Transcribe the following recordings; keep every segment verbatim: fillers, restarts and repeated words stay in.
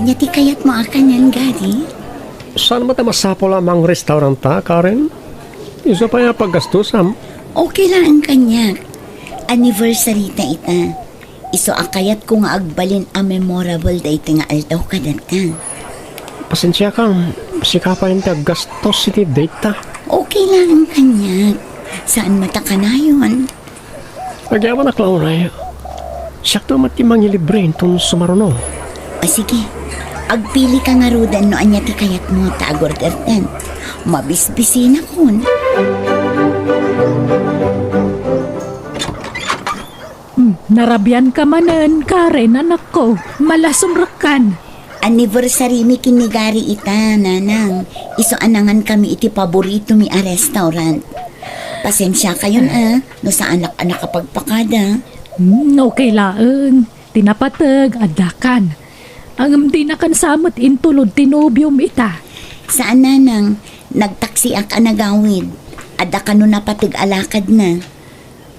Ania ti kayatmo a kanen, Gary? Saan met a masapul a mangrestauranta, Karen? Isu pay a paggastusam. Okay laeng kaniak. Anniversary ta ita. Isu a kayatko nga agbalin a memorable daytoy nga aldaw kadata. Pasensiakam, sika pay ti aggastos iti date ta. Okay laeng kaniak. Saan met a kanayon? Agyamanak la unay. Siakto met ti mangilibre inton sumaruno. A, sige. Agpilika ngaruden no ania ti kayatmo ta agorderten. Mabisbisinakon. Hmm, narabianka manen, Karen, anakko. Malasumrekkan. Anniversary mi ken ni Gary ita, nanang. Isu a nangankami iti paboritomi a restaurant. Pasensiakayon a, no saanak a nakapagpakada. Hmm, okay laeng. Ti napateg, addakan. Ngem dinakan sa met intulod ti nobiom ita. Saan, nanang. Nagtaksiak a nagawid. Adda kano napateg a lakadna.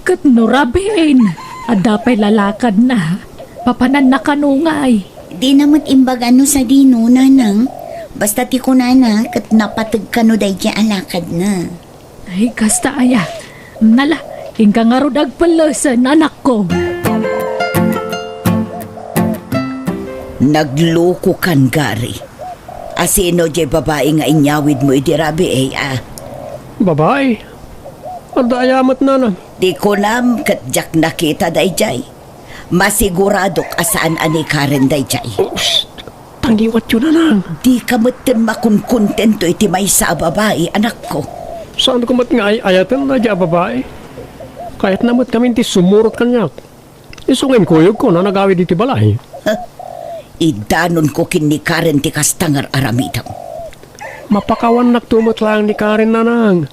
Ket no rabiin, adda pay lalakadna. Papananna kano ngay? Dina met imbaga no sadino, nanang. Basta ti kunana, ket napateg kano daydiay a lakadna. Ay, kasta aya. Nala, inka ngarud agpellesen, anakko. Naglokokan, Gary. Asino diay babai nga inyawidmo idi rabii, a? Babai? Adda aya met, nanang? Ti kunam ket diak nakita daydiay. Masiguradok a saan a ni Karen daydiay. Oh, shh! Tangiwatyo, nanang. Dika metten makonkontento iti maysa a babai, anakko. Saanko met nga ay-ayaten daydiay a babai. Kayatna met ngamin ti sumurot kaniak. Isu nga inkuyogko no nagawid iti balay. Idanonko ken ni Karen ti kasta nga ar-aramidem. Mapakawannakto met laeng ni Karen, nanang.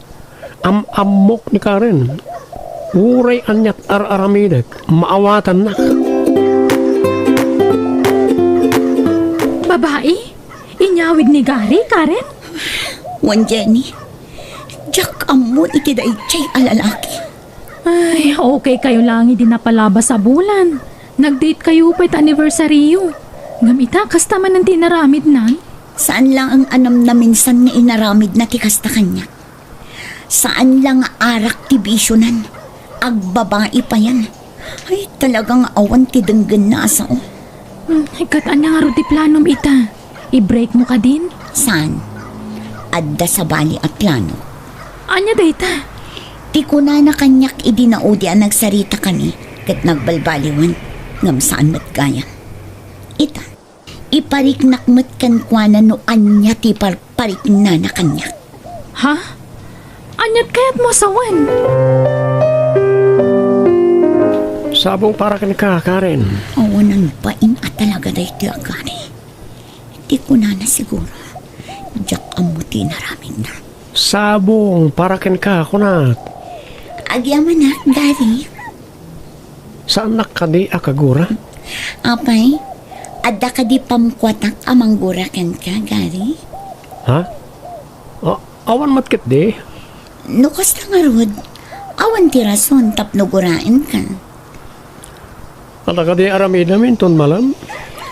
Am-ammok ni Karen. Uray aniat ar-aramidek, maawatanna. Babai? Inyawid ni Gary, Karen? Wen, Jenny, diak ammo iti daydiay a lalaki. Ay, okay kayo laeng idi napalabas a bulan. Nag-date kayo pay ta anniversaryo. Ngem ita, kasta manen ti inaramidnan? Saan laeng a namnaminsan nga inaramidna ti kasta kaniak. Saan la nga arak ti bisionan. Agbabai payen. Ay, talaga nga awan ti denggenna a sao. Hmm, ket ania ngarud ti planom ita? I-break mo kadin? Saan? Adda sabali a plano. Ania dayta? Ti kunana kaniak idi naudi a nagsaritakami ket nagbalbaliwan, ngem saan met gayam. Ita, ipariknak met kenkuana no ania ti par-, pariknana kaniak. Ha? Aniat kayatmo a sawen? Sabong para kenka, Karen. Awanan bain a talaga daytoy a Gary. Ti kunana siguro, diak ammo ti inaramidna. Sabong para kenka, kunak. Agyamanak, Gary. Saannak kadi a kagura? Apay, adda kadi pamkuatak a manggura kenka, Gary? Ha? A-, awan met ketdi. No kasta ngarud, awan ti rason tapno guraenka. Adda kadi aramidem inton malem?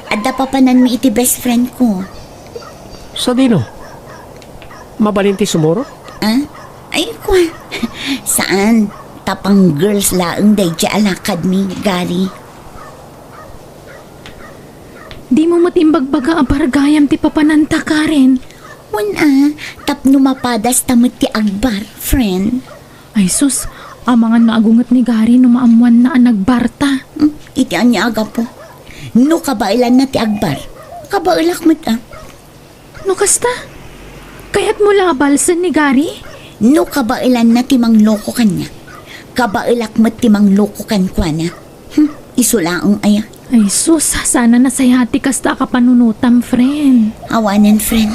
Adda papananmi iti best friend ko. Sadino? Mabalin ti sumurot? Ah? Ay, kwa. Saan? Ta pang-girls laeng daydiay a lakadmi, Gary. Dimo met imbagbaga a bar gayam ti papananta, Karen. Wen a, tapno mapadasta met ti agbar, friend. Ay sus, amangan nga agunget ni Gary no maammoanna a nagbarta. Hmm, iti ania a gapu? No kabaelanna ti agbar, kabaelak met a. No kasta, kayatmo la a balsen ni Gary? No kabaelanna ti mangloko kaniak, kabaelak met ti mangloko kenkuana. Hmm, isu laeng aya. Ay sus, saan a nasayaat ti kasta a kapanunotam, friend. Awanen, friend.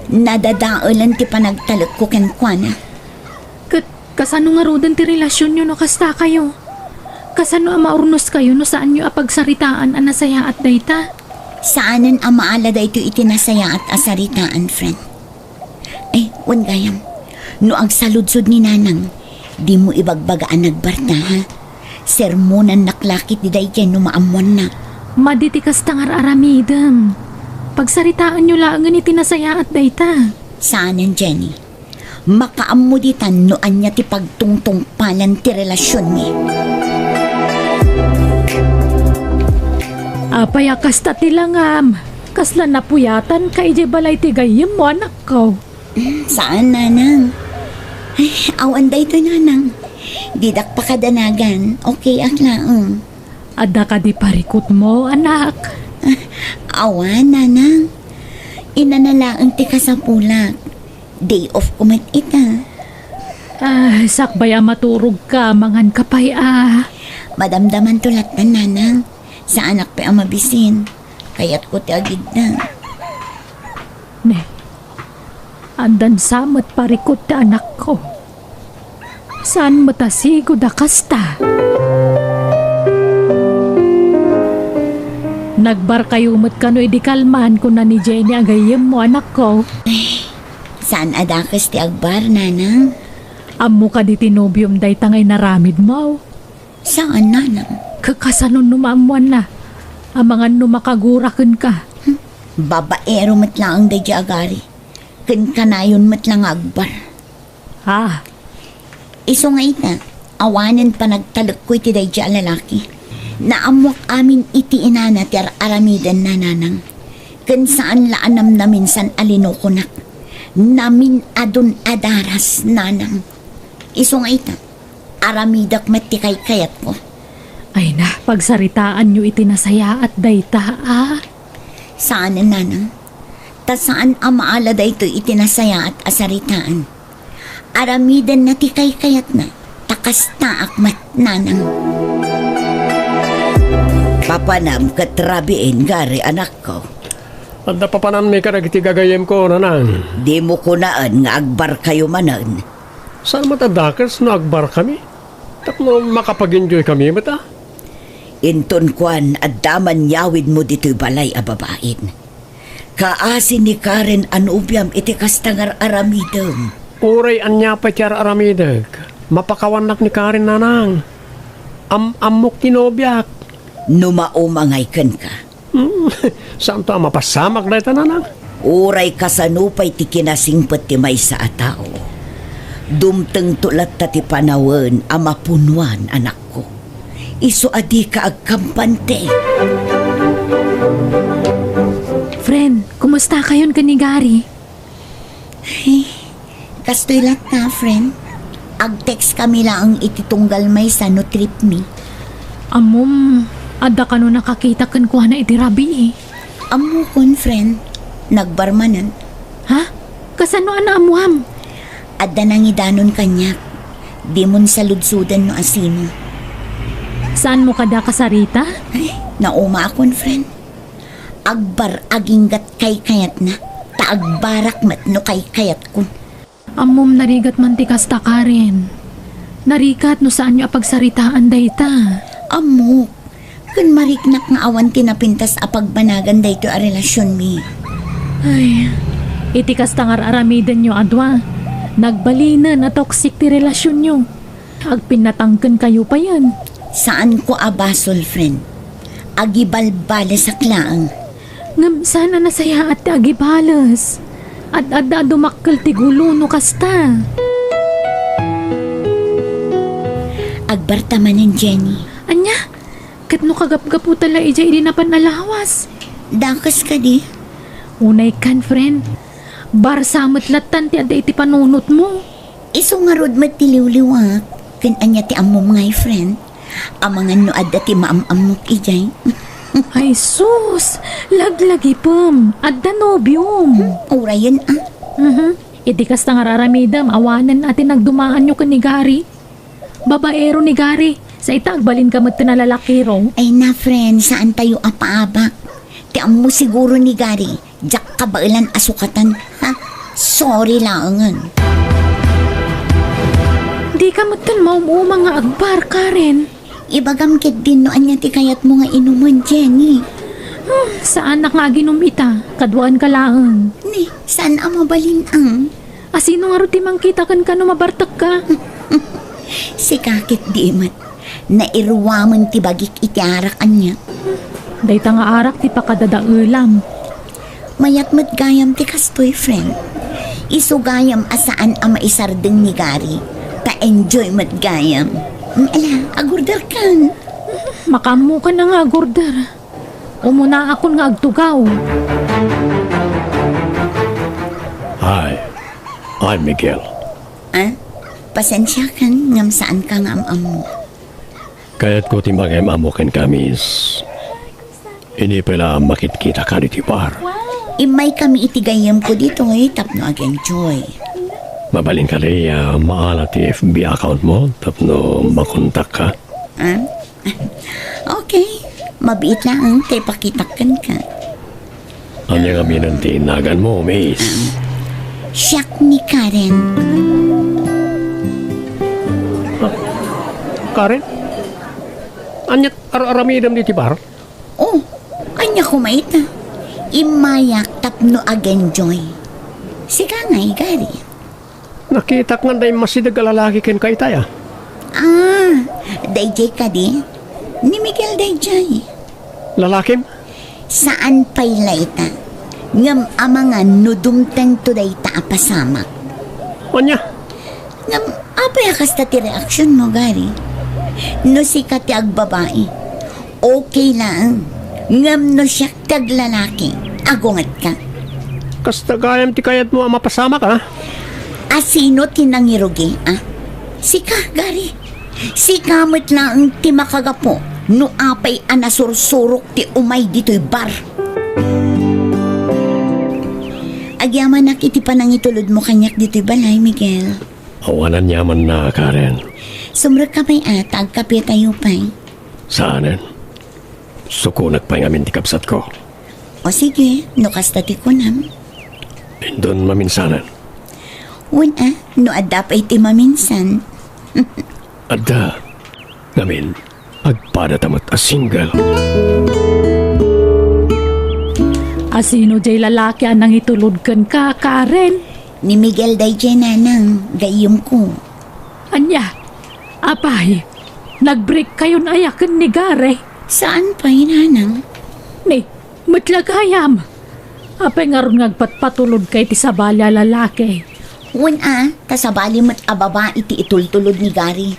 Nadadaelen ti panagtalekko kenkuana. Ket kasano ngaruden ti relasionyo no kasta kayo? Kasano a maurnos kayo no saanyo a pagsaritaan a nasayaat dayta? Saanen a maala daytoy iti nasayaat a saritaan, friend. Eh, wen gayam, no agsaludsod ni Nanang, dimo ibagbaga a nagbarta, ha? Sermonannak la ketdi daydiay no maammoanna. Madi ti kasta nga ar-aramidem. Pagsaritaanyo laengen iti nasayaat dayta. Saanen, Jenny. Makaammo ditan no ania ti pagtungtungpalan ti relasionmi. Apay a kasta ti langam? Kasla napuyatanka idiay balay ti gayyemmo, anakko? Saan, nanang. Ay, awan daytoy, nanang. Didak pakadanagan. Okay ak laeng. Adda kadi parikutmo, anak? Ah, awan, nanang. Inana laeng ti kasapulak. Day off ko met ita. Ah, sakbay a maturogka, manganka pay a. Madamdamanto lattan, nanang. Saanak pay a mabisin. Kayatko ti agidda. Ne, addan sa met parikut ti anakko. Saan met a sigud a kasta? Nagbarkayo met kano idi kalman, kuna ni Jenny a gayyemmo, anakko. Saan a dakes ti agbar, nanang? Ammo kadi ti nobiom dayta nga inaramidmo? Saan, nanang. Kakasanon no maammoanna? Amangan no makagura kenka. Hmm. Babaero met laeng daydiay a gari. Ken kanayon met la nga agbar. Ah. Isu nga ita, awanen panagtalekko iti daydiay a lalaki. Naammoak amin iti inana ti ar-aramidenna, nanang. Ken saan la a namnaminsan a linukonak. Namin-adun a daras, nanang. Isu nga ita, aramidek met ti kaykayatko. Ay na, pagsaritaanyo iti nasayaat dayta, a? Saanen, nanang. Ta saan a maala daytoy iti nasayaat a saritaan. Aramidenna ti kaykayatna, ta kastaak met, nanang. Papanam ket rabiin, gari, anakko. Adda papanammi kadagiti gagayyemko, nanang. Dimo kunaen nga agbarkayo manen. Saan met a dakes no agbarkami? Tapno makapag-enjoykami met, a? Inton kuan, adda man yawidmo ditoy balay a babain. Kaasi ni Karen a nobiam iti kasta nga ar-aramidem. Uray ania pay ti ar-aramidek, mapakawannak ni Karen, nanang. Am-ammok ti nobiak. No maumangay kenka. Hmm, saanto a mapasamak dayta, nanang? Uray kasano pay ti kinasingpet ti maysa a tao, dumtengto latta ti panawen a mapunuan, anakko. Isu a dika agkampante. Friend, kumustakayon ken ni Gary? Ay, kastoy latta, friend. Agtext kami laeng iti tunggal maysa no trip mi. Ammom, adda kano nakakita kenkuana iti rabii? Ammokon, friend. Nagbar manen. Ha? Kasano a naammuam? Adda nangidanon kaniak. Dimon saludsoden no asino. Saanmo kada kasarita? Ay, naumaakon, friend. Agbar aginggat kaykayatna, ta agbarak met no kaykayatkon. Ammom, narigat man ti kasta, Karen. Narigat no saanyo a pagsaritaan dayta. Ammok, ken mariknak nga awan ti napintas a pagbanagan daytoy a relasionmi. Ay, iti kasta nga ar-aramidenyo a dua, nagbalinen a toxic ti relasionyo. Agpinnatangkenkayo payen. Saanko a basol, friend. Agibalbalesak laeng. Ngem saan a nasayaat ti agibales. Ad-adda a dumakkel ti gulo no kasta. Agbarta manen, Jenny. Ania? Ket no kagapgaputa la idiay idi napan a lawas? Dakes kadi? Unaykan, friend. Barsa met lattan ti adda iti panunotmo. Isu ngarud met ti liwliwak. Ken ania ti ammom ngay, friend? Amangan no adda ti maam-ammok idiay. Ay sus! Laglagipem! Adda nobiom! Hmm, urayen a. Mhm. Iti kasta nga ar-aramidem, awanen a ti nagdumaanyo ken ni Gary. Babaero ni Gary. Sa ita, agbalinka met ti nalalakiro. Ay na, friend, saantayo a paabak. Ti ammo siguro ni Gary, diak kabaelan a sukatan. Ha? Sorry laengen. Dika metten maum-uma nga agbar, Karen. Ibagam ketdin no ania ti kayatmo nga inumen, Jenny. Hmm, saanak nga aginum ita. Kaduaenka laeng. Ni, saan a mabalin ang? Asino ngarud ti mangkita kenka no mabartekka? Sika ketdi met. Nairuamen ti bagik iti arak ania. Dayta nga arak ti pakadadaelam. Mayat met gayam ti kastoy, friend. Isu gayam a saan a maisardeng ni Gary. Ta enjoy met gayam. Mm, ala, agorder kan. Makaammo ka na nga agorder. Umuna akon nga agtugaw. Hi, I'm Miguel. Ah? Pasensya kan ngam saan ka nga am-ammo. Kayatko ti mangem-ammo kenka, miss. Ini pay la a makitkita ka ditoy bar. Immay kami iti gayyemko ditoy tapno ag-enjoy. Mabalin kadi a maala ti F B account mo tapno makontak ka? Ah? Okay. Mabiit laeng ta ipakitak kenka. Ania ngamin ti naganmo, miss? Siak ni Karen. Ah, Karen? Ania ar-aramidem ditoy bar? Oh, ania koma ita? Immayak tapno ag-enjoy. Sika ngay, Gary. Nakitak nga adda immasideg a lalaki kenka itay, a. Ah, daydiay kadi? Ni Miguel daydiay. Lalakim? Saan pay la ita. Ngem amangan no dumtengto dayta a pasamak. Ania? Ngem apay a kasta ti reaksionmo, Gary? No sika ti agbabai, okay laeng. Ngem no siak ti aglalaki, agungetka. Kasta gayam ti kayatmo a mapasamak, a? A sino ti nangirugi, a? Sika, Gary. Sika met laeng ti makagapu no apay a nasursurok ti umay ditoy bar. Agyamanak iti panangitulodmo kaniak ditoy balay, Miguel. Awan aniamanna, Karen. Sumrekka pay a, ta agkapetayo pay. Saanen. Sukonek pay ngamin ti kabsatko. O sige, no kasta ti kunam. Inton maminsanen. Wen a, no adda pay ti maminsan. Adda. Ngamin, agpadata met a single. A sino jay lalaki a nangitulod kenka, Karen? Ni Miguel dayjay, nanang, gayyemko. Ania? Apay, nag-break kayon aya ken ni Gary? Saan pay, nanang? Ni, met la gayam. Apay ngarud nga agpatpatulodka iti sabali a lalaki? Wen a, ta sabali met a babai ti itultulod ni Gary.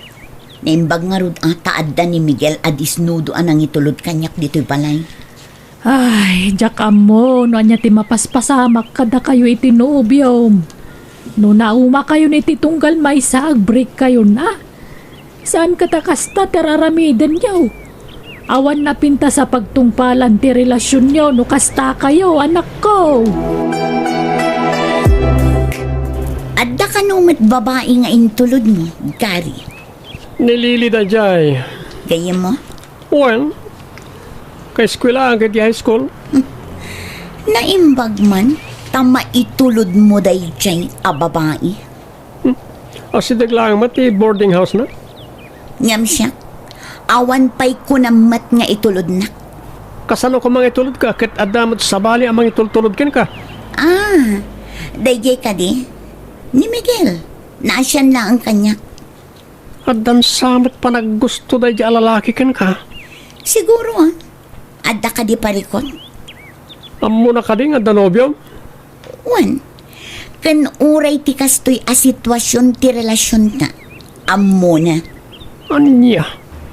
Naimbag ngarud a ta adda ni Miguel a disnudo a nangitulod kaniak ditoy balay. Ay, diak ammo no ania ti mapaspasamak kadakayo iti nobiom. No naumakayon iti tunggal maysa, agbreak kayon a. Saan ket a kasta ti ar-aramidenyo? Awan napintas a pagtungpalan ti relasionyo no kasta kayo, anakko. Adda kano met babai nga intulodmo, Gary? Ni Lily dayjay. Gayyemmo? Wen, kaeskuelaan ket iti high school. Naimbag man ta maitulodmo dayjay a babai. Hmm. Asideg laeng met ti boarding house-na. Ngem siak, awan pay kunam met nga itulodnak. Kasano koma nga itulodka ket adda met sabali a mangitultulod kenka? Ah, dayjay kadi? Ni Miguel, naasian laeng kaniak. Addan sa met panaggusto daydi a lalaki kenka? Siguro, ah. Adda kadi parikut? Ammona kadi nga adda nobiom? Wen, ken uray ti kastoy a situasion ti relasionta, ammona. Ania?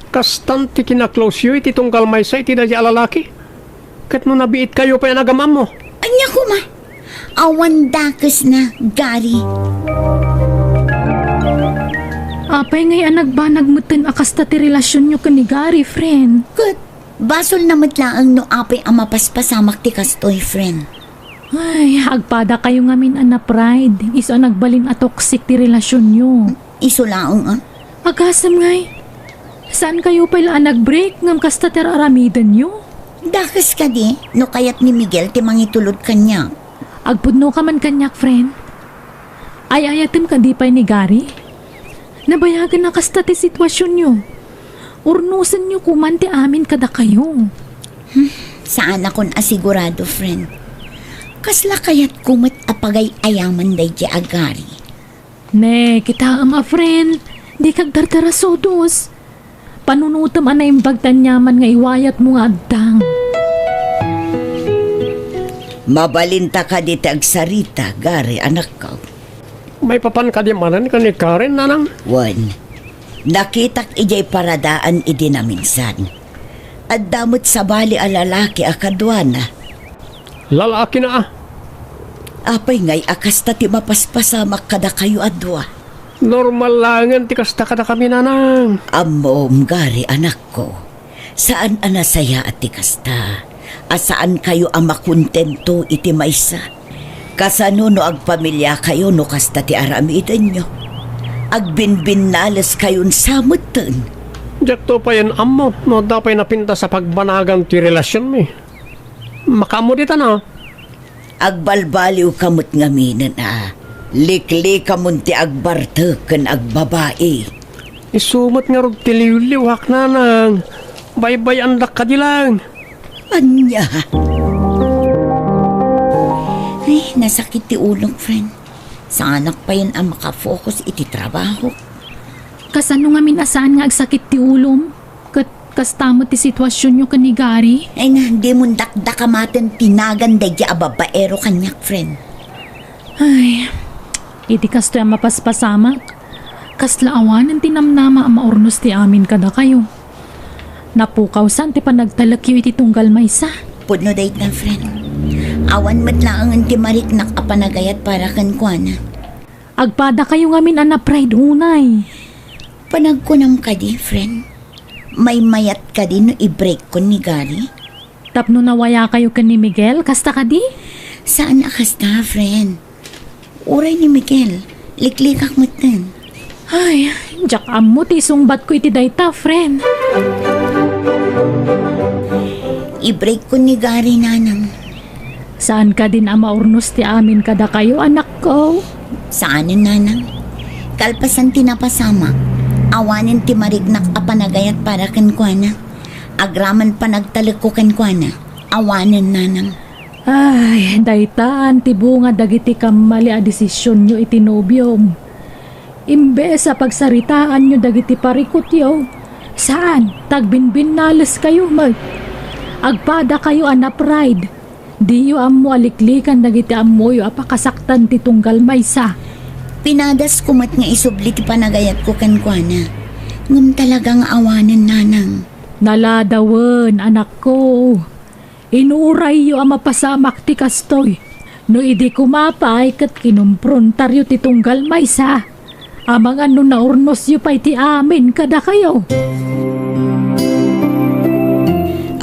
Kastan ti kinaklosyo iti tunggal maysa iti daydi a lalaki? Ket no nabiitkayo pay a nagam-ammo? Ania koma? Awan dakesna, Gary. Apay ngay a nagbanag metten a kasta ti relasionyo ken ni Gary, friend? Ket basolna met laeng no apay a mapaspasamak ti kastoy, friend. Ay, agpadakayo ngamin a na-pride, isu a nagbalin a toxic ti relasionyo. Isu laeng, ah. Agasem ngay. Saankayo pay la a nag-break ngem kasta ti ar-aramidenyo? Dakes kadi no kayat ni Miguel ti mangitulod kaniak. Agpudnoka man kaniak, friend. Ay-ayatem kadi pay ni Gary? Nabayagen a kasta ti situasionyo. Urnosenyo koman ti amin kadakayo. Hmm, saanakon a sigurado, friend. Kasla kayatko met a pagay-ayaman daydi a Gary. Ne, kitaem a friend, dika agdardarasudos. Panunotem a naimbag ti aniaman nga iwayatmo nga agdang. Mabalinta kadi ti agsarita, Gary, anakko? Maipapan kadi manen ken ni Karen, nanang? Wen, nakitak idiay paradaan idi naminsan. Adda met sabali a lalaki a kaduana. Lalakina, a? Apay ngay a kasta ti mapaspasamak kadakayo a dua? Normal laengen ti kasta kadakami, nanang. Ammom, Gary, anakko. Saan a nasayaat ti kasta, a saankayo a makontento iti maysa. Kasano no agpamiliakayo no kasta ti aramidenyo? Agbinbinnaleskayon sa metten. Diakto payen ammo no adda pay napintas a pagbanagan ti relasionmi. Makaammo dita, no? Agbalbaliwka met ngaminen a liklikamon ti agbartek ken agbabai. Isu met ngarud ti liwliwak, nanang. Baybay-andak kadi laeng. Ania? Ay, nasakit ti ulok, friend. Saanak payen a makafocus iti trabaho. Kasano ngamin a saan nga agsakit ti ulom? Ket kasta met ti situasionyo ken ni Gary? Ay na, dimon dakdakamaten ti nagan daydi a babaero kaniak, friend. Ay, iti kastoy a mapaspasamak, kasla awanen ti namnama a maurnos ti amin kadakayo. Napukawsan ti panagtalekyo iti tunggal maysa. Pudno dayta, friend. Awan met laengen ti mariknak a panagayat para kenkuana. Agpadakayo ngamin a na-pride unay. Panagkunam kadi, friend? Maymayat kadi no i-break kon ni Gary? Tapno nawayakayo ken ni Miguel, kasta kadi? Saan a kasta, friend. Uray ni Miguel, liklikak metten. Ay, diak ammo ti isungbatko iti dayta, friend. I-break kon ni Gary, nanang. Saan kadin a maurnos ti amin kadakayo, anakko? Saanen, nanang. Kalpasan ti napasamak, awanen ti mariknak a panagayat para kenkuana. Agraman panagtalekko kenkuana, awanen, nanang. Ay, daytan ti bunga dagiti kammali a desisionyo iti nobiom. Imbes a pagsaritaanyo dagiti parikutyo, saan, ta agbinbinnaleskayo met. Agpadakayo a na-pride. Diyo ammo a liklikan dagiti ammoyo a pakasaktan ti tunggal maysa. Pinadasko met nga isubli ti panagayatko kenkuana. Ngem talaga nga awanen, nanang. Naladawen, anakko. Inurayyo a mapasamak ti kastoy. No idi koma pay ket kinumprontaryo ti tunggal maysa, amangan no naurnosyo pay ti amin kadakayo.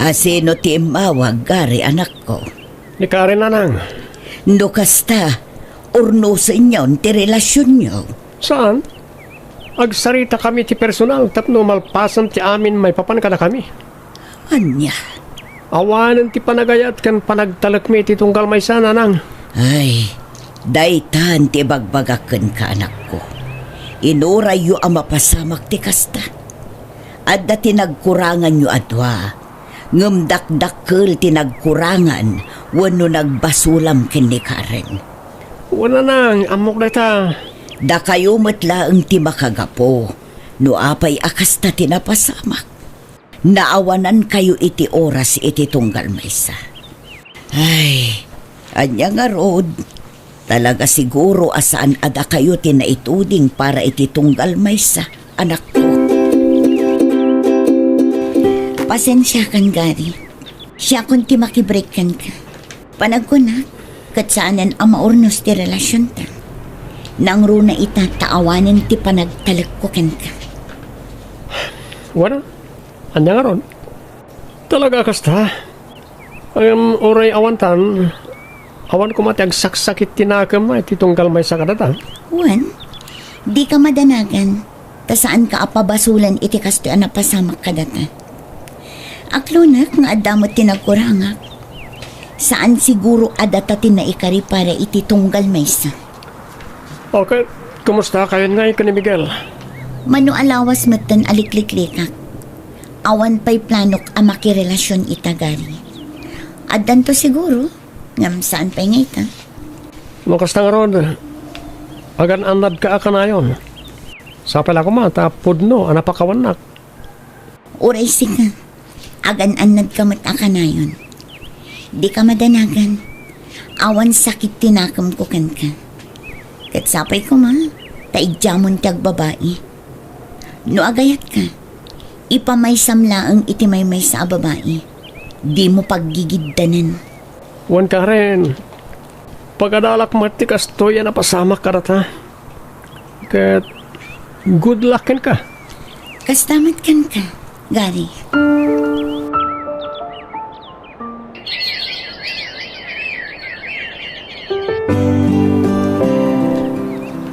A sino ti immawag, Gary, anakko? Ni Karen, nanang. No kasta, urnosenyon ti relasionyo. Saan? Agsaritakami ti personal tapno malpasen ti amin maipapan kadakami. Ania? Awanen ti panagayat ken panagtalekmi iti tunggal maysa, nanang. Ay, daytan ti ibagbagak kenka, anakko. Inurayyo a mapasamak ti kasta. Adda ti nagkuranganyo a dua, ngem dakdakkel ti nagkurangan wenno nagbasolam ken ni Karen. Wen, nanang, ammok dayta. Dakayo met laeng ti makagapu no apay a kasta ti napasamak. Naawanankayo iti oras iti tunggal maysa. Ay, ania ngarud? Talaga siguro a saan a dakayo ti naituding para iti tunggal maysa, anakko. Pasensiakan, Gary. Siakon ti makibreak kenka. Panagkunak, ket saanen a maurnos ti relasionta. Nangruna ita ta awanen ti panagtalekko kenka. Wen, ania ngarud? Talaga a kasta? Ngem uray awantan, awan koma ti agsaksakit ti nakem iti tunggal maysa kadata. Wen, dika madanagan, ta saanka a pabasolen iti kastoy a napasamak kadata. Aklonek nga adda met ti nagkurangak. Saan siguro a data ti naikari para iti tunggal maysa. Okay, kumustakayon ngay ken ni Miguel? Mano a lawas metten a likliklikak. Awan pay planok a makirelasion ita, Gary. Addanto siguro, ngem saan pay nga ita. No kasta ngarud, agan-annadka a kanayon. Sapay la koma ta pudno a napakawannak. Uray sika, agan-annadka met a kanayon. Dika madanagan. Awan sakit ti nakemko kenka. Ket sapay koma, ta idiamon ti agbabai. No agayatka, ipamaysam laeng iti maymaysa a babai. Dimo paggigiddanen. Wen Karen, pagadalak met ti kastoy a napasamak kadata. Ket good luck kenka. Kasta met kenka, Gary.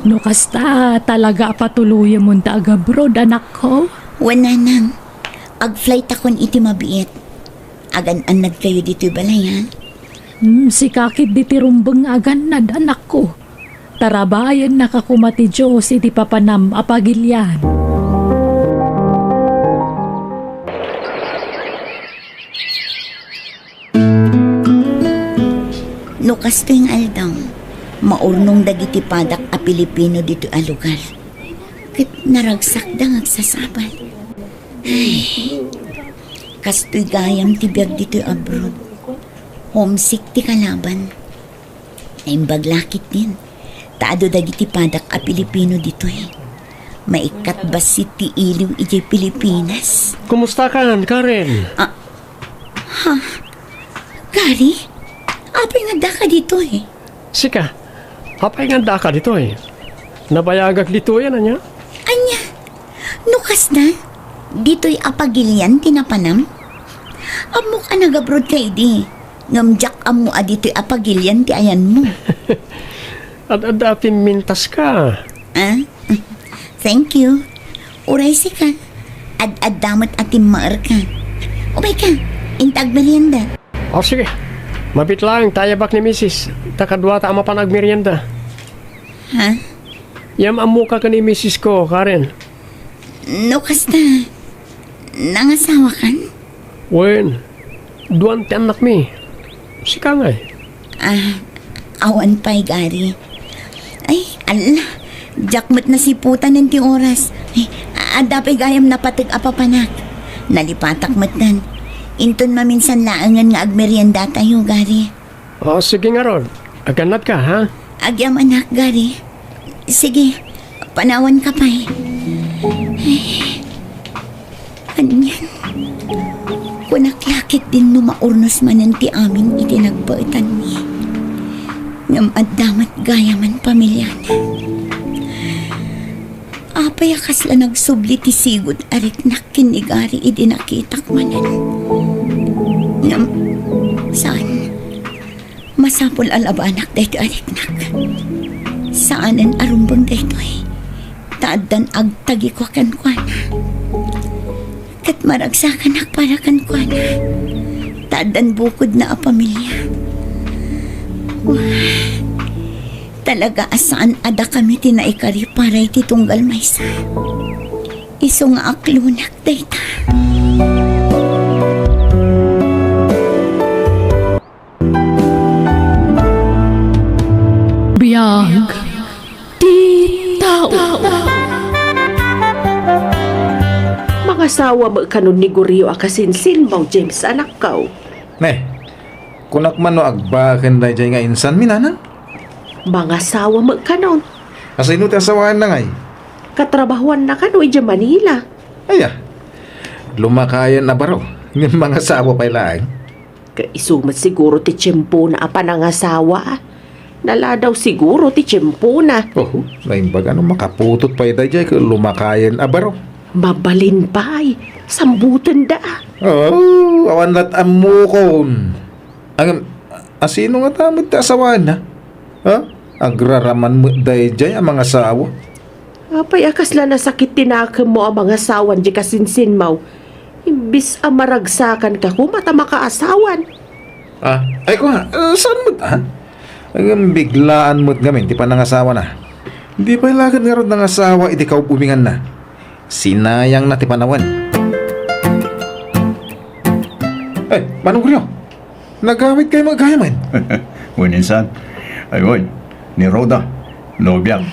No kasta, talaga a patuloyemon ta agabroad, anakko? Wen, nanang. Agflightakon iti mabiit. Agan-annadkayo ditoy balay, ha? Hmm, sika ketdi ti rumbeng nga agannad, anakko. Tarabayennaka koma ti Dios iti papanam a pagilian. No kastoy nga aldaw, maurnong dagiti padak a Pilipino ditoy a lugar. Ket naragsakda nga agsasabal. Ay, kastoy gayam ti biag ditoy abroad. Homesick ti kalaban. Naimbag la ketdin, ta adu dagiti padak a Pilipino ditoy. Maikkat bassit ti iliw idiay Pilipinas. Kumustakan, Karen? Ah, ha? Gary? Apay nga addaka ditoy? Sika, apay nga addaka ditoy? Nabayagak ditoy, ania? Ania? No kasta, ditoy a pagilian ti napanam? Ammok a nagabrodka idi, ngem diak ammo a ditoy a pagilian ti ayanmo. Ad-adda a pimmintaska. Ah? Thank you. Uray sika, ad-adda met a timmaerka. Umayka, inta agmerienda. O, sige. Mabiit laeng ta ayabak ni misis, ta kaduata a mapan agmerienda. Ha? Yam-ammoka ken ni misisko, Karen. No kasta, nangasawakan? Wen, duan ti annakmi. Sika ngay? Ah, awan pay, Gary. Ay, ala, diak met nasiputanen ti oras. Ay, adda pay gayam napateg a papanak. Nalipatak metten. Inton maminsan laengen nga agmeriendatayo, Gary. O, sige ngarud. Agannadka, ha? Agyamanak, Gary. Sige, panawanka pay. Ay, anian? Kunak la ketdin no maurnos manen ti amin iti nagbaetanmi. Ngem adda met gayamen pamiliana. Apay a kasla nagsubli ti sigud a riknak ken ni Gary idi nakitak manen? Ngem, saan? Masapul a labanak daytoy a riknak. Saanen a rumbeng daytoy. Ta addan agtagikua kenkuana. Ket maragsakanak para kenkuana. Ta addan bukodna a pamilia. Wah, talaga a saan a dakami ti naikari para iti tunggal maysa. Isu nga aklonak dayta. Biag ti tao. Mangasawa met kanon ni Gorio a kasinsinmaw, James, anakko. Ne, kunak man no agbaken daydiay nga insanmi, nanang? Mangasawa met kanon. Asino ti asawaenna ngay? Katrabahoanna kano idiay Manila. Aya, lumakayen a baro, ngem mangasawa pay laeng. Ket isu met siguro ti tiempona a panangasawa. Naladaw siguro ti tiempona. Oho, naimbag a no makaputot pay daydiay ket lumakayen a baro. Mabalin pay, sambutenda. Oh, awan lat ammokon. Ngem, asino ngata met ti asawaenna? Ha? Agraraman met daydiay a mangasawa. Apay a kasla nasakit ti nakemmo a mangasawan diay kasinsinmaw? Imbis a maragsakanka koma ta makaasawan. Ah, ay kua, eh, saan met, ha? Ngem biglaan met ngamin ti panangasawana. Di pay la ket ngarud nangasawa iti kaub-ubinganna. Sinayangna ti panawen. Eh, Manong Rio, nagawidkayo met gayamen? Wen insan. Ay, wen, ni Rhoda, nobiak.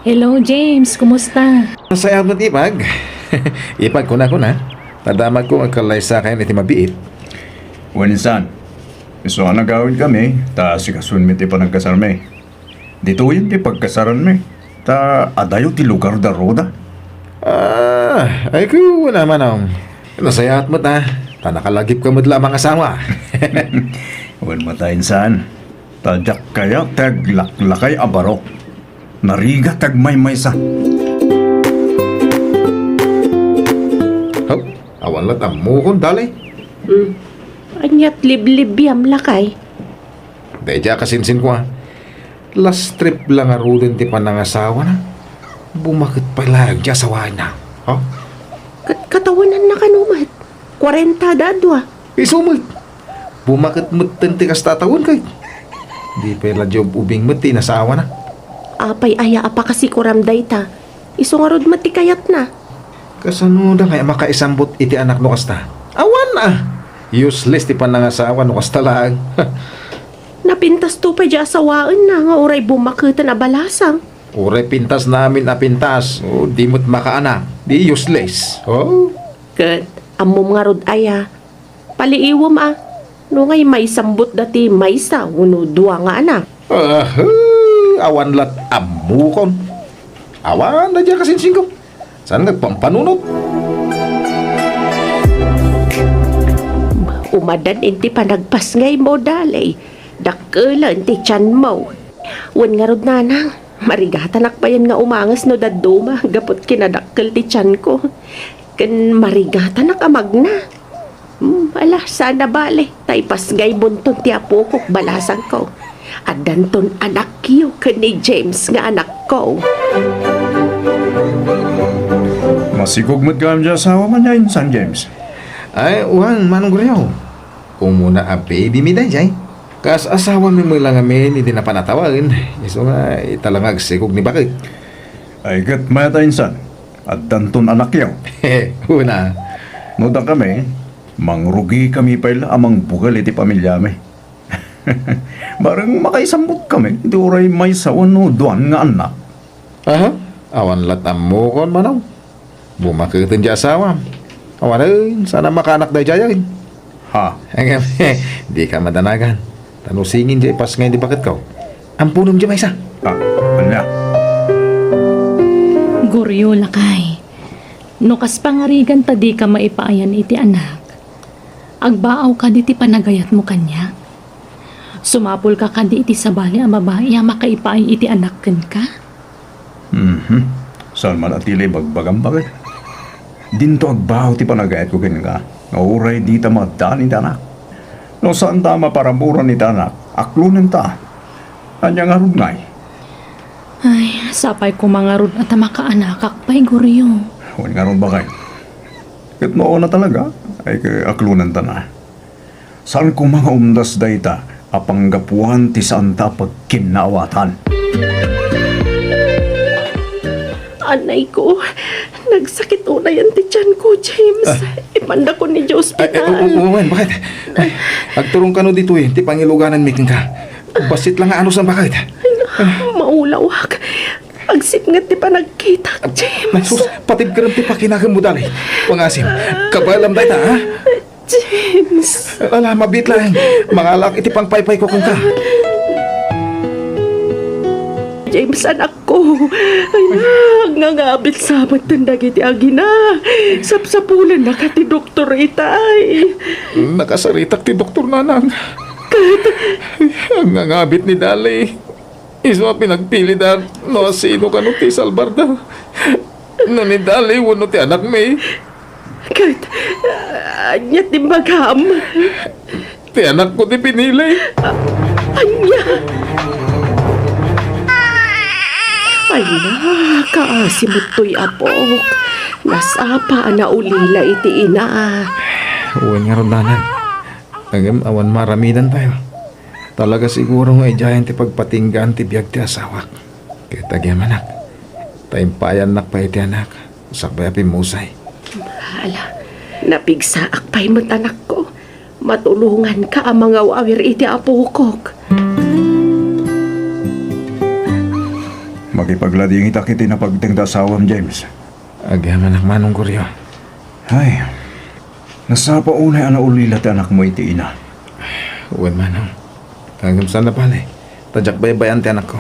Hello, James. Kumusta? Sayaat met, ipag. Ipag, kunakon, ha? Nadamagko nga agkallaysakayon iti mabiit. Wen insan. Isu a nagawidkami, ta asikasoenmi ti panagkasarmi. Ditoyen ti pagkasaranmi, ta adayo ti lugar da Roda. Ah, ay ko naman, Manong. Nasayaat met, ah. Ta nakalagipka met la a mangasawa. Wen met, insan. Ta diak kayat ti aglaklakay a barok. Narigat ti agmaymaysa. Hop, awan la tammukon, Dali. Hmm. Aniat liblibiam, lakay? Daydiay a kasinsinko, ah. Last trip la ngaruden ti panangasawana. Bumaket pay laeng ti asawaenna. Ha? Kat-, katawenanna kano met? Kuarenta da a dua. Isu met. Bumaket metten ti kasta a tawen, ket di pay la di ub-ubing met ti inasawana. Apay aya a pakasikuram dayta? Isu ngarud met ti kayatna. Kasano da ngay a makaisambut iti anak no kasta? Awan, ah! Useless ti panangasawa no kasta laeng. Napintasto pay di asawaenna nga uray bumaketen a balasang. Uray pintasna amin a pintas, o di met makaanak, di useless. Oh? Ket, ammom ngarud aya, paliiwem a, no ngay maisambutda ti maysa wenno dua nga anak. Ah, awan lat ammokon. Awan daydiay a kasinsinko. Saan nga agpampanunot? Umadan iti panagpasngaymo, Dali. Dakkelen ti tianmo. Wen ngarud, nanang, marigatanak payen nga umanges no dadduma gapu ti kinadakkel ti tianko. Ken marigatanak a magna. Hmm, ala, saan a bale, ta ipasngaybonton ti apokok, balasangko. Addanton anakyo ken ni James nga anakko. Masikog met gayam ti asawam ania, insan, James? Ay, wen, Manong Goryo. Umuna a baby mi daydiay. Kas-asawami met la ngamin iti napan a tawen, isu nga ita la nga agsikog ni baket. Ay, ket mayat a, insan, addanton anakyo. Wen a. No dakami, mangrugikami pay la a mangbukel iti pamiliami. Bareng makaisambut kami iti uray maysa wenno duan nga annak. Aha, awan lat ammokon, Manong. Bumaketen ti asawam. Awanen, saan a makaanak daydiay. Ha? Ngem, dika madanagan. Ta no singin diay ipasngay ti baketko, amponem diay maysa. Ah, ania? Goryo, lakay. No kas pangarigan ta dika maipaayan iti anak, agbaaw kadi ti panagayatmo kaniak? Sumapulka kadi iti sabali a babai a makaipaay iti anak kenka? Mhm. Saan man a ti la ibagbagam, baket? Dinto agbaaw ti panagayatko kenka, nga uray dita maaddaan iti anak. No saanta a maparaburan iti anak, aklonenta. Ania ngarud ngay? Ay, sapay koma ngarud a ta makaanakak pay, Goryo. Wen ngarud, baket. Ket no awan a talaga, ay, ke-, aklonentana. Saan koma nga umdas dayta a panggapuan ti saanta a pagkinnaawatan. Anay ko, nagsakit unayen ti tianko, James. Ah. Ipandakon idiay ospital. Ay, ay, u-, u-, wen, baket? Agturong kano ditoy ti pangilugananmi kenka. Bassit la nga anus, baket? Ay, maulawak. Agsipnget ti panagkitak, James. Ay, sus, patibkerem ti pakinaganmo, Dali. Pangasim, kabaelam dayta, ha? James. Ala, mabiit laeng. Mangalak iti pangpaypayko kenka. James, anakko. Ay, nangangabit sa met dagiti agina. Sapsapulennaka ti doktor itay. Nakasaritak ti doktor, nanang. Ket? Nangangabit ni Dali. Isu a pinagpilida no asino kano ti salbarda. No ni Dali wenno ti anakmi. Ket, ah, ania ti imbagam? Ti anakko ti pinili. Ah, ania? Ay, nakaasim toy apok. Nasapa a naulila iti ina. Wen ngarud, nanang. Ngem awan maaramidantayo. Talaga siguro nga idiayen ti pagpatinggaan ti biag ti asawak. Ket agyamanak, ta impayannak pay iti anak, sakbay a pimmusay. Ala, napigsaak pay met, anakko. Matulonganka a mangaw-awir iti apokok. Makipagladingitak iti napagteng ti asawam, James. Agyamanak, Manong Goryo. Ay, nasapa unay a naulila ti anakmo iti ina. Wen, manong. Ngem saan a bale, ta diak baybay-an ti anakko.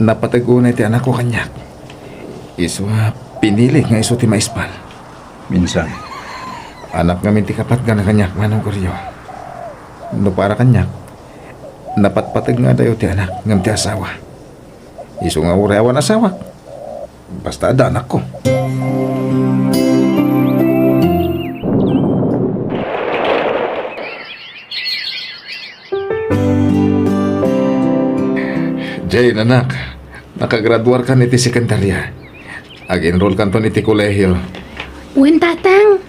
Napateg unay ti anakko kaniak. Isu a pinilik nga isu ti maispal. Insan? Anak ngamin ti kapatgan kaniak, Manong Goryo. No para kaniak, napatpateg nga adayo ti anak ngem ti asawa. Isu nga uray awan asawak, basta adda anakko. Jane, anak, nakagraduarkan iti sekundarya. Ag-enrollkanton iti kolehio. Wen, Tatang.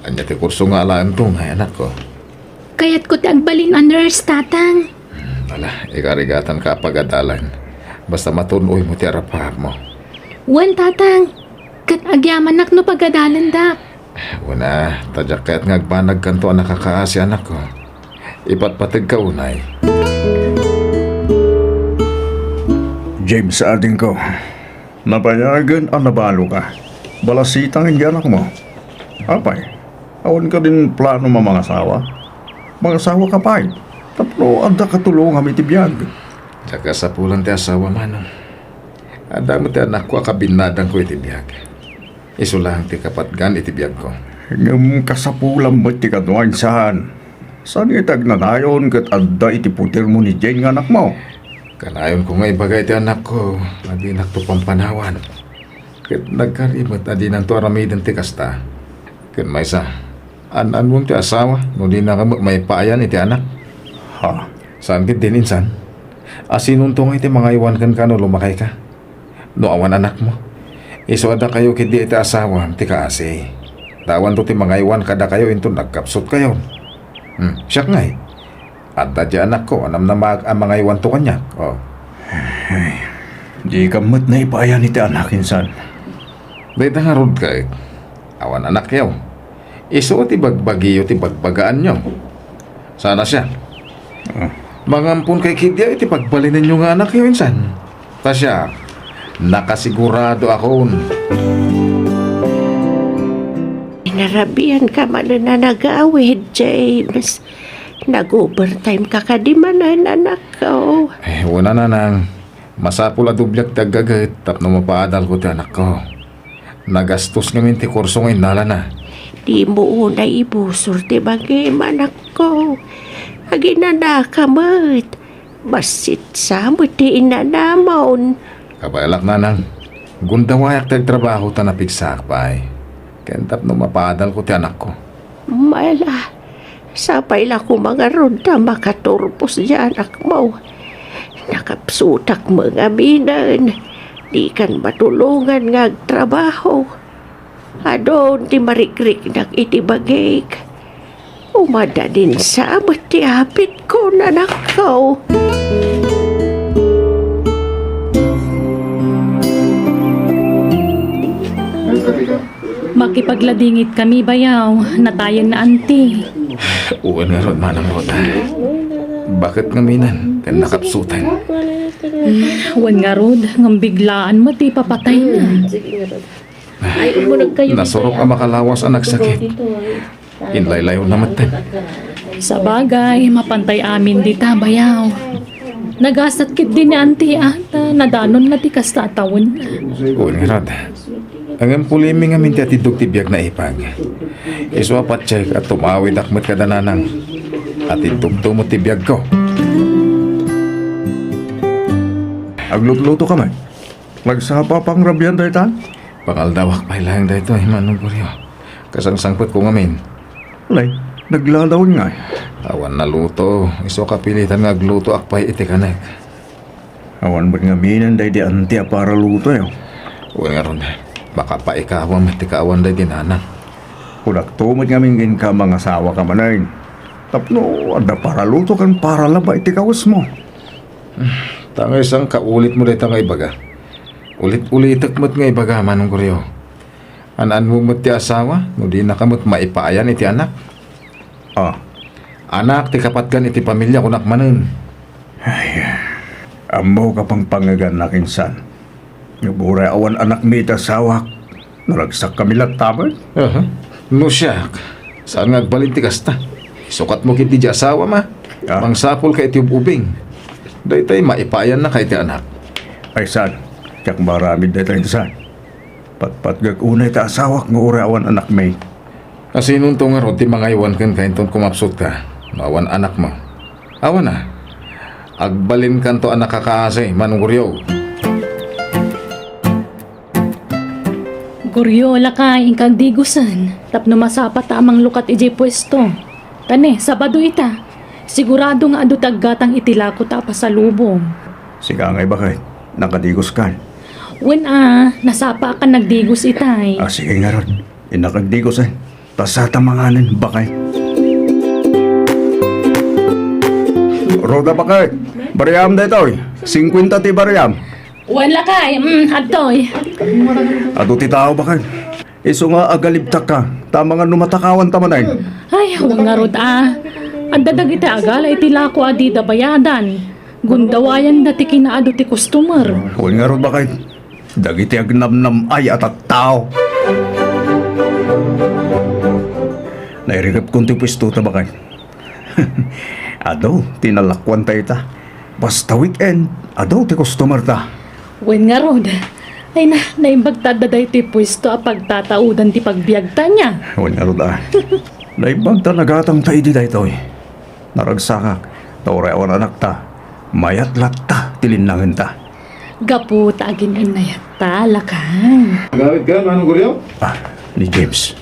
Ania ti kurso nga alaento, ngay anakko? Kayatko ti agbalin a nurse, Tatang. Hmm, ala, ikarigatanka a pagadalan. Basta matun-oymo ti arap-arapmo. Wen, Tatang. Ket agyamanak no pagadalandak. Wen a, ta diak kayat nga agbanagkanto a nakakaasi, anakko. Ipatpategka unay. James, adingko. Nabayagen a nabaloka. Balasitang iti anakmo. Apay, awan kadin plano a mangasawa? Mangasawa ka pay, tapno adda katulongam iti biag. Diak kasapulan ti asawa, manong. Adda met ti anakko a kabinnadangko iti biag. Isu laeng ti kapatgan iti biagko. Ngem kasapulam met ti kano, insan. Saan nga iti agnanayon ket adda iti putermo ni Jane nga anakmo? Kanayonko nga ibaga iti anakko a dinakto pampanawan. Ket nagkari met a dinanto aramiden ti kasta. Ket maysa, an-anmom ti asawa no dinaka met maipaayan iti anak? Ha? Saan ketdin, insan? Asinonto nga iti mangaywan kenka no lumakayka? No awan anakmo, isu a dakayo ketdi iti asawam ti kaasi. Ta awanto ti mangaywan kadakayo inton nagkapsutkayon. Hmm, siak ngay, adda diay anakko a namnamaak a mangaywanto kaniak. Oh. Ay, dika met naipaayan iti anak, insan. Dayta ngarud ket, awan anakyo. Isu ti bagbagiyo ti bagbagaanyo. Saan a siak? Ah. Mangampon kay ketdi iti pagbalinenyo nga anakyo, insan. Ta siak, nakasigurado akon. Narabian ka manen a nagawid, James. Nag-overtime ka kadi manen, anakko? Eh, wen a, nanang. Masapul a dubliak ti aggaget tapno mapaadalko ti anakko. Nagastos ngamin ti kurso nga innalana. Dimo unay ibusor ti bagim, anakko. Aginanaka met. Bassit sa met ti inanamon. Kabaelak, nanang. Gundawayak ti agtrabaho ta napigsaak pay. Ken tapno mapaadalko ti anakko. Mala, sapay la koma ngarud ta makaturpos diay anakmo. Nakapsutak met ngaminen, dikan matulongan nga agtrabaho. Adun ti marikriknak iti bagik. Umadadin sa met ti apitko, anakko. Makipagladingit kami, bayaw. Natayen na, anti. Wen ngarud, Manang Rhoda. Baket ngaminen ken nakapsutan. Hmm, wen ngarud, ngem biglaan met ti ipapatayna. Nasurok a makalawas a nagsakit. Inlaylayonna metten. Sabagay, mapantay amin dita, bayaw. Nagasat ketdi ni anti, a, ta nadanonna ti kasta a tawen. Wen ngarud. Ngem pulimi ngamin ti atiddog ti biag na ipag. Isu a patiek a tumawidak met kada nanang. Atiddogto met ti biagko. Aglutluto ka met? Nagsapa pangrabian dayta? Pangaldawak pay laeng daytoy, Manong Goryo. Kasangsangpetko ngamin. Lay, nagladawen ngay. Awan naluto. Isu a kapilitan nga aglutoak pay iti kanek. Awan met ngaminen daydi anti a paralutoyo. Wen ngarud, makapaikawa met ti kaawan daydi nanang. Kunakto met ngamin kenka, mangasawa ka manen. Tapno adda paraluto ken paralaba iti kawesmo. Ta ngay saan kaulitmo dayta nga ibaga. Ulit-ulitek met nga ibaga, Manong Goryo. An-anmo met ti asawa, no dinaka met maipaayan iti anak. Ah. Anak ti kapatgan iti pamilia, kunak manen. Ay, ammok a pangpangegannak insan. Ngem uray awan anakmi iti asawak, naragsakkami latta met. Aha. No siak, saan nga agbalin ti kasta? Sukatmo ketdi diay asawam. Ah. Mangsapulka iti ub-ubing. Daytay maipayannaka iti anak. Ay, saan? Diak maaramid dayta, insan. Patpatgek unay ti asawak nga uray awan anakmi. Asinonto ngarud ti mangaywan kenka inton kumapsutka no awan anakmo? Awan a. Agbalinkanto a nakakaasi, Manong Goryo. Goryo, lakay, inka agdigusen tapno masapata a manglukat idiay puesto. Ta ne, Sabado ita. Sigurado nga adu ti aggatang iti lako ta a pasalubong. Sika ngay, baket, nakadiguskan? Wen a, nasapa a kan nagdigus itay. Ah, sige ngarud. Innak agdigus, eh. Ta sata manganen, baket. Roda, baket. Bariam daytoy. Singkuenta ti bariam. Wen, lakay. Mm, adtoy. Adu ti tao, baket. Isu nga agalibtakka, ta amangan no matakawanta manen. Ay, wen ngarud a. Adda dagiti agala iti lako a dida bayadan. Gundawayanda ti kinaadu ti customer. Wen ngarud, baket. Dagiti agnamnam-ay a tattao. Nairikepkon ti puesto ta, baket. Adu ti nalakuanta ita. Basta weekend, adu ti customer ta. Wen ngarud. Ay na, naimbag ta adda daytoy puesto a pagtataodan ti pagbiagta nia. Wen ngarud a. Naimbag ta nagatang ta idi daytoy. Naragsakak, ta uray awan anakta, mayat latta ti linnangenta. Gapu ta agin-innayatta, lakay. Agawid ka, Manong Goryo? Ah, ni James.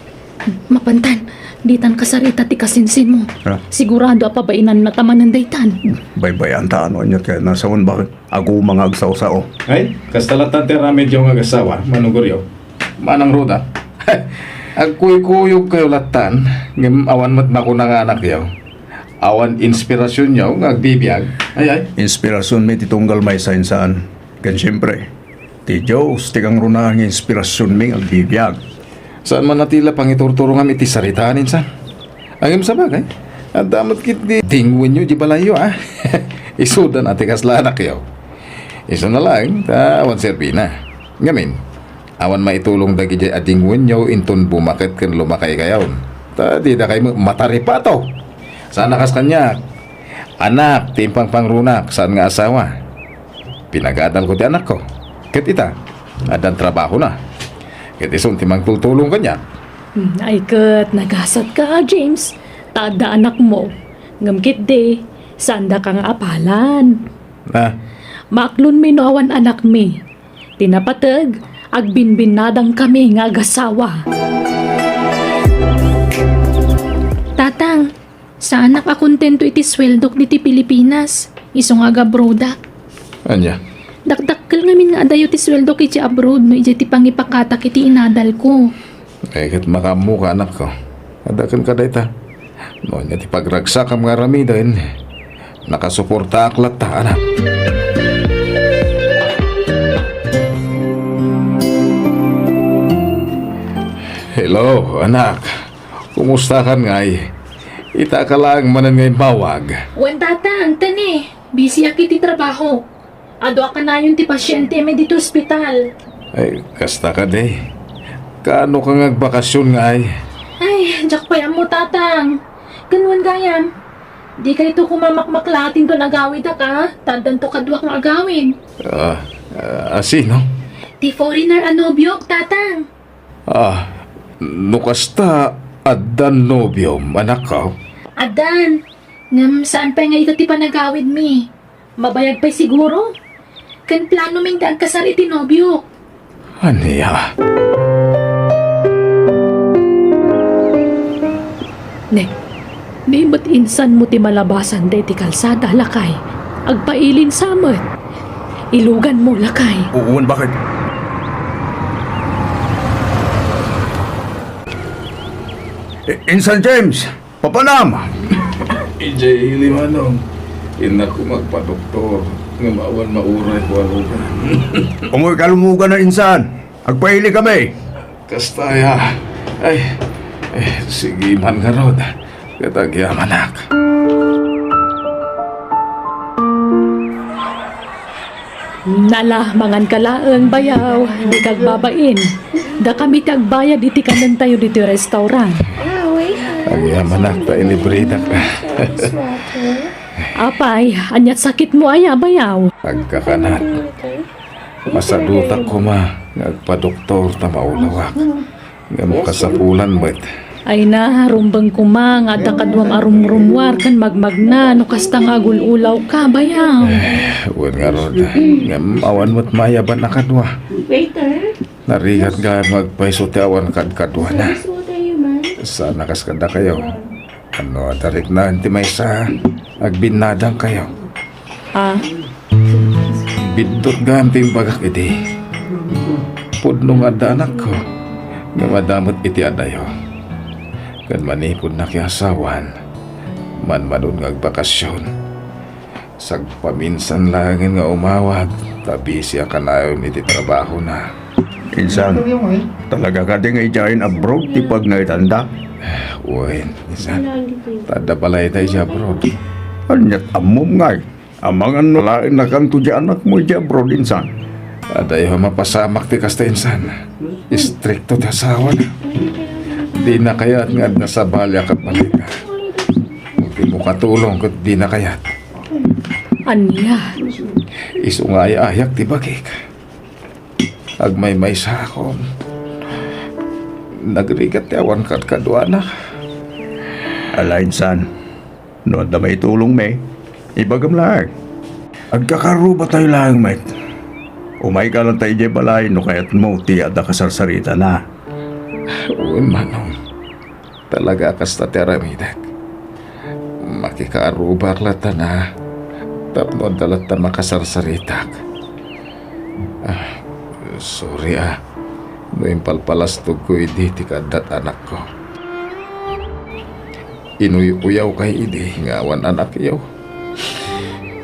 Mapantan, ditan kasarita ti kasinsinmo. Ha? Sigurado a pabainanna ta manen daytan. Baybay-anta no aniat kayatna, sawen, baket aguma nga agsao-sao. Ay, kasta lattan ti aramidyo nga agasawa, Manong Goryo. Manang Roda, agkuykuyogkayo lattan, ngem awan met makuna nga anakyo. Awan inspirasionyo nga agbibiag. Ay, ay. Inspirasionmi ti tunggal maysa, insan. Ken siempre, ti Dios ti kangrunaan nga inspirasionmi nga agbibiag. Saan man a ti la pangiturturongam iti saritaan, insan. Ngem sabagay, adda met ketdi dingwenyo di balayyo, a. Isuda a ti kasla anakyo. Isuna laeng, ta awan serbina. Ngamin, awan maitulong dagidiay a dingwenyo inton bumaket ken lumakaykayon. Ta didakay met mataripato. Saan a kas kaniak. Anak ti impangpangrunak, saan nga asawa. Pinagadalko ti anakko. Ket ita, addan trabahona. Ket isun ti mangtultulong kaniak. Hmm, ay ket nagasatka a, James, ta adda anakmo. Ngem ketdi, saandaka nga apalan. Ah. Maaklonmi no awan anakmi. Ti napateg, agbinbinnadangkami nga agasawa. Tatang, saanak a kontento iti sueldok diti Pilipinas, isu nga agabrodak. Ania? Dakdakkel ngamin nga adayo ti sueldok iti abroad no idiay ti pangipakatak iti inadalko. Ay, ket makaammoka, anakko. Adda kenka dayta. No ania ti pagragsakam nga aramiden, nakasuportaak latta, anak. Hello, anak. Kumustakan ngay? Itaka laeng manen nga immawag. Wen, Tatang, ta ne, busyak iti trabaho. Adu a kanayon ti pasientemi ditoy ospital. Ay, kasta kadi. Kaano ka nga agbakasyon ngay? Ay, diak pay ammo, Tatang. Ken wen gayam, dikayto koma makmaklaat inton agawidak, a? Ta addanto kaduak nga agawid. Ah, ah, sino? Ti foreigner a nobiok, Tatang. Ah, no kasta, addan nobiom, anakko? Addan. Ngem saan pay nga ita ti panagawidmi? Mabayag pay siguro? Ken planomi nga agkasar iti nobiok. Ania? Ne, di met insanmo ti malabasan daydi kalsada, lakay. Agpailin sa met. Iluganmo, lakay. Wen, baket? I-, Insan James! Papanam! Idiay ili, Manong. Innak koma agpadoktor, ngem awan mauray ko a lugan. Umoy ka lumugan a, insan. Agpaili kami. Kasta aya. Ay, ay, sige man ngarud. Ket agyamanak. Nala, manganka laeng, bayaw, dika agbabain. Dakami ti agbayad iti kanentayo ditoy restaurant. Agyamanak ta ilibredak. Apay, ania't sakitmo aya, bayaw? Agkakanat. Masadutak koma nga agpadoktor ta maulawak. Ngem kasapulan met. Ay na, rumbeng koma nga adda kaduam a rumrummuar ken magmagna no kasta nga agul-ulawka, bayaw. Eh, wen ngarud. Ngem awan met mayaban a kadua. Waiter? Narigat gayam nga agpayso ti awan kadkaduana. Saan a kas kadakayo? Ano a tariknaan ti maysa? Agbinnadangkayo. Ah? Biddut gayam ti imbagak idi. Pudno nga adda anakko, ngem adda met iti adayo. Ken manipud nakiasawan, manmanon nga agbakasyon. Sagpaminsan laengen nga umawag, ta busy a kanayon iti trabahona. Insan, talaga kadi nga idiayen abroad ti pagnaetanda? Wen, insan. Ta adda balayda idiay abroad. Ania't ammom ngay? Amangan no laennakanto ti anakmo idiay abroad, insan? Adayo a mapasamak ti kasta, insan. Istrikto ti asawana. Dina kayat nga adda sabali a kapalayda. Ti makatulong ket dina kayat. Ania? Isu nga ay-ayak ti bagik. Agmaymaysaakon. Nagrigat ti awan kadkaduana. Ala, insan, no adda maitulongmi, ibagam laeng. Agkakarrubatayo laeng met. Umayka latta idiay balay no kayatmo ti adda kasarsaritana. Wen, manong. Talaga a kasta ti aramidek. Makikaarrubak latta na tapno adda latta makasarsaritak. Ah, sorry, ah, no impalpalastogko idi ti kaaddat anakko. Inuy-uyawkay idi nga awan anakyo.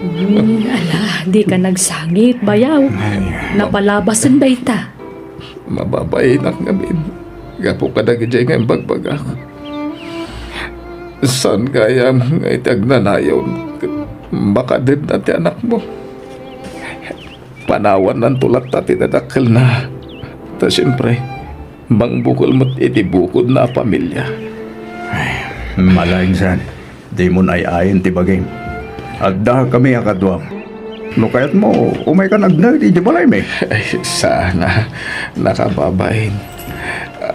Hmm, ala, dika nagsangit, bayaw. Ay, napalabasen dayta. Mababainak ngamin gapu kadagiti nga imbagbagak. Saan gayam nga iti agnanayon ket makadedna ti anakmo? Panawannanto latta ti dadakkelna. Ta siempre, mangbukel met iti bukodna a pamilia. Ay, mala, insan. Dimon ay-ayen ti bagim. Addakami a kaduam. No kayatmo, umaykan agnaed idiay balaymi. Ay, saan a. Nakababain.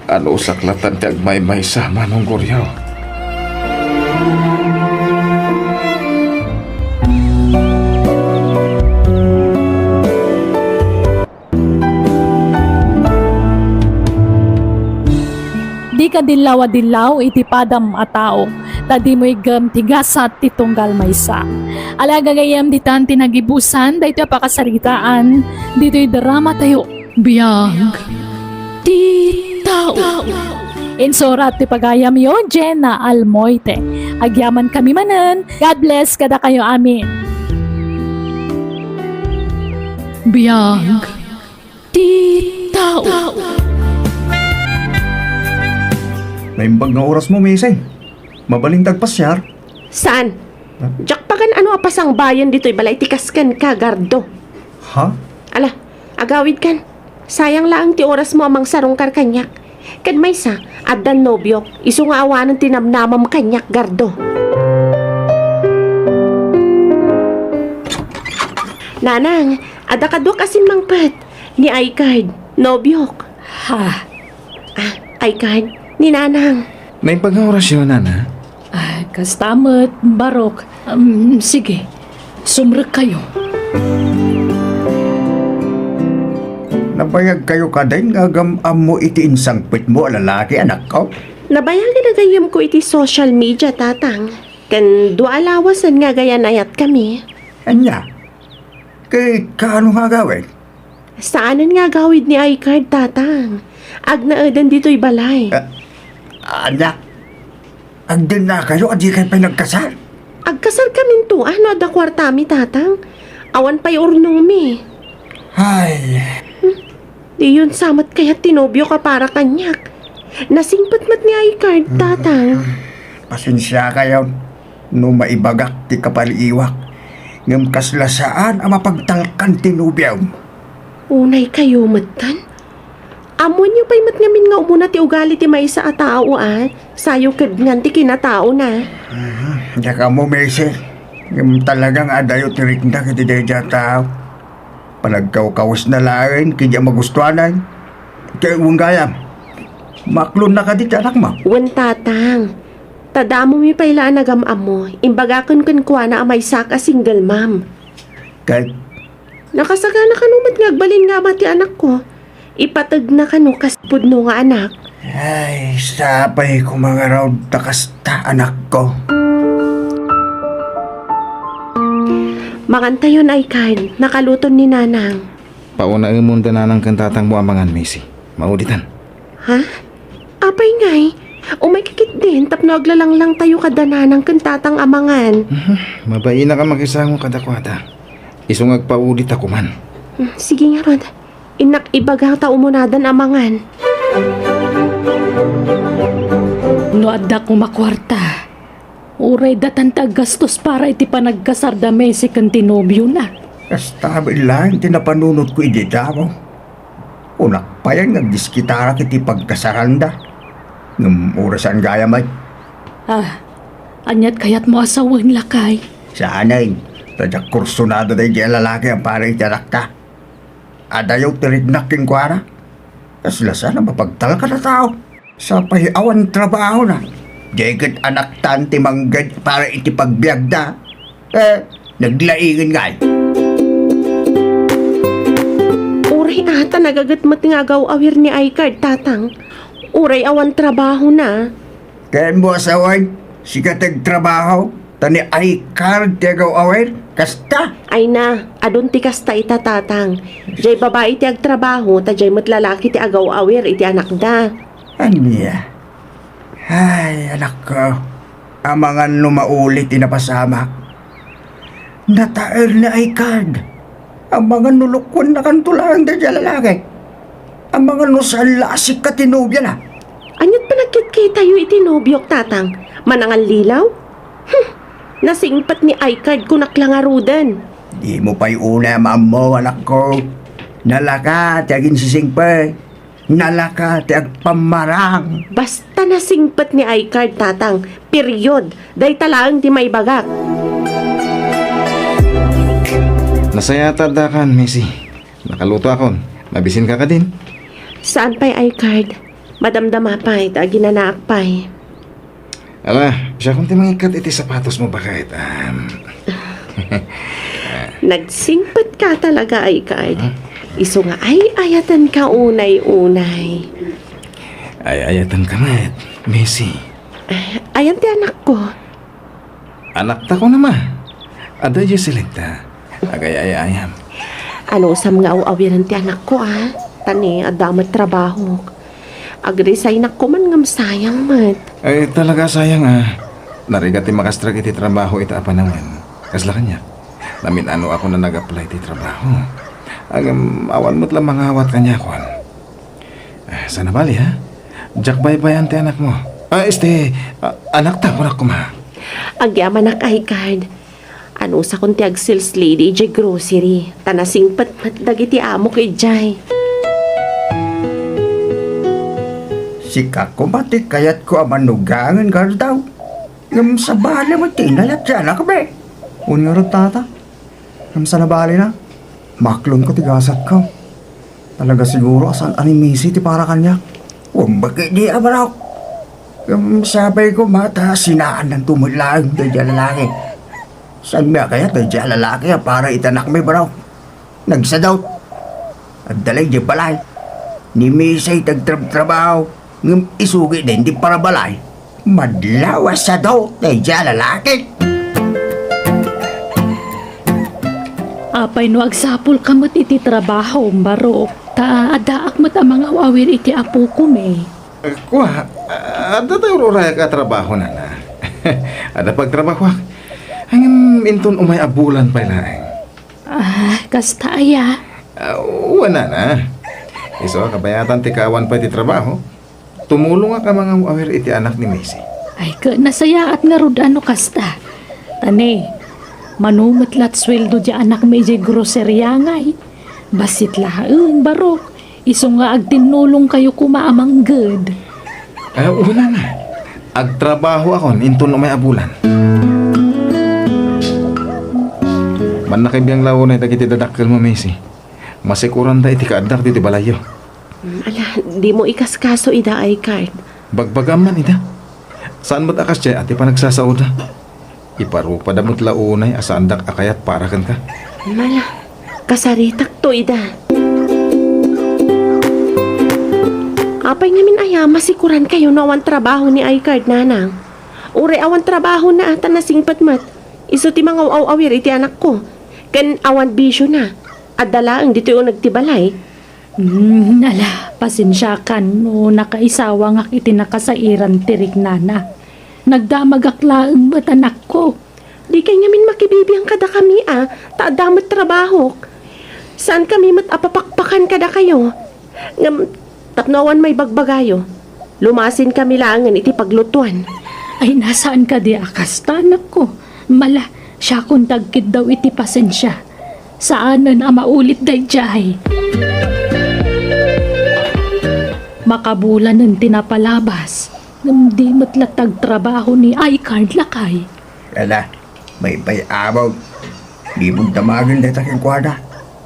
Anusak latta ti agmaymaysa, Manong Goryo. Dika dillaw a dillaw iti padam a tao, ta dimo iggem ti gasat ti tunggal maysa. Ala, gagayyem, ditan ti nagibusan daytoy a pakasaritaan ditoy dramatayo, Biag ti Tao. Insurat ti pagayamyo, Jenna Almoite. Agyamankami manen. God bless kadakayo amin. Biag ti Tao. Naimbag nga orasmo, Mising. Mabalinta agpasiar? Saan? Huh? Diak pagan-ano a pasangbayen ditoy balay ti kas kenka, Gardo. Ha? Ala, agawidkan. Sayang laeng ti orasmo a mangsarungkar kaniak. Ken maysa, addan nobiok, isu nga awanen ti namnamam kaniak, Gardo. Nanang, adda kaduak a simmangpet. Ni Aykard, nobiok. Ha? Ah, Aykard, ni Nanang. Naimbag nga orasyo, Nana? Ah, kasta met, Barok. Um, sige, sumrekkayo. Nabayagkayo kadin nga agam-ammo iti insangpetmo a lalaki, anakko? Nabayagen a gayyemko iti social media, Tatang. Ken dua a lawasen nga agayanayatkami. Ania? Ket kaano nga agawid? Saanen nga agawid ni Aykard, Tatang. Agnaeden ditoy balay. Ah, ania? Agdennakayo a dikay pay nagkasar? Agkasarkaminto, ah, no adda kuartami, Tatang. Awan pay urnongmi. Ay. Hmm? Diyon sa met kayat ti nobiok a para kaniak. Nasingpet met ni Aykard, Tatang. Pasensiakayon no maibagak ti kapaliiwak. Ngem kasla saan a mapagtalkan ti nobiom. Unaykayo metten? Ammoenyo pay met ngamin nga umuna ti ugali ti maysa a tao, a sayo kedngan ti kinataona. Mhm. Diak ammo, Missy. Ngem talaga nga adayo ti riknak iti daydiay a tao. Panagkawkawesna laeng ken diak magustuanan. Ket wen gayam, maaklonna kadi ti anakmo? Wen, Tatang. Ta damomi pay la a nagam-ammo, imbagaken kenkuana a maysak a single mom. Ket? Nakasagana kano met nga agbalin nga ama ti anakko. Ipategna kano kas pudno nga anak. Ay, sapay koma ngarud ta kasta, anakko. Mangantayon, Aykard. Nakaluton ni Nanang. Paunaemon da Nanang ken Tatangmo a mangan, Missy. Mauditan. Ha? Apay ngay? Umayka ketdin tapno aglalanglangtayo kada Nanang ken Tatang a mangan. Mhm. Mabainak a makisango kadakuada. Isu nga agpauditakoman. Hmm, sige ngarud. Innak ibaga ta umunadan a mangan. No adda koma kuarta, uray datan ti aggastos para iti panagkasar da Missy ken ti nobiona. Kasta met laeng ti napanunotko idi damo. Kunak payen nga agdiskitarak iti pagkasaranda. Ngem uray saan gayam met. Ah, ania't kayatmo a sawen, lakay? Saanen, ta diak kursunada daydiay a lalaki a para iti anakta. Adayo ti riknak kenkuana. Kasla saan a mapagtalkan a tao. Sapay awan trabahona. Diay ket anaktan ti mangged para iti pagbiagda. Eh, naglaingen ngay. Uray a ta nagaget met nga agaw-awir ni Aykard, Tatang. Uray awan trabahona. Ken mo a sawen, sika ti agtrabaho, ta ni Aykard ti agaw-awir, kasta? Ay na, adun ti kasta ita, Tatang. Diay babai ti agtrabaho, ta diay met lalaki ti agaw-awir iti anakda. Ania? Ay, anakko, amangan no mauli ti napasamak. Nataer ni Aykard. Amangan no lukuennakanto laeng daydiay a lalaki. Amangan no saan la a sika ti nobiana. Ania't panagkitkitayo iti nobiok, Tatang? Manangallilaw? Hmm, nasingpet ni Aykard, kunak la ngaruden. Dimo pay unay a maammo, anakko. Nalaka ti aginsisingpet. Nalaka ti agpammarang. Basta nasingpet ni Aykard, Tatang. Period. Dayta laeng ti maibagak. Nasayaat addakan, Missy. Nakalutoakon. Mabisinka kadin? Saan pay, Aykard? Madamdama pay, ta aginanaak pay. Ala, siakon ti mangikkat iti sapatosmo, baket. Am. Nagsingpetka talaga, Aykard. Huh? Isu nga ay-ayatenka unay-unay. Ay-ayatenka met, Missy. Ay, ayan ti anakko. Anakta, kunam a. Adda Jocelyn ta. Agay-ayayam. Anusam nga aw-awiren ti anakko, a? Ta ni, adda met trabahok. Agresignak koman ngem sayang met. Ay, talaga sayang, a. Narigat ti makastrek iti trabaho ita a panawen. Kasla kaniak. Namin-anoakon a nag-apply ti trabaho. Ngem awan met la mangawat kaniakon. Ah, saan a bali, ha? Diak baybay-an ti anakmo. Ah, este, ah, anakta, kunak koma. Agyamanak, Aykard. Anusakon ti ag-sales lady idiay grocery, ta nasingpet met dagiti amok idiay. Sika koma ti kayatko a manugangen, Gardaw. Ngem sabali met ti inayat ti anakmi. Wen ngarud, Tata. Ngem saan a balina, maklonko ti gasatko. Talaga siguro a saan a ni Missy ti para kaniak. Wen, baket di a, barok. Ngem sapay koma ta sinaannanto met laeng daydiay a lalaki. Saanmi a kayat daydiay a lalaki a para iti anakmi, barok. Nagsadut. Adda la idiay balay. Ni Missy ti agtrabtrabaho, ngem isu ketdin ti parabalay. Madlaw a sadut daydiay a lalaki. Apay no agsapulka met iti trabahom, barok, ta addaak met a mangaw-awir iti apokomi. Kua, adda tay ur-urayak a trabaho, nana. Adda pagtrabahoak. Ngem inton umay a bulan pay laeng. Ah, kasta aya? Ah, wen, nana. Isu a kabayatan ti kaawan pay ti trabaho. Tumulongak a mangaw-awir iti anak ni Missy. Ay, ket nasayaat ngarud a no kasta. Ta ne, mano met lat sueldo diay anakmi idiay groceria ngay. Bassit laeng, barok. Isu nga agtinnulongkayo koma a mangged. Ah, una nga. Agtrabahoakon inton umay a bulan. Mannakabiang la unay dagiti dadakkelmo, Macy. Masikuranda iti kaaddak ditoy balayyo. Mm, ala, dimo ikaskaso ida, Aykard. Bagbagam man ida. Saan met a kasdiay a ti panagsasaoda. Iparupada met la unay a saandak a kayat para kenka. Ala, kasaritakto ida. Apay ngamin aya, masikurankayo no awan trabaho ni Aykard, nanang? Uray awan trabahona ta nasingpet met. Isu ti mangaw-aw-awir iti anakko. Ken awan bisiona. Adda laeng ditoy uneg ti balay. Hmm, ala, pasensiakan no nakaisawangak iti nakasairan ti riknana. Nagdamagak laeng met, anakko. Dikay ngamin makibibiang kadakami a, ta adda met trabahok. Saankami met a papakpakan kadakayo. Ngem tapno awan maibagbagayo, lumasinkami laengen iti paglutuan. Ay, saan kadi a kasta, anakko. Mala, siakon ti agkiddaw iti pasensia. Saanen a maulit daydiay. Makabulanen ti napalabas, ngem di met latta agtrabaho ni Aykard, lakay. Ala, baybay-am. Dimo damagen dayta kenkuana.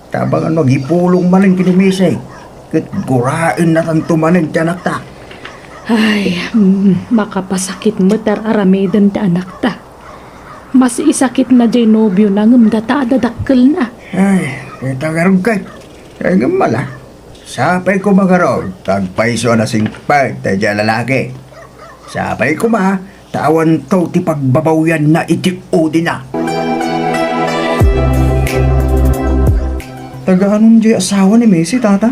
Tabang no agipulong manen ken ni Macy, ket guraennatanto manen ti anakta. Ay, mm, makapasakit met ar-aramiden ti anakta. Mas isakitna diay nobiona ngem data a dadakkelna. Ay, ita ngarud kay. Ay, ngem mala. Sapay koma ngarud, agpayso a nasingpet daydiay a lalaki. Sapay koma, ta awanto ti pagbabawianna iti udina. Taga-anon diay asawa ni Macy, tata?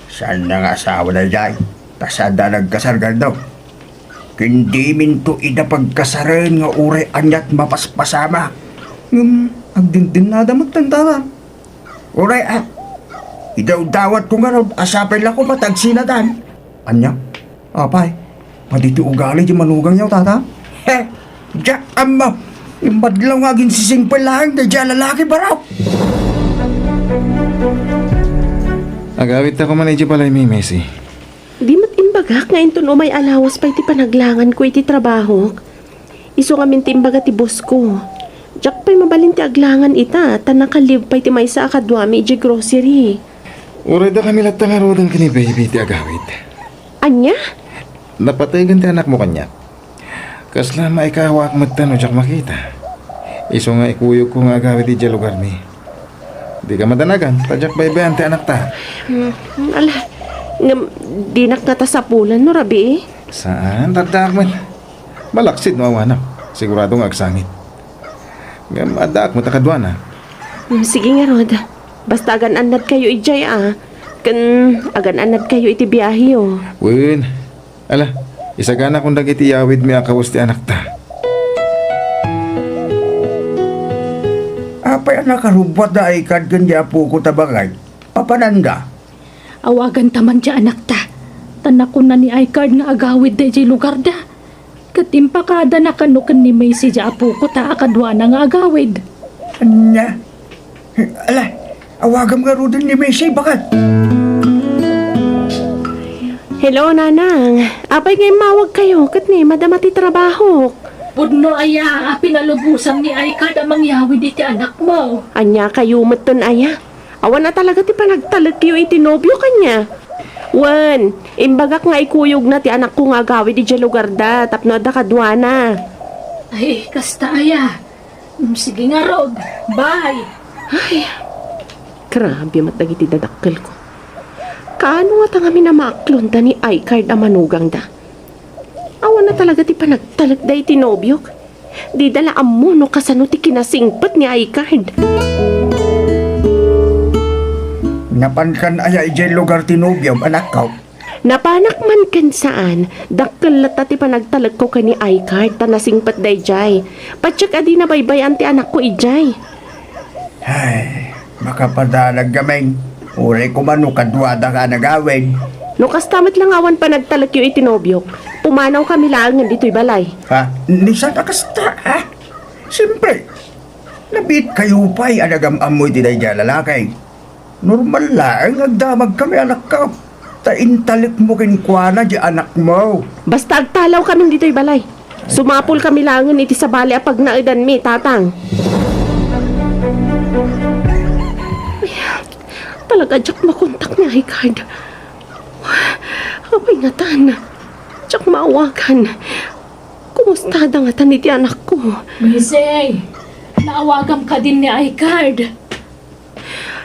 Saanna nga asawa daydiay, ta saanda a nagkasar, Gardo. Ken diminto ida pagkasaren nga uray aniat mapaspasamak. Ngem agdindennada metten, tata. Uray, a, idawdawatko ngarud a sapay la koma ta agsinadan. Ania? Apay, padi ti ugali ti manugangyo, tata? He, diak ammo. Imbadlaw nga aginsisingpet laeng daydiay a lalaki, barok. Agawidta koma idiay balaymi, Macy. Di met imbagak nga inton umay a lawas pay ti panaglanganko iti trabahok. Isu ngamin ti imbaga ti bossko. Diak pay mabalin ti aglangan ita, ta naka-leave pay ti maysa a kaduami idiay grocery. Uray dakami latta ngaruden ken ni baby ti agawid. Ania? Napategan ti anakmo kaniak. Kasla maikawaak metten no diak makita. Isu nga ikuyogko nga agawid idiay lugarmi. Dika madanagan, ta diak baybay-an ti anakta. Hmm, ala, ngem dinak ngata sapulan no rabii? Saan, addaak met. Malaksid no awanak. Sigurado nga agsangit. Ngem addaak met a kaduana. Hmm, sige ngarud. Basta agan-annadkayo idiay a. Ken agan-annadkayo iti biaheyo. Wen, ala, isaganakon dagiti iyawidmi a kawes ti anakta. Apay a nakarubbuat da Aykard ken di apoko ta bangay? Papananda? Awaganta man ti anakta. Ta nakuna ni Aykard nga agawidda idiay lugarda. Ket impakadana kano ken ni Macy ti apoko ta a kaduana nga agawid. Ania? Ala, awagam ngaruden ni Macy, baket. Hello, Nanang. Apay nga immawagkayo ket ni madama ti trabahok? Pudno aya a pinalubosan ni Aykard a mangyawid iti anakmo? Ania kayo metten aya? Awan a talaga ti panagtalekyo iti nobio kanya. Wen, imbagak nga ikuyogna ti anakko nga agawid idiay lugarda tapno adda kaduana. Ay, kasta aya. Mm, sige ngarud. Bye. Ay, grabe met dagiti dadakkelko. Kaano ngata ngamin a maaklonda ni Aykard a manugangda? Awan a talaga ti panagtalekda iti nobiok. Dida la ammo no kasano ti kinasingpet ni Aykard. Napankan aya idiay lugar ti nobiom, anakko? Napanak man ken saan, dakkel latta ti panagtalekko ken ni Aykard ta nasingpet daydiay. Patiek a di nabaybay-an ti anakko idiay. Ay, makapadalag gamin. Uray koma no kaduadaka a nagawid. No kasta met la nga awan panagtalekyo iti nobiok, pumanawkami laengen ditoy balay. Ha? Ni saan a kasta, ha? Siyempre, nabiitkayo pay a nagam-ammo iti daydiay a lalaki. Normal laeng nga agdamagkami, anakko. Ta intalekmo kenkuana diay anakmo. Basta agtalawkami ditoy balay. Sumapulkami laengen iti sabali a pagnaedanmi, Tatang. Talaga, diak makontak ni Aykard. Apay ngatan? Diak maawagan. Kumustada ngatan iti anakko? Missy, naawagam kadin ni Aykard?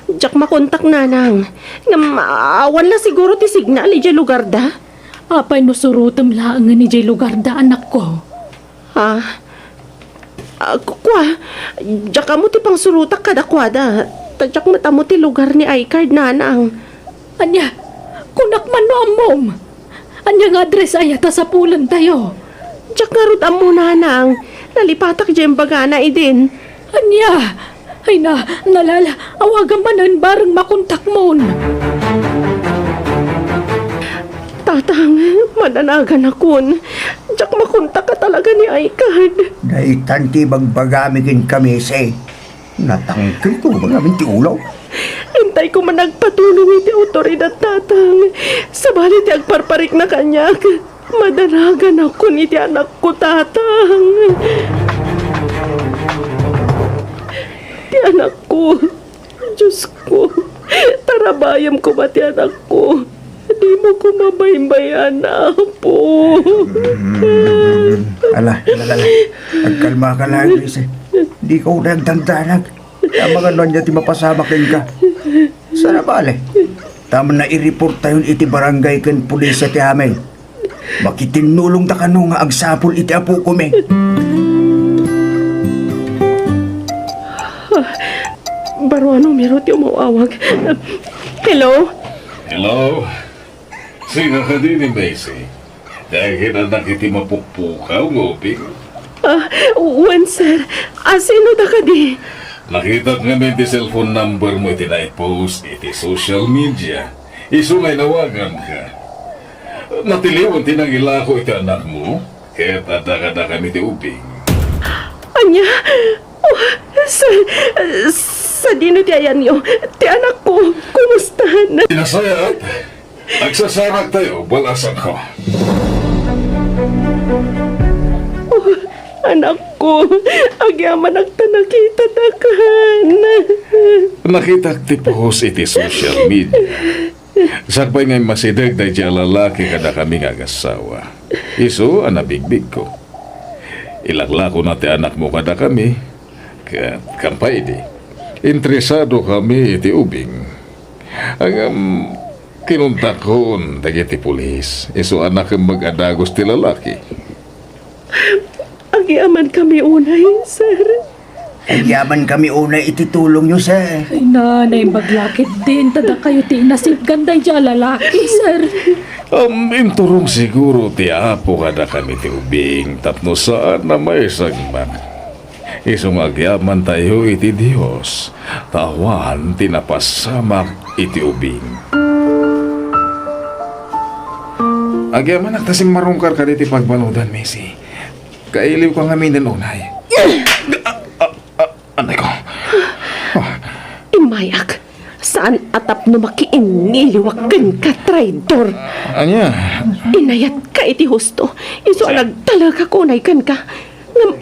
Diak makontak, nanang. Ngem, awan la siguro ti signal idiay lugarda. Apay no surotem laengen idiay lugarda, anakko? Ah, ah, ku-, kua, diak ammo ti pangsurotak kadakuada. Ta diak met ammo ti lugar ni Aykard, nanang. Ania, kunak man no ammom. Ania nga address aya ta sapulentayo? Diak ngarud ammo, nanang. Nalipatak diay imbagana idin. Ania? Ay na, nalala, awagam manen bareng makontakmon. Tatang, madanaganakon. Diak makontak a talaga ni Aykard. Daytan ti ibagbagami kenka, Missy. Natangkilko ngamin ti ulo. Intayko man agpatulong iti awtoridad, Tatang. Sabali ti agparparikna kaniak. Madanaganakon iti anakko, Tatang. Ti anakko. Diosko, tarabayem koma ti anakko. Dimo koma baybay-an, Apo. Mm. Ala, ala, ala. Agkalmaka laeng, Missy. Dika unay agdandanag. Amangan no ania ti mapasamak kenka. Saan a bale? Ta amanna i-report tayon iti barangay ken pulisya ti amin. Makitinnulongta kano nga agsapul iti apokomi. Baro a numero ti umaw-awag. Hello? Hello? Sika kadi ni Missy? Dagiti anak iti mapukpukaw nga ubing? Ah, wen, sir. Ah, sino da kadi? Nakitak ngamin ti cellphone number mo iti naipost iti social media. Isu nga inawaganka. Natiliwan ti nangilako iti anakmo, ket adda kadakami ti ubing. Ania? Oh, sa, sadino ti ayanyo? Ti anakko, kumusta? Nasayaat. Agsasaraktayo, balasangko. Oh, anakko, agyamanak ta nakitadakan. Nakitak ti post iti social media. Sakbay nga immasideg daydiay a lalaki kadakami nga agassawa. Isu a nabigbigko. Ilaklakona ti anakmo kadakami, ket kampay idi, interesado kami iti ubing. Ngem kinuntakon dagiti pulis, isu a nakemmeg a dagus ti lalaki. Agyamankami unay, sir. Agyamankami unay iti tulongyo, sir. Ay na, naimbag la ketdin, ta dakayo ti inasipgan daydiay a lalaki, sir. Um, inturong siguro ti Apo kadakami ti ubing tapno saan a maisagmak. Isu nga agyamantayo iti Dios, ta awan ti napasamak iti ubing. Agyamanak ta simmarungkar kaditi pagbanudan, Missy. Kailiwka ngamin unay. Ah, ah, ah, anay ko. Ah. Immayak. Saan a tapno makiinniliwak kenka, traidor. Ania? Inayatka iti husto. Isu a nagtalekak unay kenka. Ngem,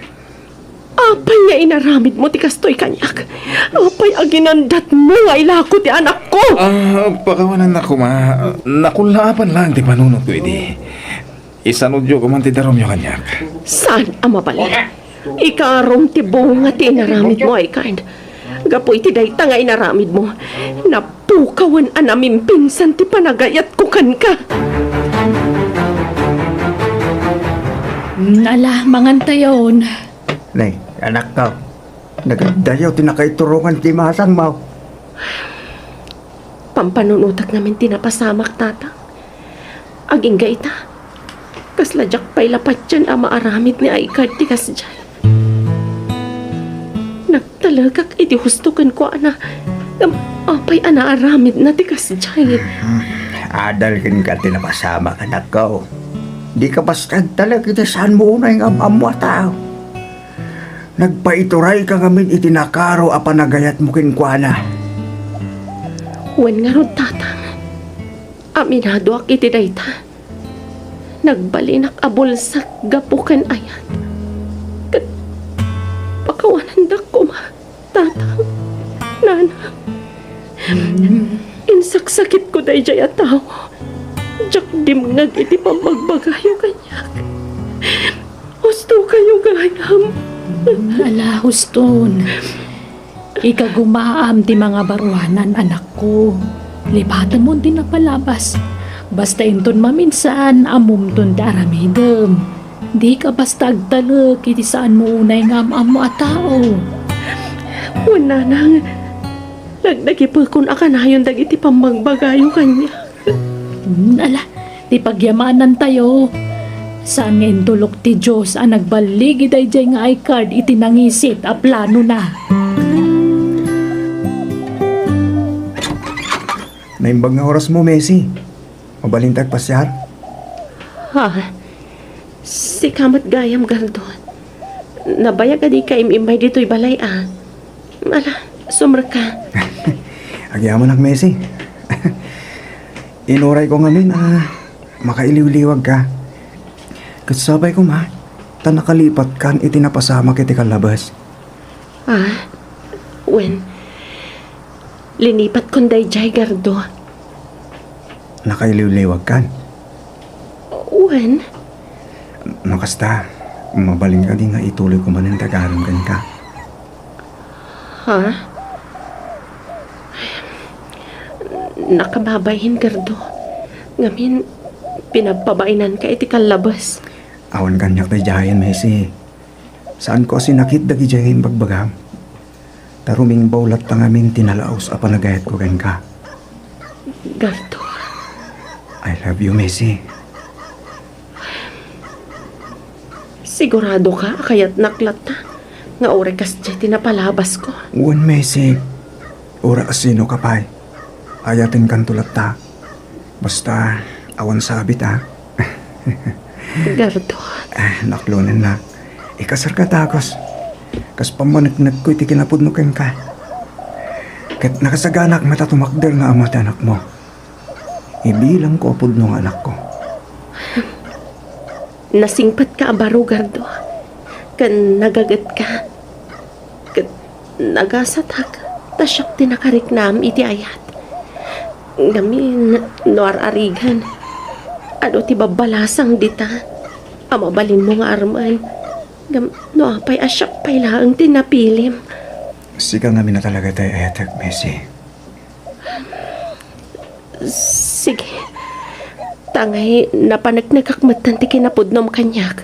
apay nga inaramidmo ti kastoy kaniak? Apay a ginandatmo nga ilako ti anakko? Ah, pakawanannak koma. Nakullaapan laeng ti panunotko idi. Isanudyo koma ti darumyo kaniak. Saan a mabalin? Ikarom ti bunga ti inaramidmo, Aykard. Gapu iti dayta nga inaramidmo, napukawen a namimpinsan ti panagayatko kenka. Ala, mangantayon. Nay, anakko, nagaddayaw ti nakaiturongan ti imasangmo. Pampanunotak ngamin ti napasamak, Tatang. Agingga ita, kasla diak pay la patien a maaramid ni Aykard ti kasdiay. Nagtalekak iti husto kenkuana, ngem apay a naaramidna ti kasdiay? Hmm, adal kenka ti napasamak, anakko. Dika basta agtalek iti saanmo unay nga am-ammo a tao. Nagpaiturayka ngamin iti nakaro a panagayatmo kenkuana. Wen ngarud, Tatang, aminadoak iti dayta. Nagbalinak a bulsak gapu ken ayat. Ket pakawanandak koma, Tatang, Nanang. Insaksakitko daydiay a tao. Diak dimngeg iti pammagbagayo kaniak. Hustokayo gayam. Ala, huston. Ikagumaam ti mangabaruanan, anakko. Lipatemon ti napalabas. Basta inton maminsan, ammomton ti aramidem. Dika basta agtalek iti saanmo unay nga am-ammo a tao. Wen, Nanang, nagdagipekon a kanayon dagiti pammagbagayo kaniak. Hmm, ala, ti pagyamanantayo. Saan nga intulok ti Dios a nagballigi daydiay nga I-card iti nangisit a planona. Naimbag nga orasmo, Messi. Mabalinta agpasiar? Ha? Sika met gayam, Gardo. Nabayag a dika im-immay ditoy balay a. Ala, sumrekka. Agyamanak, Messi. Inurayko ngamin a makailiwliwagka. Ket sapay koma ta nakalipatkan iti napasamak iti kallabes. Ah, wen, linipatkon daydiay, Gardo. Nakailiwliwagkan? Wen. No kasta, mabalin kadi nga ituloyko manen ti agarem kenka? Ha? Nakababain, Gardo. Ngamin, pinagpabainanka iti kallabes. Awan kaniak daydiayen, Messi. Saanko a sinakit dagidiay nga imbagbagam. Ta rumingbaw latta ngamin ti nalaus a panagayatko kenka. Gardo. I love you, Messi. Siguradoka a kayatnak latta nga uray kasdiay ti napalabasko? Wen, Messi. Uray a sinoka pay, ayatenkanto latta. Basta, awan sabit, a. Gardo. Ah, naklonennak. Ikasarka, takos. Kas pammaneknekko iti kinapudno kenka. Ket nakasaganak met a tumakder nga ama ti anakmo. Ibilangko a pudno nga anakko. Nasingpetka a baro, Gardo, ken nagagetka. Ket nagasatak ta siak ti nakariknam iti ayat. Ngamin, no ar-arigan, adu ti babbalasang dita a mabalinmo nga armen. Ngem no apay a siak pay laeng ti napilim? Sika ngamin a talaga ti ay-ayatek, Messi. Sige. Tangay napaneknekak metten ti kinapudnom kaniak.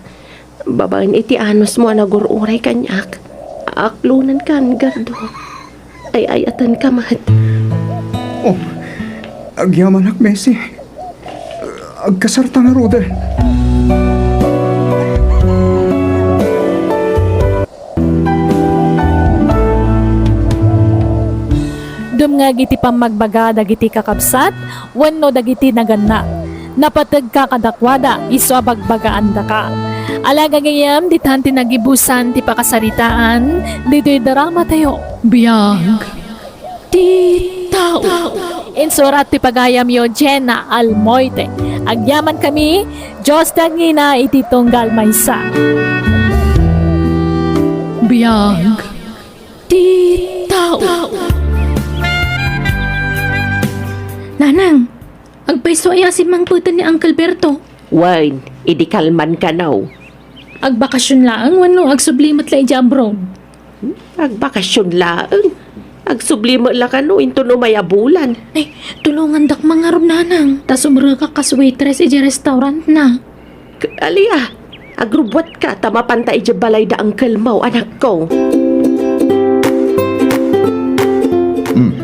Babaen iti anusmo a nagur-uray kaniak, aklonenkan, Gardo. Ay-ayatenka met. Oh, agyamanak, Messi. Agkasarta ngaruden. Dumngeg iti pammagbaga dagiti kakabsat wenno dagiti naganna. Napategka kadakuada, isu a bagbagaandaka. Ala gagayem, ditan ti nagibusan ti pakasaritaan ditoy dramatayo. Biag ti tao. Insurat ti pagayamyo, Jenna Almoite. Agyamankami, Dios ti agngina iti tunggal maysa. Biag ti tao. Nanang, agpayso aya a simmangpeten ni Uncle Berto? Wen, idi kalman kano. Agbakasyon laeng wenno agsubli met la idiay abroad? Agbakasyon laeng. Agsubli met la kano inton umay a bulan. Ay, tulongandak man ngarud, Nanang, ta sumrekak kas waitress idiay restaurant na. K-, alia, agrubbuatka ta mapanta idiay balay da uncle mo, anakko. Hmm.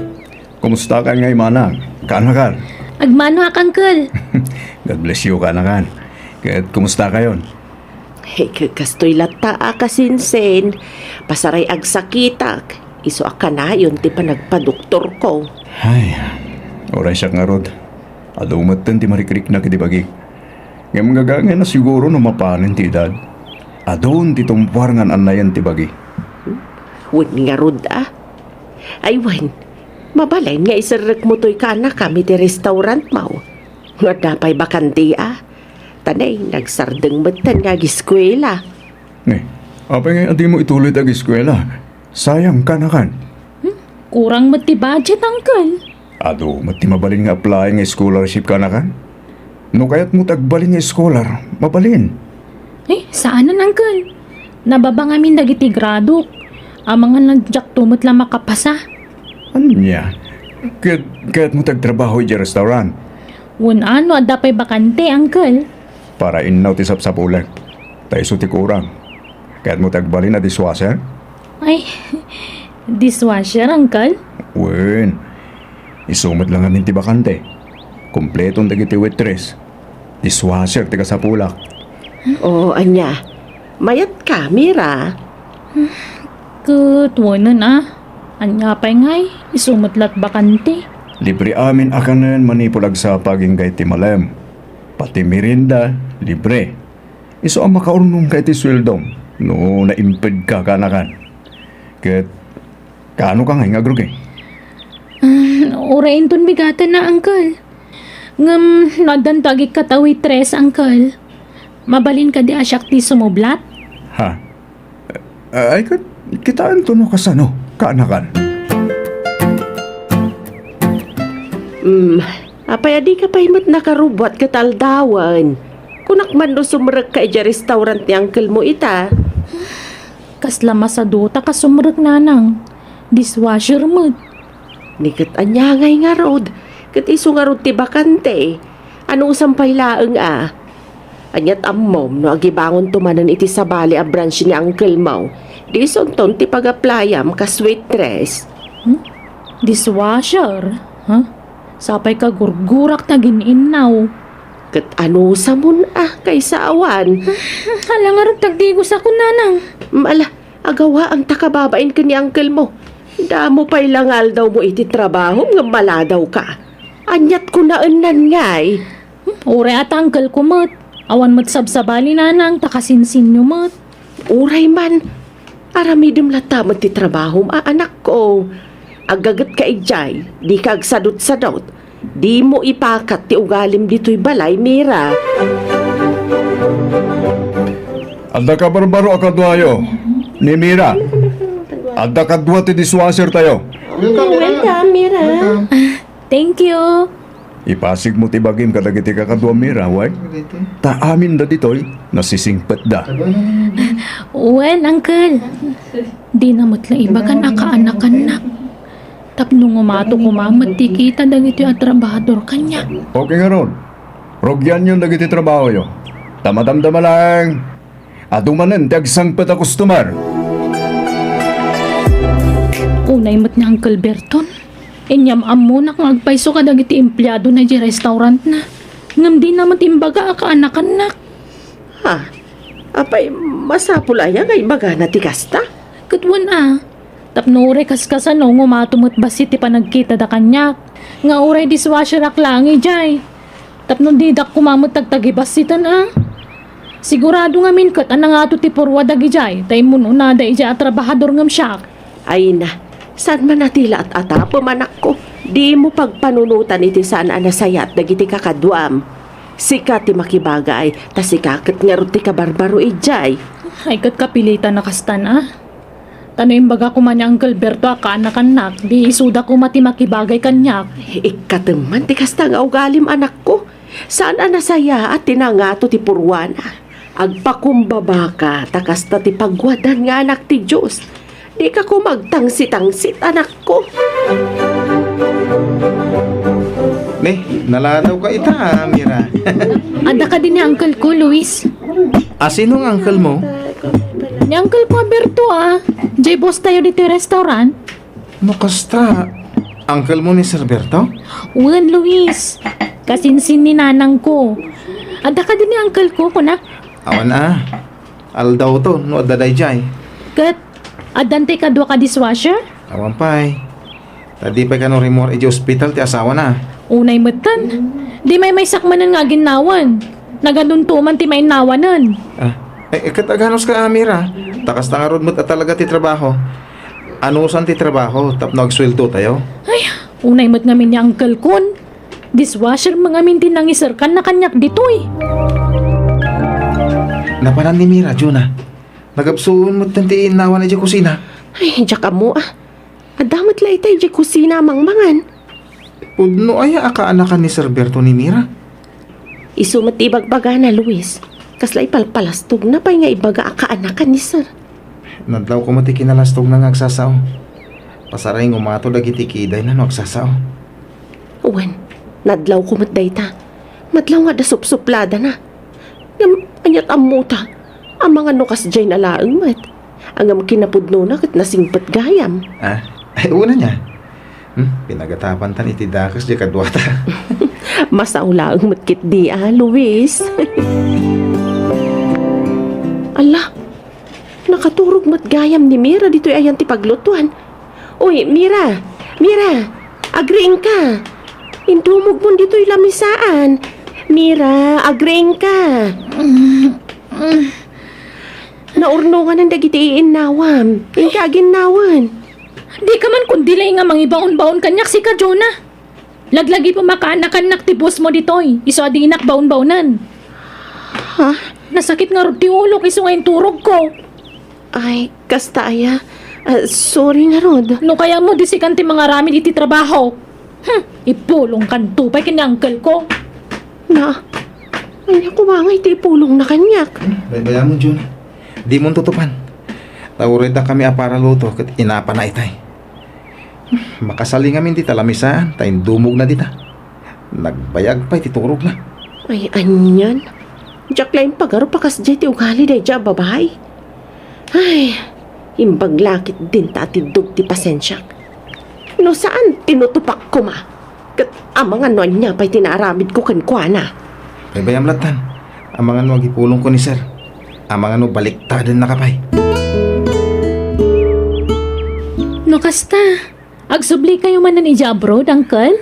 Kumusta kan ngay, manang? Kaanakan? Agmanoak, uncle. God bless you, kaanakan. Ket kumusta kayon? Hey, k-, kastoy latta a kasinsin. Pasaray agsakitak. Isu a kanayon ti panagpadoktorko. Ay, uray siak ngarud. Adu metten ti marikriknak iti bagik. Ngem gagangay na siguro no mapanen ti edad. Adun ti tumpuar nga an-annayen ti bagi. Wen ngarud a. Ay wen, Mabalin nga iserrekmo toy kaanakam iti restaurantmo. No adda pay bakante a. Ta nay, nagsardeng metten nga agiskuela. Ni, apay nga dimo ituloy ti agiskuela? Sayang kaanakan. Hmm? Kurang met ti budget, uncle. Adu met ti mabalin nga apply nga scholarship kaanakan. No kayatmo ti agbalin nga scholar, mabalin. Eh, saanen, uncle. Nababa ngamin dagiti gradok. Amangan a diakto met la makapasa. Ania? Ket kayatmo ti agtrabaho idiay restaurant? Wen a, no adda pay bakante, uncle. Para innaw ti sapsapulek. Ta isu ti kurang. Kayatmo ti agbalin a dishwasher? Ay, dishwasher, uncle? Wen, isu met la ngamin ti bakante. Kompleton dagiti waitress, dishwasher ti kasapulak. O, ania? Mayatka, Mira? Ket wenen a. Ania pay ngay, isu met la't bakante. Libre amin a kanen manipud agsapa agingga iti malem. Pati merienda, libre. Isu a makaurnongka iti sueldom no naimpedka kaanakan. Ket kaanoka ngay nga agrugi? Ah, uray inton bigaten a, uncle. Ngem no addanto agikkat a waitress, uncle, mabalin kadi a siak ti sumublat? Ha? Ay, ket kitaento no kasano, kaanakan. Hmm, apay a dika pay met nakarubbuat ket aldawen? Kunak man no sumrekka idiay restaurant ni uncle mo ita. Kasla masaduta ka sumrek, nanang. Dishwasher met. Ni ket ania ngay ngarud? Ket isu ngarud ti bakante. Anusam pay laeng a. Ania't ammom no agibangonto manen iti sabali a branch ni uncle mo, di isunton ti pag-applyam kas waitress? Hmm? Dishwasher? Ha? Sapay ka gurgurak ta gin-innaw. Ket anusamon a, kaysa awan? Hala ngarud ti agdigos a kunanang. Mala, Agawaam ta kababain ken ni uncle mo. Damo pay la nga aldawmo iti trabahom ngem maladawka. Ania't kunaennan ngay? Hmm, uray a ta uncle ko met. Awan met sabsabali, nanang, ta kasinsinyo met. Uray man, aramidem latta met ti trabahom a anakko. Aggagetka idiay, dika agsadutsadut. Dimo ipakat ti ugalim ditoy balay, Mira. Adda kabarbaro a kaduayo ni Mira. Adda kadua ti dishwasher tayo. Welcome, Mira. Welcome, Mira. Welcome. Thank you. Ipasigmo ti bagim kadagiti kakadua, Mira, wen? Ta aminda ditoy, nasisingpetda. Wen, uncle. Dina met la ibagan a kaanakannak. Tapno ngumato koma met ti kita dagitoy a trabahador kaniak. Okay ngarud. Rugianyon dagiti trabahoyo. Ta madamdama laeng, adu manen ti agsangpet a customer. Unay met ni Uncle Berton, inyam-ammonak nga agpayso kadagiti empleadona idiay restaurantna. Ngem dina met imbaga a kaanakannak. Ha? Apay, masapul aya nga ibagana ti kasta? Ket wen a, tapno uray kaskasano, ngumato met bassit ti panagkitada kaniak, nga uray dishwasherak laeng idiay. Tapno didak koma met tagtagibassiten a. Sigurado ngamin ket a nangato ti purwa dagidiay, ta immun-unada idiay a trabahador ngem siak. Ay na, saan man a ti la at-atapem, anakko? Dimo pagpanunotan iti saan a nasayaat dagiti kakaduam. Sika ti makibagay, ta sika ket ngarud ti kabarbaro idiay. Ay, ket kapilitan a kastan a. Ta no imbaga koma ni Uncle Berto a kaanakannak, di isuda koma ti makibagay kaniak. Ikkatem man ti kasta nga ugalim, anakko. Saan a nasayaat ti nangato ti purwana. Agpakumbabaka, ta kasta ti pagwadan nga anak ti Dios. Dika koma agtangsit-tangsit, anakko. Ne, naladawka ita, Mira. Adda kadi ni uncle ko, Luis? A, sino nga uncle mo? Ni uncle ko, Berto, a. Jay boss tayo ditoy restaurant. No kasta, uncle mo ni Sir Berto? Wen, Luis. Kasinsin ni nanang ko. Adda kadi ni uncle ko, kunak? Awan a. Aldawto, no adda daydiay. Ket, addan ti kadua ka dishwasher? Awan pay. Ta di pay kano rimmuar idiay ospital ti asawana. Unay metten. Di maymaysak manen nga aginnawan. Nagadunto man ti mainnawanen. A, e, ket aganuska, Mira? Ta kasta ngarud met a talaga ti trabaho. Anusan ti trabaho tapno agsueldo tayo? Ay, Unay met ngamin ni uncle kon, dishwasher met ngamin ti nangiserkanna kaniak ditoy. Napanan ni Mira, Jonah. Nagapsuon met ti innawan idiay kusina. Ay, diak ammo a. Adda met la ita idiay kusina a mangmangan. Pudno aya a kaanakan ni Sir Berto ni Mira? Isu met ti ibagbagana, Luis. Kasla ipalpalastogna pay nga ibaga a kaanakan ni Sir. Nadlawko met ti kinalastogna nga agsasao. Pasaray nga umato dagiti kidayna no agsasao. Wen, nadlawko met dayta. Nadlaw nga adda supsupladana. Ngem, ania't ammota? Amangan no kasdiayna laeng met. Ngem kinapudnona ket nasingpet gayam. Ah, ay, una niya. Hmm, pinagatapantan iti dakes di kaduata. Masao laeng met ketdi a, Luis. Ala, nakaturog met gayam ni Mira ditoy ayan ti paglutuan. Uy, Mira! Mira! Agriingka! Indumogmon ditoy lamisaan! Mira, agriingka! Naurnonganan dagiti iinnawam. Inka aginnawen. Dika man kundi laeng nga mangibaon-baon kaniak sika, Jonah. Laglagipem a kaanakannak ti buosmo ditoy, isu a dinak baon-baonan. Ha? Nasakit ngarud ti ulok isu nga inturogko. Ay, kasta aya. Ah, sorry ngarud. No kayatmo, disikan ti mangaramid iti trabaho. Hmm, ipulongkanto pay ken ni uncle ko. Na, ania koma nga iti ipulongna kaniak? Hmm, baybayamon, Jun. Dimon tutupan. Ta uray dakami a para luto ket inapana itay. Hmm, makasali ngamin dita lamisaan ta indumogna dita. Nagbayag pay ti turogna. Ay, anian? Diak la impagarup a kasdiay ti ugali daydiay a babai. Ay, imbag la ketdin ta atiddog ti pasensiak. No saan, tinutupak koma. Ket amangan no ania pay ti naaramidko kenkuana. Baybayam lattan. Amangan no agipulongko ni Sir. Amangan no baliktadennaka pay. No kasta, agsublikayo manen idiay abroad, Uncle?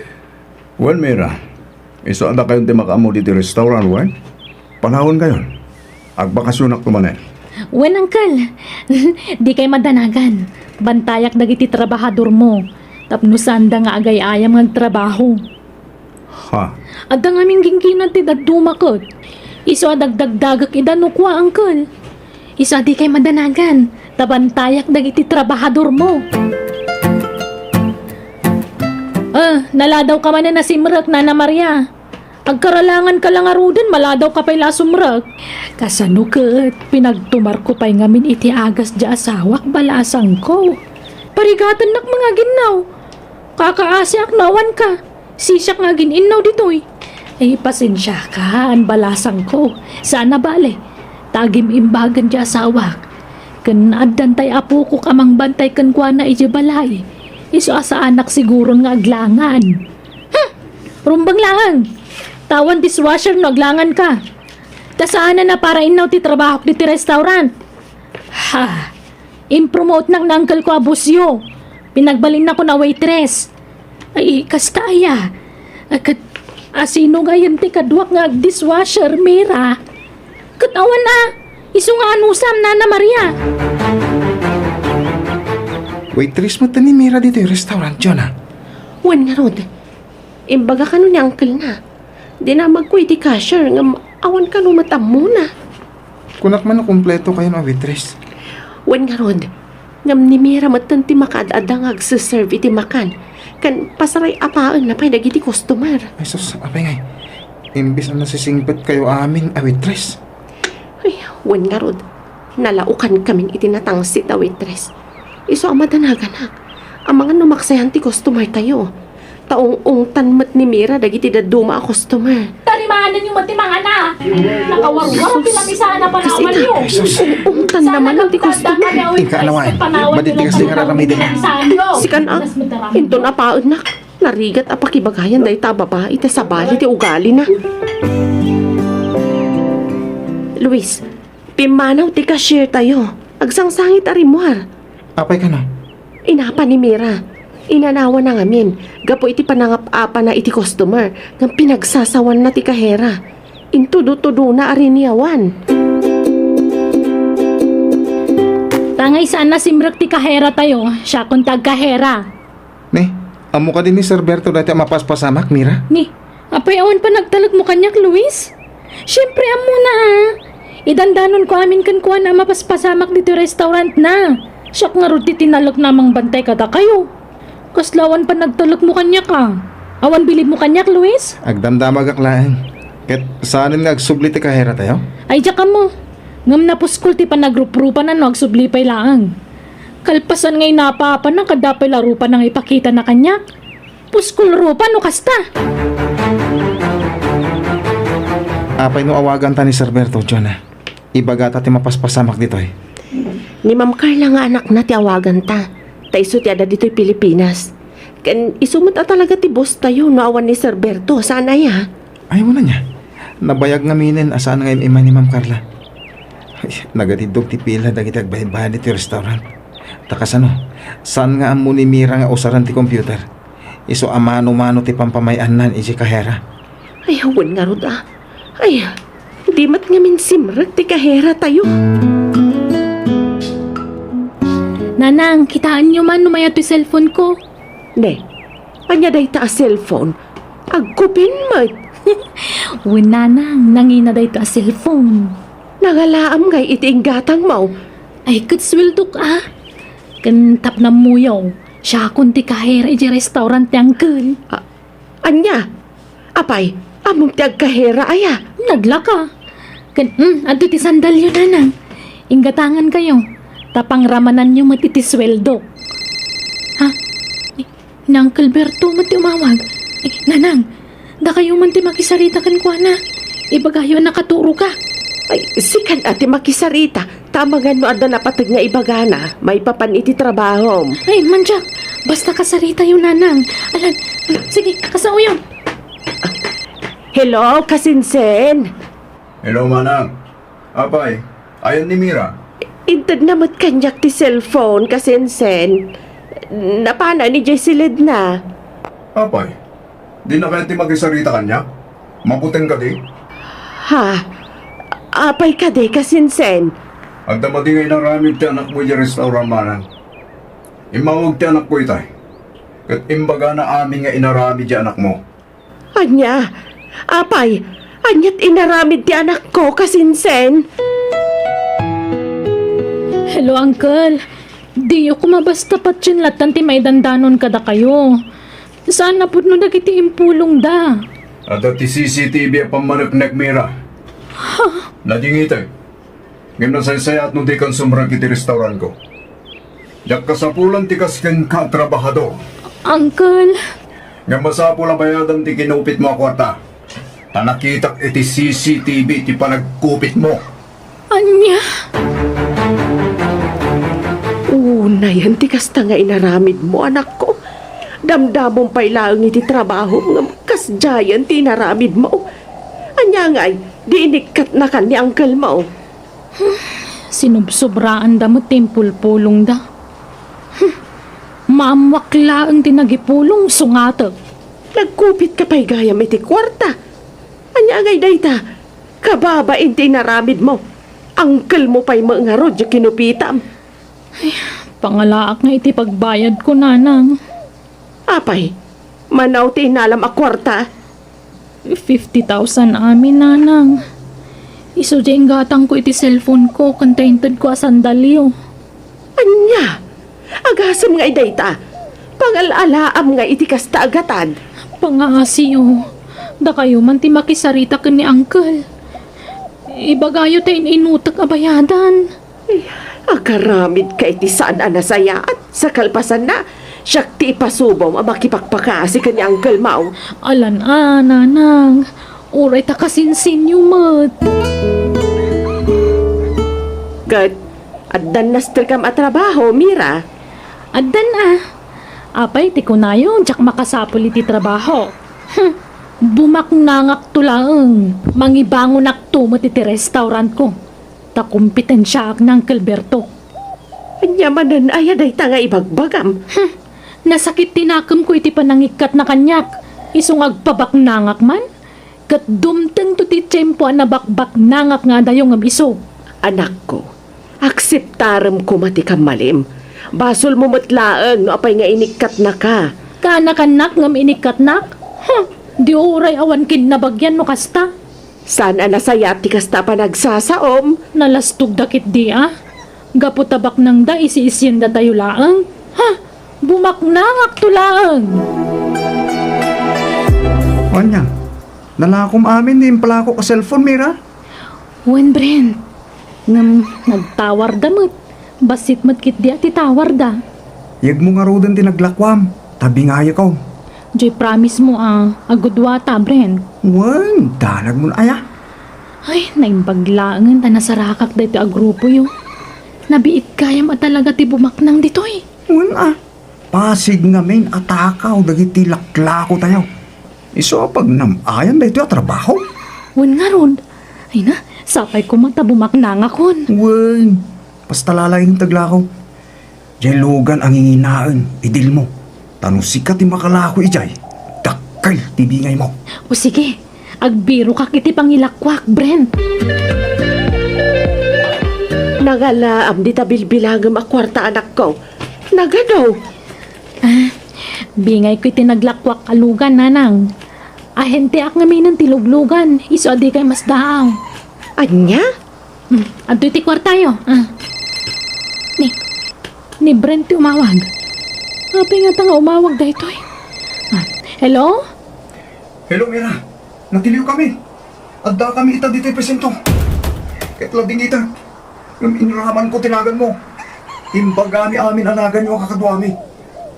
Wen, Mira, isu a dakayon ti makaammo ditoy restaurant, wen? Panawenkayon. Agbakasionak to manen. Wen, Uncle. Dikay madanagan. Bantayak dagiti trabahadormo tapno saanda nga agay-ayam nga agtrabaho. Ha? Adda ngamin gingginad ti dadduma ket isu a dagdagdagek ida no kua, Uncle. Isu a dikay madanagan, ta bantayak dagiti trabahadormo. Eh, naladawka manen a simrek, Nana Maria. Agkaralanganka la ngaruden, maladawka pay la a sumrek. Kasano ket, pinagtumarko pay ngamin iti agas diay asawak, balasangko. Parigatennak mangaginnaw. Kakaasiak no awanka. Sisiak nga agin-innaw ditoy. Ay, pasensiaka, balasangko. Saan a bale. Ta agim-imbagen diay asawak. Ken addan tay apokok a mangbantay kenkuana idiay balay. Isu a saanak siguron nga aglangan. Hmm! Rumbeng laeng. Ta awan dishwasher no aglanganka. Ta saanen a para innaw ti trabahok ditoy restaurant. Ha! Impromotenak ni uncle ko a busio. Pinagbalinnakon a waitress. Ay, kasta aya. Ay, ket, asino gayen ti kaduak nga agdishwasher, Mira? Ket awan a, isu nga anusam, Nana Maria. Waitress met ni Mira ditoy restaurant, Jonah. Wen ngarud, imbaga kano ni uncle na. Dinamagko iti cashier ngem awan kano met ammona. Kunak man no kumpleto kayon a waitress. Wen ngarud, ngem ni Mira metten ti makaad-adda nga agse-serve iti makan, ken pasaray-apaenna pay dagiti customer. Ay sus, apay ngay, imbes a nasisingpet kayo amin a waitress. Ay, wen ngarud, nalaokan kamin iti natangsit a waitress. Isu a madanaganak. Amangan no maksayan ti customer tayo. Ta ung-ungtan met ni Mira dagiti dadduma a customer. Tarimaanenyo met ti mangana. Nakawarwar ti lamisaan a panawanyo. Sus, ita. Ung-ungtan naman ti customer. Inka, anawan. Badi ti kasdi nga raramiden. Sikan a, inton apaennak, narigat a pakibagayan dayta a babai ta sabali ti ugalina. Luis, pimmanaw ti cashier tayo. Agsangsangit a rimmuar. Apay kano? Inapa ni Mira. Inanawanna ngamin gapu iti panangap-apana iti customer ngem pinagsasawanna ti kahera. Intudo-tudona a riniawan. Tangay saan a simrek ti kahera tayo, siakon ti agkahera. Ne, Ammo kadi ni Sir Berto daytoy a mapaspasamak, Mira? Ni, apay awan panagtalekmo kaniak, Luis? Siempre, ammona, a. Idandanonko amin kenkuana a mapaspasamak ditoy restaurantna. Siak ngarud ti tinalekna a mangbantay kadakayo. Kasla awan panagtalekmo kaniak, a. Awan bilibmo kaniak, Luis? Agdamdamagak laeng. Ket saanen nga agsubli ti kaheratayo? Ay, diak ammo. Ngem napuskol ti panagruprupana no agsubli pay laeng. Kalpasan nga inapapana, adda pay la rupana nga ipakitana kaniak. Puskol rupa no kasta. Apay no awaganta ni Sir Berto, Jonah? Ibagata ti mapaspasamak ditoy. Ni Ma'am Carla nga anakna ti awaganta. Ta isu ti adda ditoy Pilipinas. Ken isu met a talaga ti boss tayo no awan ni Sir Berto, saan aya? Ay, awan aya. Nabayag ngaminen a saan nga im-immay ni Ma'am Carla. Ay, nagatiddog ti pila dagiti agbaybayad iti restaurant. Ta kasano, saan nga ammo ni Mira nga usaren ti computer? Isu a mano-mano ti pampamay-annan iti kahera. Ay, wen ngarud, a. Ay, di met ngamin simrek ti kaheratayo. Nanang, kitaenyo man no mayat ti cellphone ko. Ne, ania dayta a cellphone? Agkupin met. Wen, Nanang, nangina dayta a cellphone. Nangalaam ngay iti inggatangmo? Ay, ket sueldok, a. Ken tapno ammoyo, siakon ti kahera iti restaurant ti uncle. A-, ania? Apay, ammom ti agkahera aya? Naglaka. Ken, mm, adto ti sandalyo, Nanang. Inggatangankayo, ta pangramananyo met iti sueldok. Ha? Ni, ni Uncle Berto met ti umawag. Eh, Nanang, dakayo man ti makisarita kenkuana. Ibagayo a nakaturoka. Ay, sika a ti makisarita. Ta amangan no adda napateg nga ibagana maipapan iti trabahom. Ay, mandiak. Basta kasaritayo, Nanang. Alan, sige, kasaoyo. Hello, kasinsin. Hello, Manang. Apay, ayan ni Mira? Intedna met kaniak ti cellphone, kasinsin. Napana ni Jessie Ledna. Apay, dina kayat ti makisarita kaniak? Mabuteng kadi? Ha? Apay kadi, kasinsin? Adda madi nga inaramid ti anakmo idiay restaurant, Manang. Immawag ti anakko itay. Ket imbagana amin nga inaramid ti anakmo. Ania? Apay, aniat inaramid ti anakko, kasinsin? Hello, Uncle. Diyo koma basta patien lattan ti maidandanon kadakayo. Saan a pudno dagiti impulongda. Adda ti C C T V a pammaneknek, Mira. Ha? Nadingiteg. Ngem nasaysayaat no dikan sumrek iti restaurantko. Diak kasapulan ti kas kenka a trabahador. Uncle. Ngem masapul a bayadam ti kinupitmo a kuarta. Ta nakitak iti C C T V ti panagkupitmo. Ania? Unayen ti kasta nga inaramidmo, anakko. Damdamom pay laeng iti trabahom ngem kasdiayen ti inaramidmo. Ania ngay, di inikkatnakan ni uncle mo? Sinubsobraanda met ti impulpulongda. Hmm. Maammoak laeng ti nagipulong, sungatek. Nagkupitka pay gayam iti kuarta. Ania ngay dayta? Kababain ti inaramidmo. Uncle mo pay met ngarud ti kinupitam. Ay, pangalaak nga iti pagbayadko, Nanang. Apay, mano ti inalam a kuarta? Fifty thousand amin, Nanang. Isu ti inggatangko iti cellphone ko ken ta intedko a sandalyo. Ania? Agasem ngay dayta? Pangal-alaam ngay iti kasta a gatad? Pangaasiyo. Dakayo man ti makisarita ken ni Uncle. Ibagayo ta in-inutek a bayadan. Ay, agaramidka iti saan a nasayaat. Sa kalpasanna, siak ti ipasubom a makipakpakaasi ken ni Uncle Mau. Alan a, Nanang. Uray ta kasinsinyo met. Ket, addan nasterkam a trabaho, Mira? Addan a. Apay ti kunayo, diak makasapul iti trabaho. Hmm. Bumaknangakto laeng. Mangibangonakto met iti restaurantko. Ta kompitensiaak ni Uncle Berto. Ania manen aya dayta nga ibagbagam? Hmm. Nasakit ti nakemko iti panangikkatna kaniak. Isu nga agpabaknangak man. Ket dumtengto ti tiempo a nabakbaknangak nga adayo ngem isu. Anakko, akseptarem koma ti kammalim. Basolmo met laeng no apay nga inikkatnaka. Kaanakannak ngem inikkatnak? Huh! Di uray awan kinnabagian no kasta. Saan a nasayaat ti kasta a panagsasaom? Nalastogda ketdi a. Gapu ta baknangda, isi-isiendatayo laeng. Ha! Bumaknangakto laeng! Ania? Nalakom amin ti impalakok a cellphone, Mira? Wen, Brent. Ngem nagtawarda met. Bassit met ketdi a ti tawarda. Yegmo ngaruden ti naglakuam, ta bingayeko. Diay promise mo a agudua ta, Brent. Wen, danagmon aya? Ay, naimbag laengen ta nasarakak daytoy a grupoyo. Nabiit gayam a talaga ti bumaknang ditoy. Wen a, pasig ngamin a takaw dagiti laklakotayo. Isu a pagnam-ayan daytoy a trabaho? Wen ngarud. Ay na, sapay koma ta bumaknangakon. Wen, basta lalaing taglako. Diay lugan a nginginaen, idilmo. Ta no sika ti makalako idiay, dakkel ti bingaymo. O sige, agbirokak iti pangilakuak, Brent. Nangalaam dita bilbilangem a kuarta, anakko. Nagado. Ah, bingayko iti naglakuak a lugan, nanang. Ahenteak ngaminen ti luglugan, isu a dikay masdaaw. Ania? Hmm, adtoy ti kuartayo. Ah. Ni, ni Brent ti umawag. Apay ngata nga umawag daytoy? Ah, hello? Hello, Mira. Natiliwkami. Addakami ita ditoy presinto. Ket la dingita. Ngem inramanko ti naganmo. Imbagami amin a naganyo a kakaduami.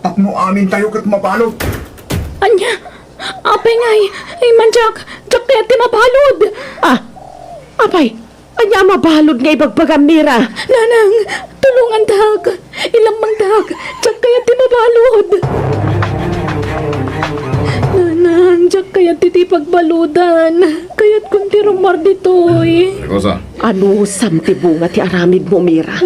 Tapno amintayo ket mabalud. Ania? Apay ngay? Ay, man, Jack! Jack kayat ti mabalud! Ah! Apay, ania a mabalud nga ibagbagam, Mira? Nanang, tulongandak! Ilammangdak! Diak kayat ti mabalud! Nanang, diak kayat ti, ti pagbaludan. Kayatkon ti rummuar ditoy. Rosa. Anusam ti bunga ti aramidmo, Mira?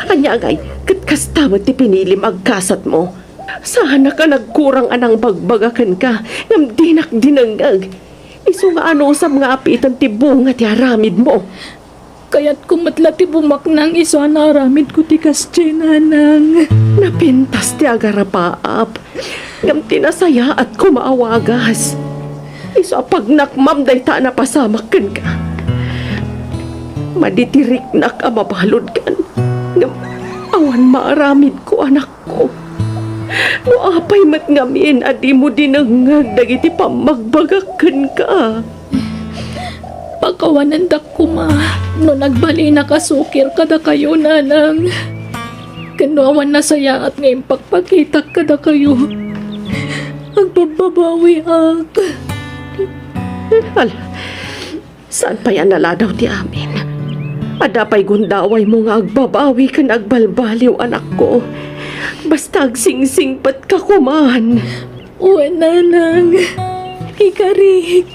Ania ngay, ket kasta met ti pinilim a agkasatmo? Saanak a nagkurang a nangbagbaga kenka, ngem dinak dinengngeg. Isu nga anusam nga apiten ti bunga ti aramidmo. Kayatko met la ti bumaknang isu a naaramidko ti kasdiay, nanang. Napintas ti agarapaap, ngem ti nasayaat koma a wagas. Isu a pagnakmam dayta a napasamak kenka. Madi ti riknak a mabaludkan, ngem awan maaramidko, anakko. No apay met ngamin a dimo dinengngeg dagiti pammagbagak kenka? Pakawanendak koma no nagbalinak a sukir kadakayo, nanang. Ken no awan nasayaat nga impakpakitak kadakayo, agbabbabawiak. Ala, saan pay a naladaw ti amin? Adda pay gundawaymo nga agbabawi ken agbalbaliw, anakko. Basta agsingsingpetka koman. Wen, nanang. Ikarik.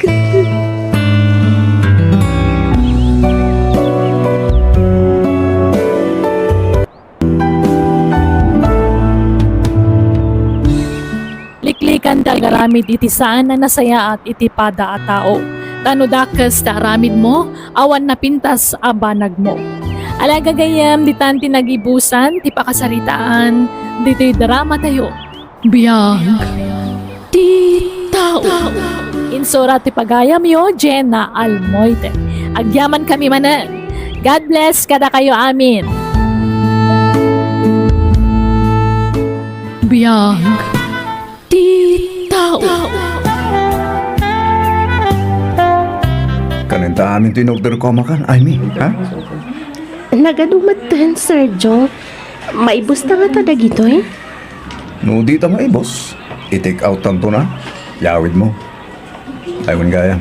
Liklikan ti agaramid iti saan a nasayaat iti pada a tao. Ta no dakes ti aramidmo, awan napintas a banagmo. Ala, gagayyem, ditan ti nagibusan ti pakasaritaan ditoy dramatayo. Biag ti tao. Insura ti pagayamyo, Jenna Almoite. Agyamankami manen. God bless kadakayo amin. Biag ti tao. Kanen ta amin ti in-order ko a makan, Amy, ha? Nagadu metten, Sir Joe. Maibusta ngata dagitoy? No dita maibus, i-take out tanto na. Yawid mo. Ay, wen gayam.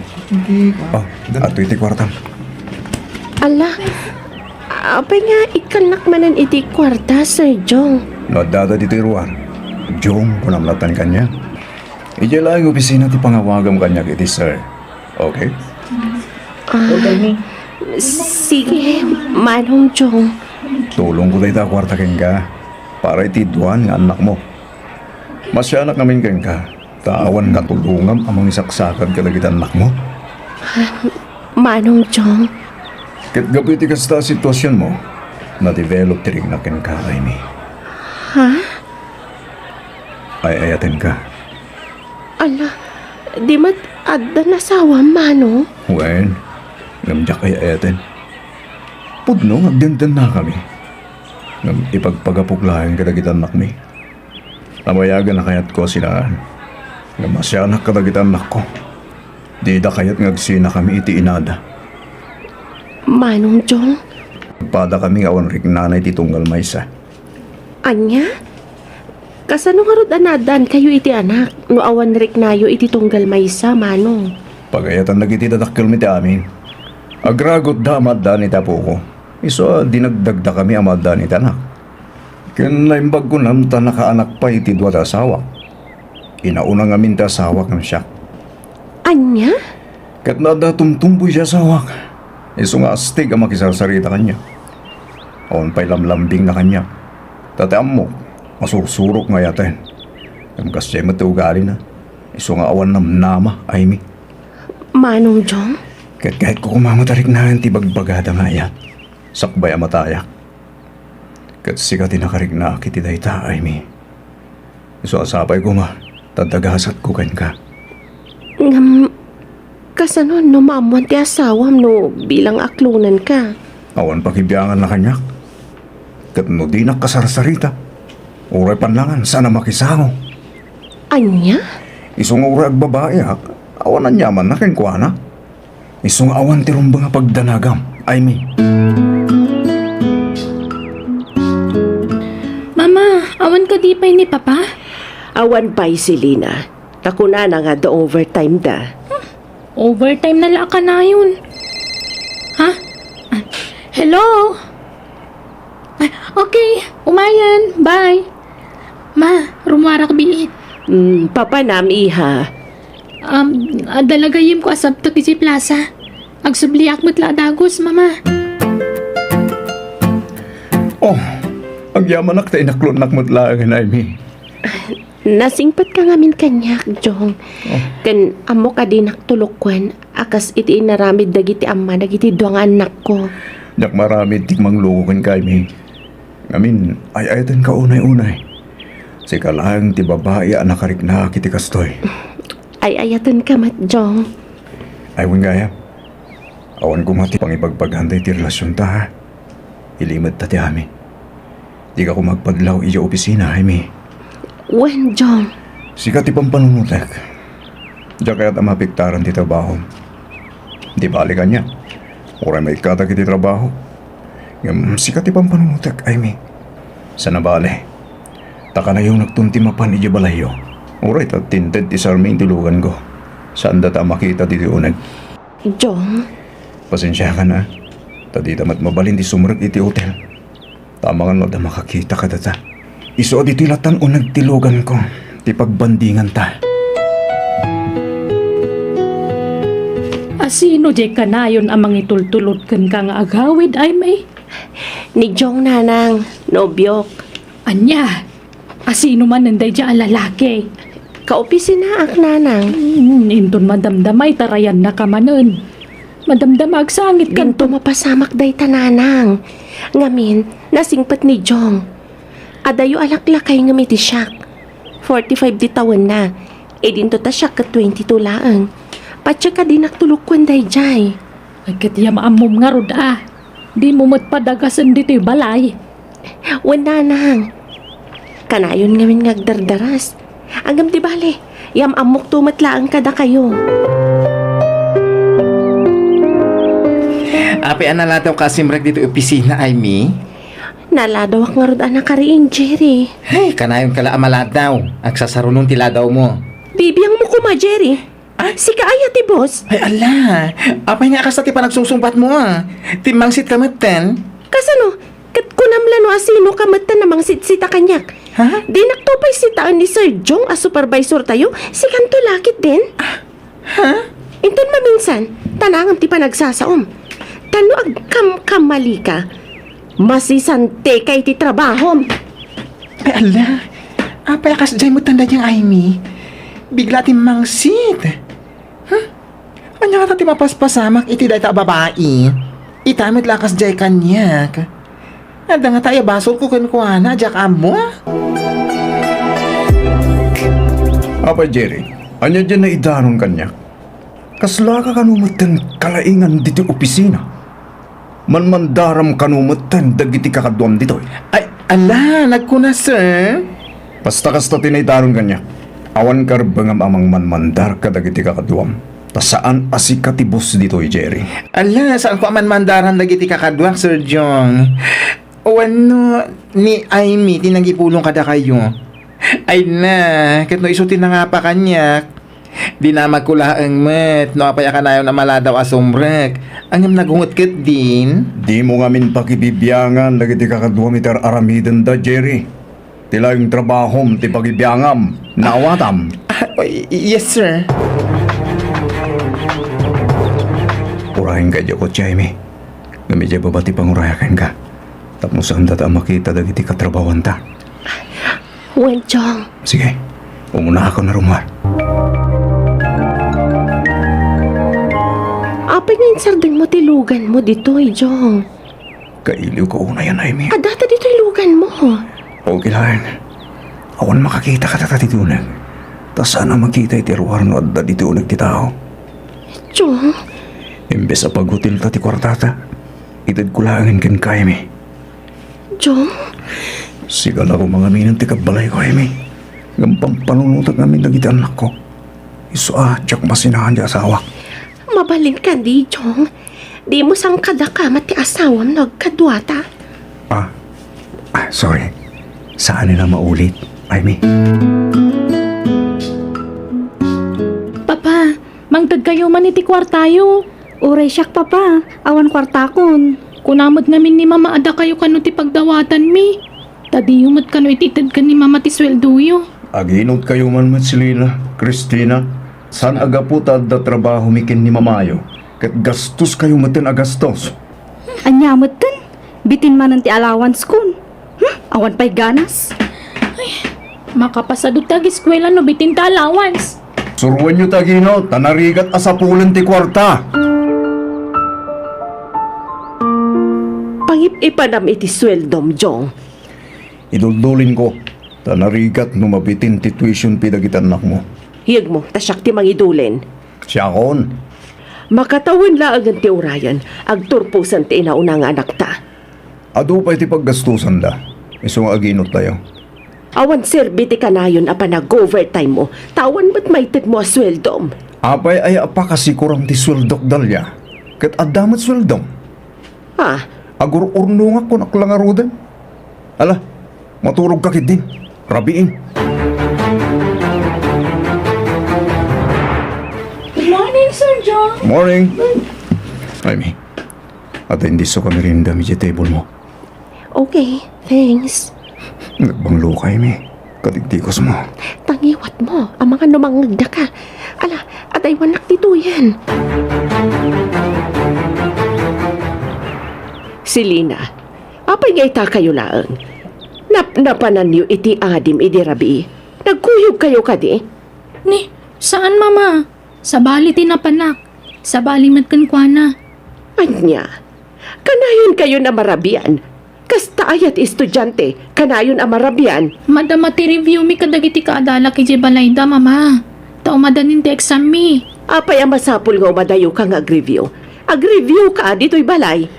Oh, adtoy ti kuartam. Ala, apay nga ikkannak manen iti kuarta, Sir Jong? No addada ditoy ruar, Jong, kunam lattan kaniak. Idiay laeng opisina ti pangawagam kaniak iti sir. Okay? Ah, sige, Manong Jong. Tulongko dayta a kuarta kenka para iti duan nga annakmo. Masianak ngamin kenka, ta awan natulongam a mangisaksakad kadagiti annakmo. Manong Jong. Ket gapu iti kasta a situasionmo, na-develop ti riknak kenka, Amy. Ha? Ay-ayatenka. Ala, di met addan asawam, Manong? Wen, ngem diak ay-ayaten. Pudno nga agdendennakami. Ngem ipagpagapok laeng kadagiti annakmi. Nabayagan a kayatko a sinaan. Ngem asianak kadagiti annakko. Dida kayat nga agsinakami iti inada. Manong Jong? Padakami nga awan riknana iti tunggal maysa. Ania? Kasano ngarud a naaddaankayo iti anak no awan riknayo iti tunggal maysa, Manong? Pagayatan dagiti dadakkelmi ti amin. Agragutda a maaddaan iti apoko. Isu a dinagdagdakami a maaddaan iti anak. Ken naimbagko ngem ta nakaanak pay ti dua ti asawak. Inauna ngamin ti asawak ngem siak. Ania? Ket no adda tumtumboy ti asawak, isu nga astig a makisarsarita kaniak. Awan pay lamlambingna kaniak. Ta ti ammok, masursurok nga ayaten. Ngem kasdiay met ti ugalina. Isu nga awan namnama, Aimee. Manong Jong? Ket kayatko koma met a riknaen ti ibagbagada nga ayat. Sakbay a matayak. Ket sika ti nakariknaak iti dayta, Aimee. Isu a sapay koma, ta adda gasatko kenka. Ngem, kasano no maammoan ti asawam no bilang aklonenka? Awan pakibianganna kaniak. Ket no dinak kasarsarita, uray pannangan saan a makisango. Ania? Isu nga uray agbabaiak, awan aniamanna kenkuana. Isu nga awan ti rumbeng a pagdanagam, Aimee. Mama, awan kadi pay ni Papa? Awan pay, Selina. Ta kunana nga adda overtime da. Overtime na la a kanayon. Ha? Ah, hello? Ah, okay, umayen. Bye. Ma, rummuarak biit. Mm, papanam, iha. Um, adda la gayyemko a sabtek idiay plaza. Agsubliak met la a dagus, Mama. Oh, agyamanak ta inaklonnak met laengen, Aimee. Nasingpetka ngamin kaniak, Jong. Oh. Ken ammok a dinak tulokkuan a kas iti inaramid dagiti amma dagiti dua nga annakko. Diak maaramid ti mangluko kenka, Aimee. Ngamin, ay-ayatenka unay-unay. Sika laeng ti babai a nakariknaak iti kastoy. Ay-ayatenka met, Jong. Ay, wen gayam. Awan koma ti pangibagbagan daytoy relasionta, ha? Ilimedta ti amin. Dika koma agpadlaw idiay opisina, Aimee. Wen, Jong. Sika ti pampanunotek. Diak kayat a maapektaran ti trabahom. Di bale kaniak. Uray maikkatak iti trabaho. Ngem sika ti pampanunotek, Aimee. Saan a bale. Ta kanayonakton ti mapan idiay balayyo. Uray ta tinted ti sarmi iti luganko. Saanda ta a makita ditoy uneg. Jong. Pasensiakan, a. Ta dita met mabalin ti sumrek iti hotel. Ta amangan no adda makakita kadata. Isu a ditoy latan uneg ti luganko, ti pagbandinganta. Asino diay kanayon a mangitultulod kenka nga agawid, Aimee? Ni Jong, nanang, nobiok. Ania? Asino manen daydiay a lalaki? Kaopisinaak, nanang. Hmm, inton madamdama, itarayannaka manen. Madamdama, agsangit kanto. Dinto mapasamak dayta, nanang. Ngamin, nasingpet ni Jong. Adayo a laklakay ngem iti siak. Forty-five ti tawenna. Idinto ta siak ket twenty-two laeng. Patse ka dinak tulokkuan daydiay. Ay, ket ya maammom ngarud a. Dimo met padagasen ditoy balay. Wen, nanang. Kanayon ngamin nga agdardaras. Ngem di bale, yam-ammokto met laeng kadakayo. Apay a naladaw ka a simrek ditoy opisina, Aimee? Naladawak ngarud a nakariing, Jerry. Hey, kanayon ka la a maladaw. Agsasarunon ti ladawmo. Bibiangmo koma, Jerry. Ah? Sika aya ti boss? Ay, ala. Apay nga a kasta ti panagsungsubatmo, a? Timmangsit ka metten? Kasano? Ket kunam la no asino ka metten a mangsitsita kaniak. Ha? Dinakto pay sitaen ni Sir Jong a supervisortayo, sikanto la ketdin? Ah, ha? Inton maminsan, tanangam ti panagsasaom. Ta no agkamkamali ka, masisantika iti trabahom. Ay, ala. Apay a kasdiay metten daydiay, Aimee? Bigla ti mangsit. Huh? Ania ngata ti mapaspasamak iti dayta a babai? Ita met la a kasdiay kaniak. Adda ngata aya basolko kenkuana a diak ammo? Apay Jerry, ania diay naidanon kaniak? Kaslaka kano metten kalaingan ditoy opisina? Manmandaram kano metten dagiti kakaduam ditoy? Ay, ala, nagkuna, sir. Basta kasta ti naidanon kaniak. Awan karbengam a mangmanmandar kadagiti kakaduam. Ta saan a sika ti boss ditoy, Jerry. Ala, saanko a manmandaran dagiti kakaduak, Sir Jong. Wenno ni Amy ti nangipulong kadakayo? Ay na, ket no isu ti nangapa kaniak, dinamagko laeng met no apay a kanayon a maladaw a sumrek. Ngem nagunget ketdin. Dimo ngamin pakibibiangan dagiti kakaduam iti ar-aramidenda, Jerry. Ti laeng trabahom ti pagibiangam. Naawatam? Ah, y-, yes, sir. Urayenka idiay kotse, Amy. Ngem idiay baba ti pangurayak kenka. Tapno saanda a makita dagiti katrabahonta. Wen, Jong. Sige, umunaakon a rummuar. Apay nga insardengmo ti luganmo ditoy, Jong? Kailiwko unay, Amy. Adda ta ditoy luganmo. Okay laeng. Awan makakita kadata ditoy uneg. Ta saan a makita iti ruar no adda ditoy uneg ti tao. Jong. Imbes a paghotelta ti kuartata, itedko laengen kenka, Amy. Jong? Sika la koma ngamin ti kabbalayko, Amy. Ngem pampanunotek ngamin dagiti annakko. Isu a diak masinaan ti asawak. Mabalin kadi, Jong? Dimo sangkadaka met ti asawam no agkaduata? Ah, ah, sorry. Saan a maulit, Amy. Papa, mangtedkayo man iti kuartayo. Uray siak, Papa. Awan kuartakon. Kuna met ngamin ni Mama a dakayo kano ti pagdawatanmi. Ta diyo met kano iti itedken ni Mama ti sueldoyo. Aginotkayo man met, Selina, Christina. Saan a gapu ta adda trabahomi ken ni Mamayo, ket gastoskayo metten a gastos. Ania metten? Bitin manen ti allowancekon. Hmm? Awan pay ganas. Ay, makapasadut ti ageskuela no bitin ti allowance. Suroenyo ti aginot, ta narigat a sapulen ti kuarta. Pangip-ipanam iti sueldom, Jong. Iduldulinko, ta narigat no mabitin ti tuition fee dagiti annakmo. Yegmo, ta siak ti mangidulin. Siakon? Makatawen laengen ti urayen, agturposen ti inauna nga anakta. Adu pay ti paggastosanda, isu nga aginottayo. Awan serbi ti kanayon a panag-overtime mo, ta awan met maitedmo a sueldom. Apay aya a pakasikuram ti sueldok, Dalia? Ket adda met sueldom? Ah. Agur-urnongak, kunak la ngaruden. Ala, maturogka ketdin. Rabiin. Good morning, Sir John. Morning. Ay, mi. Ata indisso ka merienda mi diay table mo. Okay, thanks. Nagbanglo ka, Amy. Kadigdigos mo. Tangiwat mo, amangan no mangngegda ka. Ala, adaywanak ditoyen. Selina, apay nga itakayo laeng? Napnapananyo iti adim idi rabii? Nagkuyogkayo kadi? Ni, saan, Mama. Sabali ti napanak. Sabali met kenkuana. Ania? Kanayonkayon a marabian? Kasta aya ti estudiante, kanayon a marabian? Madama ti review mi kadagiti kaadalak idiay balayda, Mama. Ta umadanin ti exam mi. Apay a masapul nga umadayoka nga agreview? Agreview ka ditoy balay.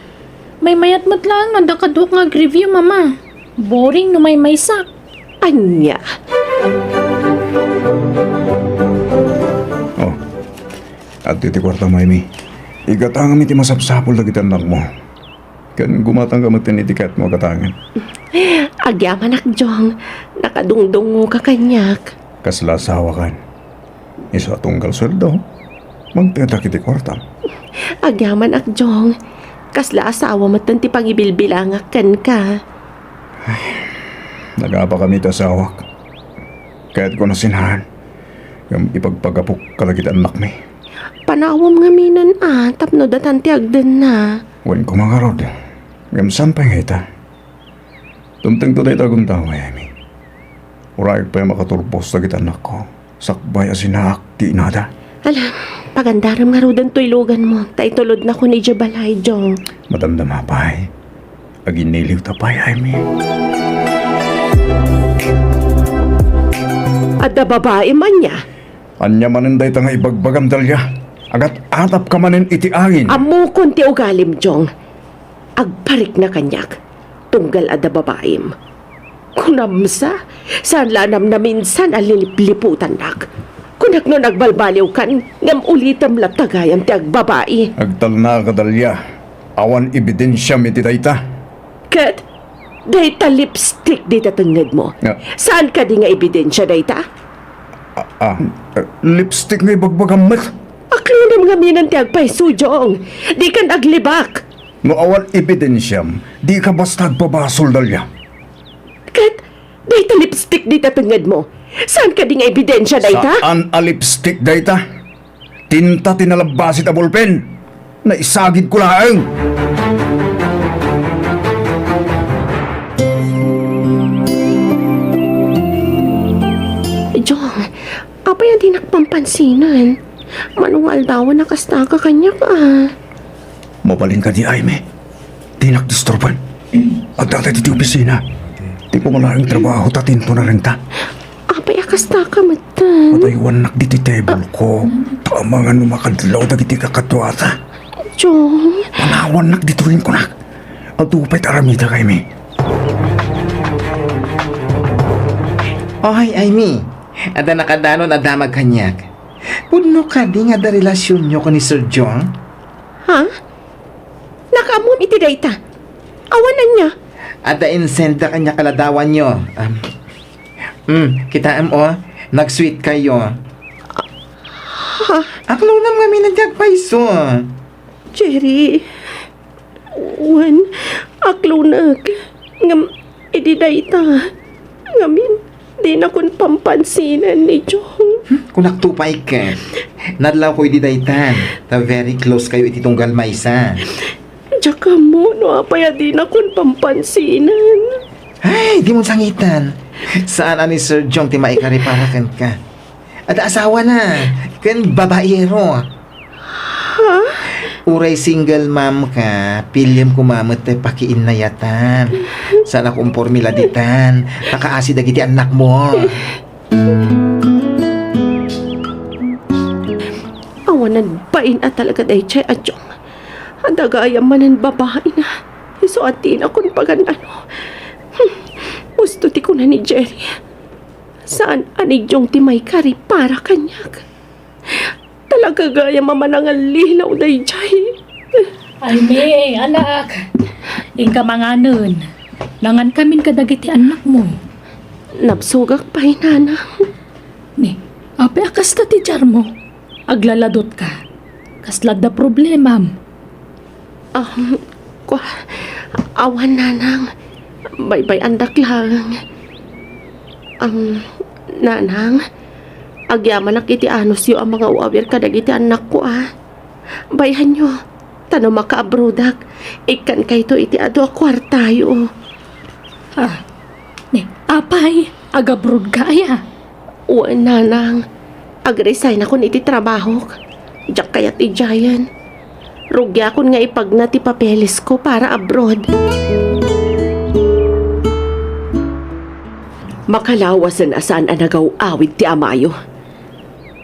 Maymayat met laeng no adda kaduak nga agreview, Mama. Boring no maymaysak. Ania? Oh, adtoy ti kuartam, Amy. Igatangam iti masapsapul dagiti annakmo. Ken gumatangka met iti kayatmo a gatangen. Agyamanak, Jong. Nakadungdungngoka kaniak. Kasla asawakan. Isu a tunggal sueldo, mangtedak iti kuartam. Agyamanak, Jong. Kasla asawa metten ti pangibilbilangak kenka. Ay, nagapakami iti asawak. Kayatko a sinaan ngem ipagpagapok kadagiti annakmi. Panawem ngaminen a tapno datan ti agdenna. Wen koma ngarud, ngem saan pay nga ita? Dumtengto dayta a gundaway, Amy. Urayek pay a makaturpos dagiti annakko, sakbay a sinaak ti inada. Ala, pagandarem ngaruden toy luganmo, ta itulodnakon idiay balay, Jong. Madamdama pay. Aginniliwta pay, Amy. Adda babaim ania? Ania manen dayta nga ibagbagam, Dalia? Agat-atapka manen iti angin. Ammokon ti ugalim, Jong. Agparikna kaniak, tunggal adda babaim. Kunam sa, saan la a namnaminsan a lilipliputannak. Kunak no nagbalbaliwkan, ngem ulitem latta gayam ti agbabai. Agtalnaka, Dalia. Awan ebidensiam iti dayta. Ket dayta lipstick dita tengngedmo. Nga? Saan kadi nga ebidensia dayta? Ah, ah, eh, lipstick nga ibagbagam met. Aklonam ngamin ti agpayso, Jong. Dikan aglibak. No awan ebidensiam, dika basta agbabasol, Dalia. Ket dayta lipstick dita tengngedmo. Saan kadi nga ebidensia dayta? Saan a lipstick dayta? Tinta ti nalabbasit a bolpen. Naisagidko laeng. Jong, apay a dinak pampansinan? Mano nga aldawan a kastaka kaniak, a. Mabalin kadi, Aimee. Dinak disturban. Adda ditoy opisina. Ti pamalaeng trabaho ta tinto na renta. Apay a kastaka metten? Pataywannak ditoy table ko. Ta amangan no makadlaw dagiti kakaduata. Jong. Panawannak ditoy, kunak. Adu pay ti aramidek, Aimee. Oy, Aimee. Adda nakadanon a damag kaniak. Pudno kadi nga adda relasionyo ken ni Sir Jong? Ha? Nakaammom iti dayta? Awan ania? Adda insend-da kaniak a ladawanyo. Um, mm, kitaem, o. Nag-sweet kayo. Ha? Aklonam ngamin ti agpayso. Jerry, wen, aklonek. Ngem, idi dayta, ngamin, dinakon pampansinan ni Jong. Hmm, kunakto pay ket. Nadlawko idi daytan, ta very close kayo iti tunggal maysa. Diak ammo no apay a dinakon pampansinan. Ay, dimon sangitan. Saan a ni Sir Jong ti maikari para kenka. Adda asawana, ken babaero. Ha? Uray single mom ka, piliem koma met ti pakiinnayatan. Saan a kumpormi la ditan, ta kaasi dagiti annakmo. Awanen bain a talaga daydiay a Jong. Adda gayam manen babaina. Isu a dinakon pagan-ano. Hmm. Husto ti kuna ni Jerry. Saan a ni Jong ti maikari para kaniak. Talaga gayam a manangallilaw daydiay. Aimee, anak. Inka manganen. Nangankamin kadagiti annakmo. Nabsogak pay, nanang. Ni, apay a kasta ti diarmo? Aglaladutka. Kasla adda problemam? Um, kua, awan, nanang. Baybay-andak laeng. Um, nanang, agyamanak iti anusyo a mangaw-awir kadagiti annakko, a. Bayhanyo, ta no makaabrodak, ikkankayto iti adu a kuartayo. Ah, ni, apay, agabrodka aya? Wen, nanang. Agresignakon iti trabahok. Diak kayat idiayen. Rugiakon nga ipagna ti papelesko para abroad. Makalawasen a saan a nagaw-awid ti amayo.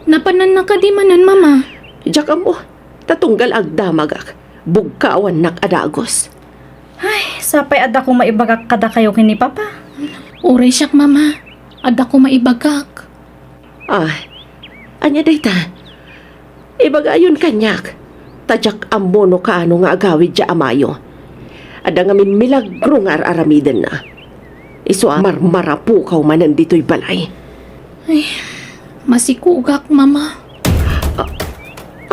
Napananna kadi manen, Mama? Diak ammo. Ta tunggal agdamagak, bugkawannak a dagus. Ay, sapay adda koma ibagak kadakayo ken ni Papa. Uray siak, Mama. Adda koma ibagak. Ah, ania dayta? Ibagayon kaniak. Ta diak ammo no kaano nga agawid ti amayo. Adda ngamin milagro nga ar-aramidenna. Isu a marmarapukaw manen ditoy balay. Ay, masikogak, Mama. A-,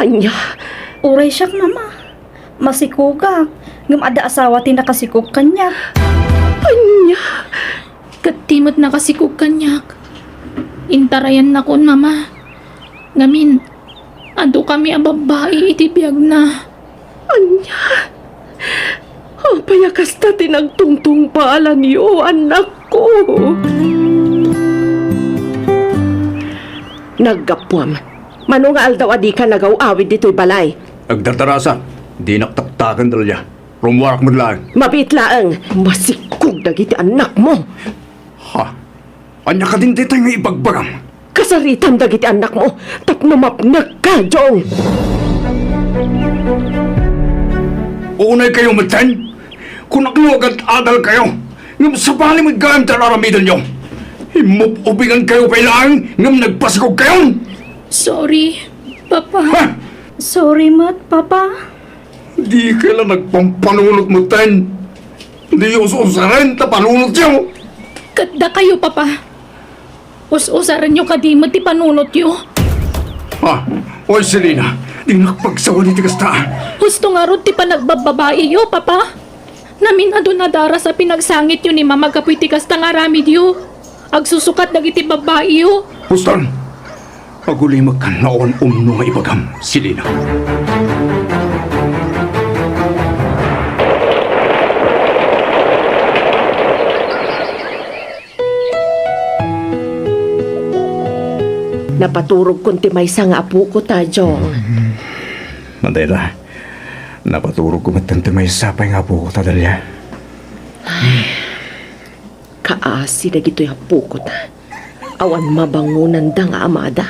ania? Uray siak, Mama. Masikogak. Ngem adda asawa ti nakasikog kaniak. Ania? Ket ti met nakasikog kaniak. Intarayannakon, Mama. Ngamin, adu kami a babbai iti biagna. Ania? Apay a kasta ti nagtungtungpalanyo, annakko? Naggapuam. Mano nga aldaw a dika nagaw-awid ditoy balay? Agdardarasa. Dinak taktaken, Dalia. Rummuarak met laeng. Mabiit laeng. Masikog dagiti annakmo. Ha? Ania kadin dayta nga ibagbagam? Kasaritam dagiti annakmo tapno mapnekka, Jong. Unay kayo metten? Kunakno agad-adal kayo, ngem sabali met gayam ti ar-aramidenyo. Immub-ubingan kayo pay laeng, ngem nagpasikog kayon. Sorry, Papa. Ha? Sorry met, Papa. Dika la nagpampanunot metten. Di us-usaren ta panunotyo. Ket dakayo, Papa. Us-usarenyo kadi met ti panunotyo. Ah, oy, Selena, dinak pagsawani ti kasta. Husto ngarud ti panagbababaiyo, Papa. Naminadon a daras a pinagsangityo ni Mama gapu iti kasta nga aramidyo. Agsusukat dagiti babaiyo. Huston, agulimekkan no awan umno nga ibagam, Selena. Napaturogkon ti maysa nga apoko ta, Jong. Madela, napaturogko met ti maysa pay nga apoko ta, Dalia. Kaasi dagitoy apoko ta. Awan mabangonanda nga amada.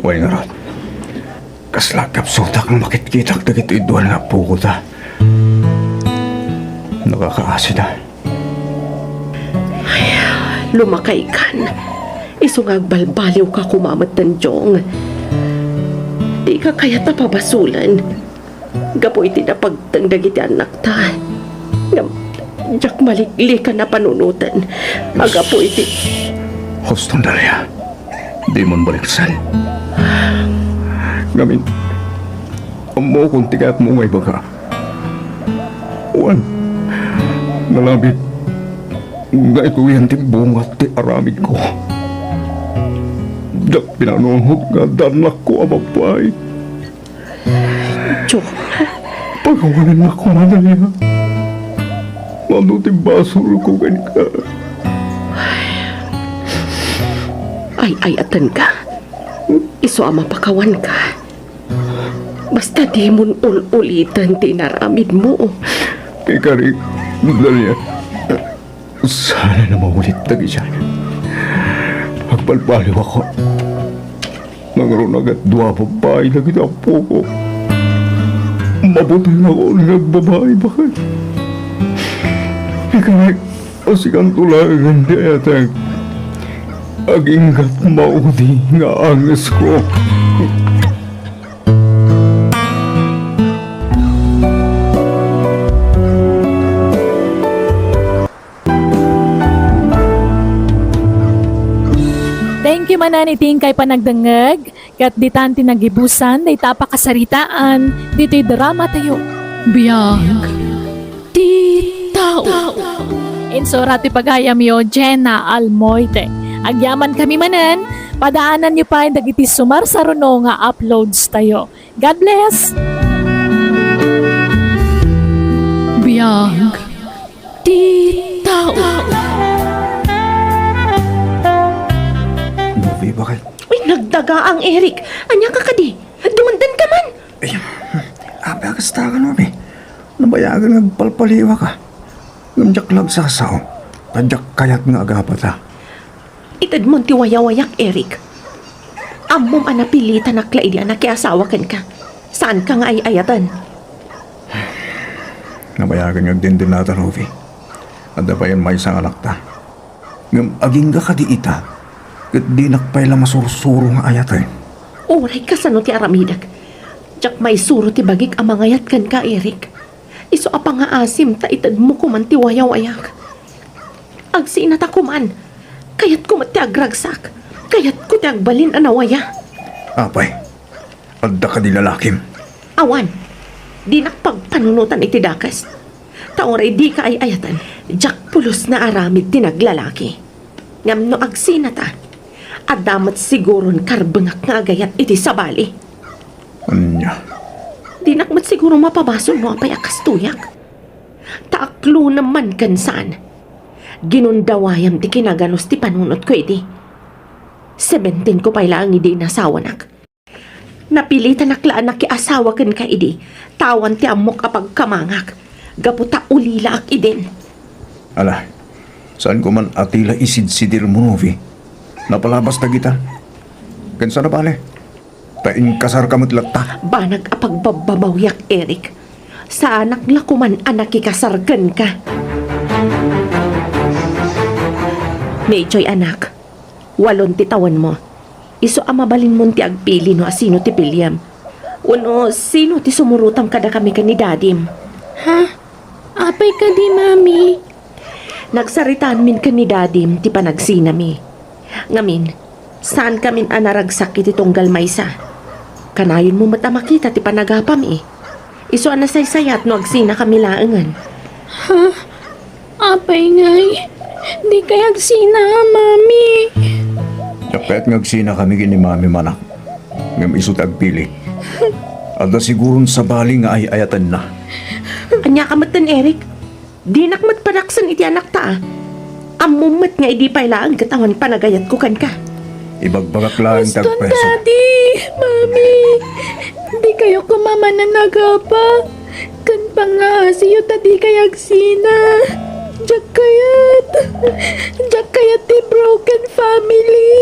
Wen ngarud, kasla kapsutak nga makitkitak dagitoy dua nga apoko ta. Nakakaasida. Ay, lumakaykan. Isu nga agbalbaliwka koma metten, Jong. Dika kayat a pabasolen. Gapu iti napagteng dagiti annakta. Ngem, diak maliklikan a panunoten. A gapu iti Huston, Dalia. Dimon baliksen. Ngamin, ammokon ti kayatmo nga ibaga. Wen, nalabit nga ituyan ti bunga ti aramidko. Diak pinanunot nga adda annakko a babbai. Diyo. Pagawanen ako, Madalena. Mano ti basolko kenka? Ay-ayatenka. Isu a mapakawanka. Basta dimon ul-uliten ti inaramidmo. Ikari, Dalia. Saan a maulit dagiti. Agbalbaliwakon. Nangruna ket dua a babbai dagiti apoko. Mabutengakon nga agbabai baket. Ikari, asikanto laengen ti ayatek. Aginggat maudi nga angesko. Thank you manen iti inkay panagdengngeg, ket ditan ti nagibusan dayta a pakasaritaan ditoy drama tayo. Biag ti tao. Insurat ti pagayamyo, Jenna Almoite. Agyaman kami manen, padaananyo pay dagiti sumarsaruno nga uploads tayo. God bless! Biag ti tao. Novi, bakit? Uy, nagdagaang, Eric. Ania ka kadi? Dumandangka man. Ay, apay a kasta ka, Novi? Nabayagen nga agpalpaliwaka. Ngem diak la agsasao, ta diak kayat nga agapata. Itedmon ti wayawayak, Eric. Ammom a napilitanak la idi a nakiasawa kenka. Saanka nga ay-ayaten. Nabayagen nga agdindinata, Novi. Adda payen maysa nga anakta. Ngem agingga kadi ita, ket dinak pay la masursuro nga ayaten. Uray kasano ti aramidek, diak maisuro ti bagik a mangayat kenka, Eric. Isu a pangaasim ta itedmo koman ti wayawayak. Agsinata koman. Kayatko met ti agragsak. Kayatko ti agbalin a nawaya. Apay, adda kadi lalakim? Awan. Dinak pagpanunotan iti dakes. Ta uray dika ay-ayaten, diak pulos nga aramid ti naglalaki. Ngem no agsinata, adda met siguron karbengak nga agayat iti sabali. Ania? Dinak met siguro mapabasol no apay a kastoyak. Ta aklonem man ken saan, ginundawayam ti kinaganus ti panunotko idi. Sebentinko pay laeng idi inasawanak. Napilitanak la a nakiasawa kenka idi, ta awan ti ammok a pagkamangak, gapu ta ulilaak idin. Ala, saanko man a ti la isidsidirmo, Novi. Napalabas dagita. Ken saan a bale? Ta inkasarka met latta. Banag a pagbabbamawiak, Eric. Saanak la koman a nakikasar kenka. Mayjoy, anak, walon ti tawenmo. Isu a mabalinmon ti agpili no asino ti piliem. Wenno sino ti sumurotam kadakami ken ni Dadim. Ha? Apay kadi, Mami? Nagsaritaanmin ken ni Dadim ti panagsinami. Ngamin, saankamin a naragsak iti tunggal maysa. Kanayonmo met a makita ti panagapami. Isu a nasaysayat no agsinakami laengen. Ha? Apay ngay? Dikay agsina, Mami. Diak kayat nga agsinakami ken ni Mami, manak. Ngem isu ti agpili. Adda siguron sabali nga ay-ayatenna. Ania ka metten, Eric? Dinak met panaksen iti anakta, a. Ammom met nga idi pay laeng ket awan panagayatko kenka. Ibagbagak laeng ti agpayso. Daddy, Mami, dikayo koma manen agapa. Ken pangngaasiyo ta dikay agsina. Diak kayat. Diak kayat ti broken family.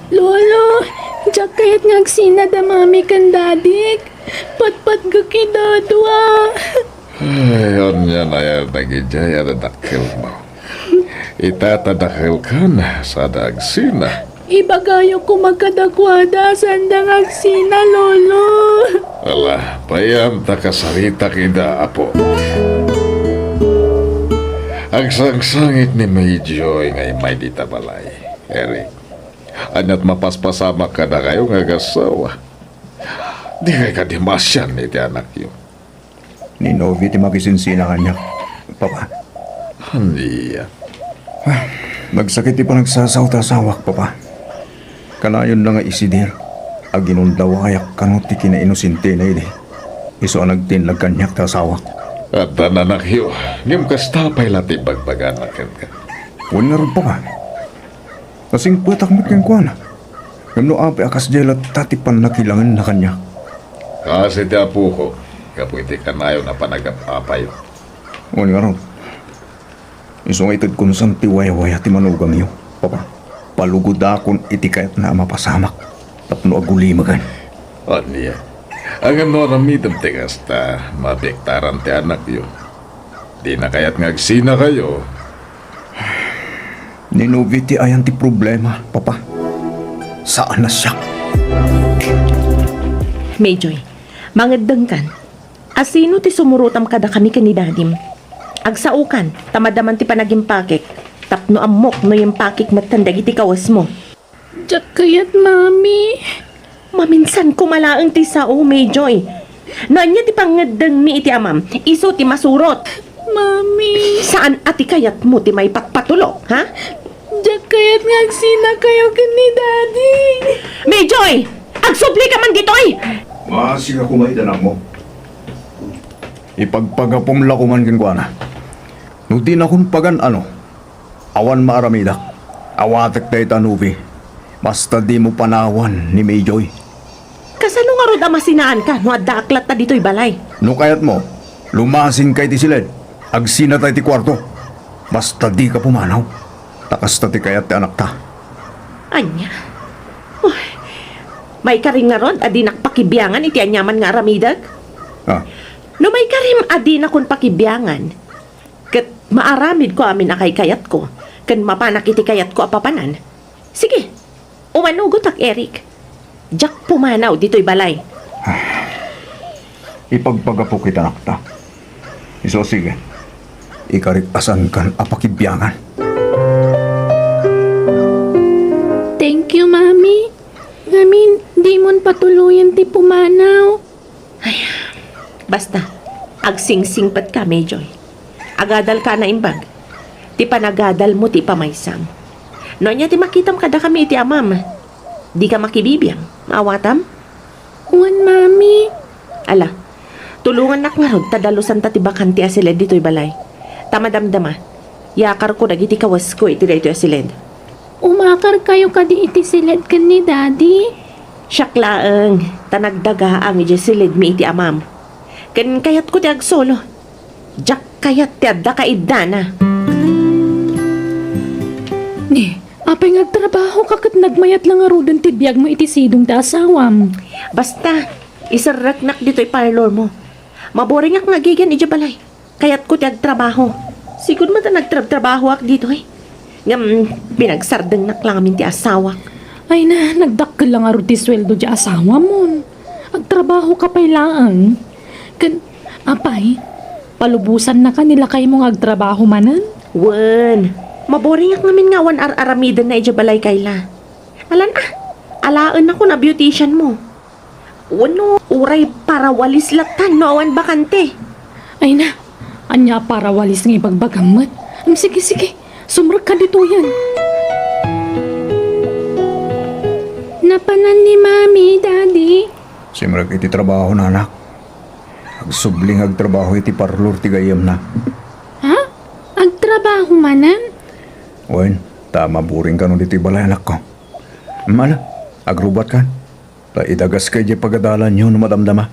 Lolo, diak kayat nga agsina da Mami ken Dadik. Patpatgek idadua. Ay, ania nayanak idiay a dadakkelmo? Ita ta dakkelkan, sada agsina. Ibagayo koma kadakuada, sanda nga agsina, Lolo. Ala, payam ta kasaritak ida, apo. Agsangsangit ni Mayjoy nga immay dita balay. Eric, aniat mapaspasamak kadakayo nga agassawa? Dikay kadi maasian iti anakyo? Ni Novi ti makisinsina kaniak, Papa. Ania? Ah, nagsakit ti panagsasao ti asawak, Papa. Kanayonna nga isidir, aginundawayak kano ti kinainosentena idi. Isu a nagtinnag kaniak ti asawak. Adda anakyo, ngem kasta pay la ti ibagbagana kenka. Wen ngarud, Papa. Nasingpetak met kenkuana. Ngem no apay a kasdiay latta ti pannakilangenna kaniak? Kas iti apok, gapu iti kanayon a panagap-apayo. Wen ngarud, isu nga itedkon san ti waywaya ti manugamyo, Papa. Palugodakon iti kayatna a mapasamak tapno agulimegan. Ania? Ngem no aramidem ti kasta, mabiektaran ti anakyo. Dina kayat nga agsinakayo. Ni Novi ti ayan ti problema, Papa. Saan a siak. Mayjoy, mangeddengkan. Asino ti sumurotam kadakami ken ni Dadim? Agsaokan, ta madaman ti panagimpakek, tapno ammok no yimpakek metten dagiti kawesmo. Diak kayat, Mami. Maminsan koma laeng ti sao, Mayjoy. No ania ti pangngeddengmi iti amam, isu ti masurot. Mami. Saan a ti kayatmo ti maipatpatulok, ha? Diak kayat nga agsinakayo ken ni Daddy. Mayjoy! Agsublika man ditoy! Maasika koma iti anakmo. Ipagpagapom la koman kenkuana. No dinakon pagan-ano, awan maaramidak. Awatek dayta, Novi. Basta dimo panawan ni Mayjoy. Kasano ngarud a masinaanka no addaak latta ditoy balay? No kayatmo, lumasinka iti siled. Agsinata iti kuarto. Basta dika pumanaw. Ta kasta ti kayat ti anakta. Ania? Uy, maikarim ngarud a dinak pakibiangan iti aniaman nga aramidek? Ah. No maikarim a dinakon pakibiangan, ket maaramidko amin a kaykayatko, ken mapanak iti kayatko a papanan. Sige, umanugotak, Eric. Diak pumanaw ditoy balay. Ipagpagapok iti anakta. Isu, sige. Ikarik a saankan a pakibiangan. Thank you, Mami. Ngamin, dimon patuloyen ti pumanaw. Ay, basta, agsingsingpetka, Mayjoy. Agadalka a naimbag. Ti panagadalmo ti ipamaysam. No ania ti makitam kadakami iti amam, dika makibibiang. Maawatam? Wen, Mami. Ala, tulongannak ngarud ta dalusanta ti bakante a siled ditoy balay. Ta madamdama, yakarko dagiti kawasko iti daytoy a siled. Umakarkayo kadi iti siled ken ni Daddy? Siak laeng, ta nagdagaang idiay siledmi iti amam. Ken kayatko ti agsolo. Diak kayat ti adda kaiddana. Ni, apay nga agtrabaho ka ket nagmayat la ngaruden ti biagmo iti sidong ti asawam? Basta, iserreknak ditoy parlor mo. Maboringak nga agigan idiay balay. Kayatko ti agtrabaho. Sigud met a nagtrabtrabahoak ditoy. Ngem, pinagsardengnak la ngamin ti asawak. Ay na, nagdakkel la ngarud ti sueldo ti asawamon. Agtrabaho ka pay laeng. Ken, apay, palubosannaka ni lakaymo nga agtrabaho manen? Wen, maboringak ngamin nga awan ar-aramidenna idiay balay, Kayla. Alan a, alaennakon a beautician mo. Wenno, uray parawalis lattan no awan bakante. Ay na, ania a parawalis nga ibagbagam met? Am, sige, sige, sumrekka ditoyen. Napanan ni Mami, Daddy. Simrek iti trabaho, anak. Agsubli nga agtrabaho iti parlor ti gayyemna. Ha? Agtrabaho manen? Wen, ta maboring kano ditoy balay, anakko. Mala, agrubat ka. Ta idagaska idiay pagadalanyo no madamdama.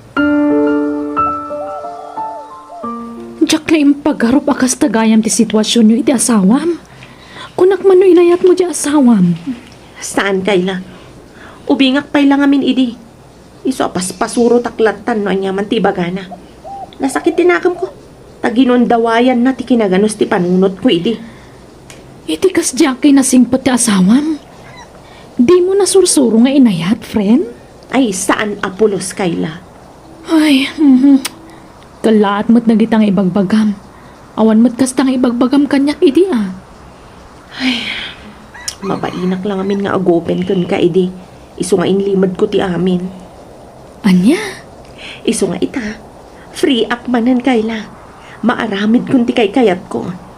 Diak la impagarup a kasta gayam ti situasionyo iti asawam. Kunak man no inayatmo ti asawam. Saan, Kayla. Ubingak pay la ngamin idi. Isu a paspasurotak lattan no aniaman ti ibagana. Nasakit ti nakemko. Ta ginundawayanna ti kinaganus ti panunotko idi. Iti kasdiay a kinasingpet ti asawam, dimo nasursuro nga inayat, friend? Ay, saan a pulos, Kayla. Ay, mhm. Kellaat met dagita nga ibagbagam. Awan met kasta nga ibagbagam kaniak idi a. Ay, mabainak la ngamin nga agopen kenka idi. Isu nga inlimedko ti amin. Ania? Isu nga ita, free ak manen, Kayla. Maaramidkon ti kaykayatko.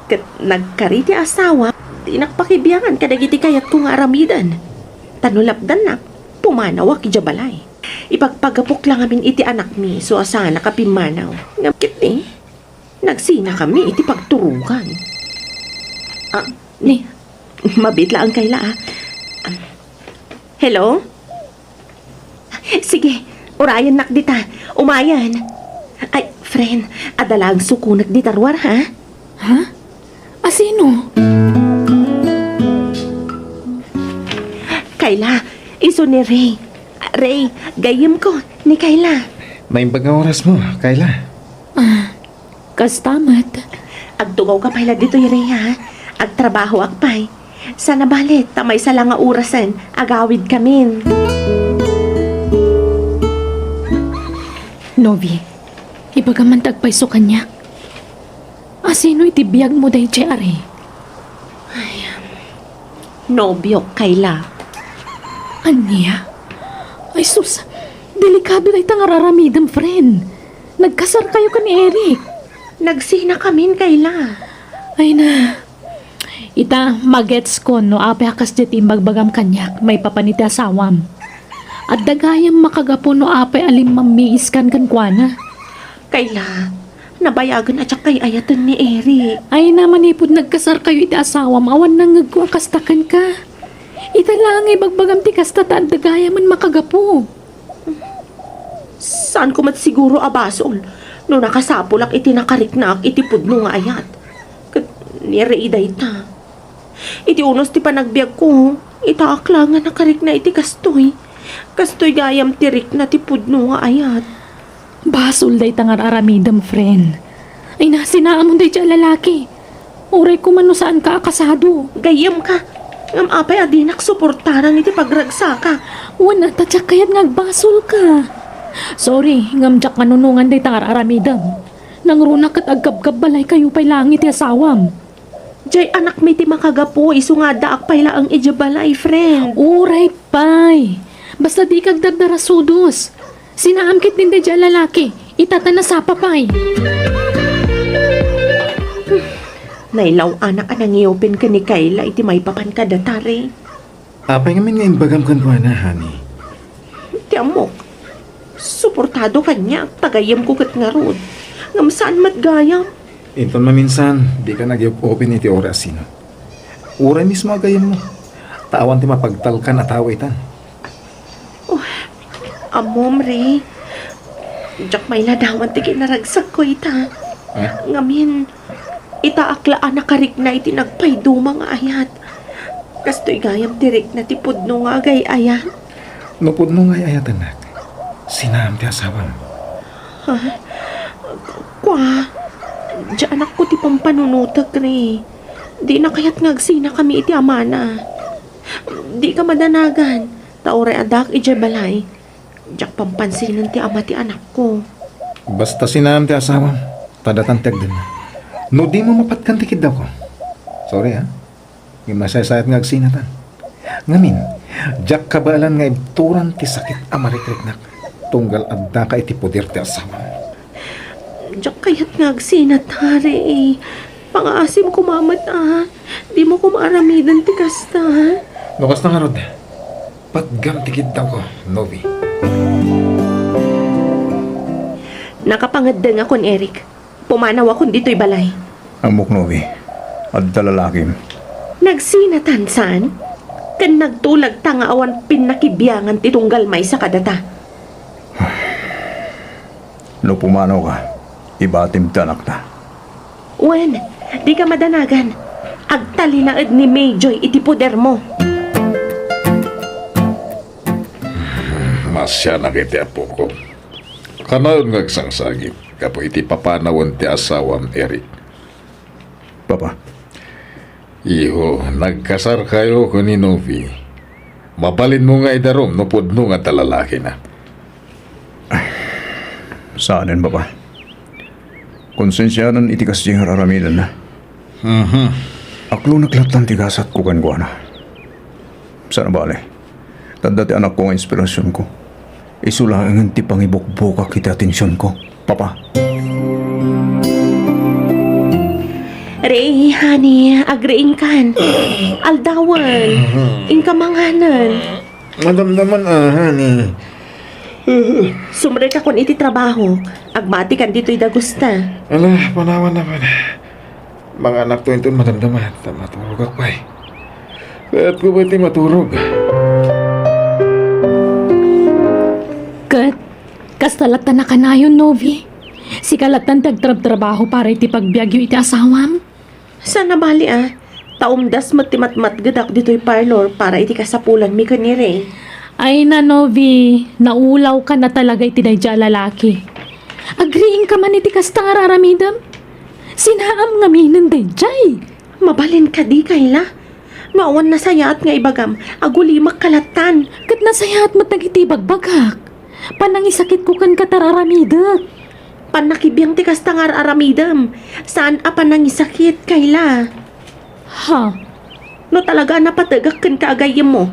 Ket nagkari ti asawa, dinak pakibiangan kadagiti kayatko nga aramiden. Ta no lapdannak, pumanawak idiay balay. Ipagpagapok la ngamin iti anakmi, isu a saanak a pimmanaw. Ngem ketdi, nagsinakami iti pagturogan. Ah, ni, mabiit laeng, Kayla, ah. Ah, hello? Sige, urayennak dita. Umayen. Ay, friend, adda laeng sukonek dita ruar, ha? Ha? Asino? Kayla, isu ni Ray. Ray, gayyemko, ni Kayla. Naimbag nga orasmo, Kayla. Ah, kasta met. Agtugawka pay la ditoy, Ray, ha? Agtrabahoak pay. Saan a bale, ta maysa la nga orasen, agawidkamin. Novi, ibagam man ti agpayso kaniak. Asino iti biagmo daydiay a Ray? Ay, nobiok, Kayla. Ania? Ay sus, delikado dayta nga ar-aramidem, friend. Nagkasarkayo ken ni Eric. Nagsinakamin, Kayla. Ay na. Ita, magetskon no apay a kasdiay ti imbagbagam kaniak maipapan iti asawam. Adda gayam makagapu no apay a limmammiiskan kenkuana. Kayla, nabayagen a diak ay-ayaten ni Eric. Ay na, manipud nagkasarkayo iti asawam, awan nangngegko a kasta kenka. Ita laeng nga ibagbagam ti kasta ta adda gayamen makagapu. Saanko met siguro a basol no nakasapulak iti nakariknaak iti pudno nga ayat. Ket ni Ray dayta. Iti unos ti panagbiagko, itaak la nga nakarikna iti kastoy. Kastoy gayam ti rikna ti pudno nga ayat. Basol dayta nga ar-aramidem, friend. Ay na, sinaamon daydiay a lalaki. Uray koma no saanka a kasado. Gayyemka. Ngem apay a dinak suportaran iti pagragsakak? Wen, ta diak kayat nga agbasolka. Sorry, ngem diak manunongan dayta nga ar-aramidem. Nangruna ket agkabkabbalaykayo pay laeng iti asawam. Diay anakmi ti makagapu, isu nga addaak pay laeng idiay balay, friend. Uray pay. Basta dika agdardarasudos. Sinaam ketdin daydiay a lalaki. Ita ta nasapa pay. Nailaw-anak a nangiupen ken ni Kayla iti maipapan kadata, Ray. Apay ngamin nga imbagam kenkuana, honey? Ti ammok. Suportado kaniak, ta gayyemko ket ngarud. Ngem saan met gayam. Inton maminsan, dika nagyop-open iti orasino. Uray mismo a gayyemmo. Ta awan ti mapagtalkan a tao itan. Oh, ammom, Ray. Diak mailadawan ti kinaragsakko ita. Eh? Ngamin, itaak la a nakarikna iti nagpayduma nga ayat. Kastoy gayam ti rikna ti pudno nga agay-ayat. No pudno nga ay-ayatennak, sinaam ti asawam. Ha? Kua, diay anakko ti pampanunotek, Ray. Dina kayat nga agsinakami iti amana. Dika madanagan, ta uray addaak idiay balay, diak pampansinen ti ama ti anakko. Basta sinaam ti asawam, ta datan ti agdenna. No dimo mapatgan ti kiddawko. Sorry, ha? Ngem nasaysayat nga agsinatan. Ngamin, diak kabaelan nga ibturan ti sakit a marikriknak, tunggal addaka iti poder ti asawam. Diak kayat nga agsinat, Ray. Pangaasim koma met, a. Dimo koma aramiden ti kasta. No kasta ngarud, patgam ti kiddawko, Novi. Nakapangeddengakon, Eric. Pumanawakon ditoy balay. Ammok, Novi. Adda lalakim. Nagsinatan, saan? Ken nagtulagta nga awan pinnakibiangan ti tunggal maysa kadata. No pumanawka, ibatim ti anakta. Wen, dika madanagan. Agtalinaed ni Mayjoy iti podermo. Masianak iti apok. Kanayon nga agsangsagit gapu iti papanawen ti asawam, Eric. Papa. Iho, nagkasarkayo ken ni Novi. Mabalinmo nga idarum no pudno nga adda lalakina. Saanen, Papa. Konsensianan iti kasdi nga ar-aramidenna. Mhm. Aklonek lattan ti gasatko kenkuana. Saan a bale, ta adda ti anakko nga inspirasionko. Isu laengen ti pangibukbokak iti atensionko, Papa. Ray, honey, agriingkan. Aldawen. Inka manganen. Madamdaman, a, honey. Sumrekakon iti trabaho. Agbatikan ditoy dagusta. Ala, panawan na pay. Manganakto inton madamdama, ta maturogak pay. Kayatko pay ti maturog. Ket, kasta lattan a kanayon, Novi. Sika lattan ti agtrabtrabaho para iti pagbiagyo iti asawam. Saan a bali, a. Ta umdas met ti matmatgedak ditoy parlor para iti kasapulanmi ken ni Ray. Ay na, Novi, naulawka na talaga iti daydiay a lalaki. Agriingka man iti kasta nga ar-aramidem. Sinaam ngaminen daydiay. Mabalin kadi, Kayla? No awan nasayaat nga ibagam, agulimek ka lattan. Ket nasayaat met dagiti ibagbagak. Panangisakitko kenka ti ar-aramidek. Pannakibiang ti kasta nga ar-aramidem. Saan a panangisakit, Kayla. Ha? No talaga a napategak kenka a gayyemmo,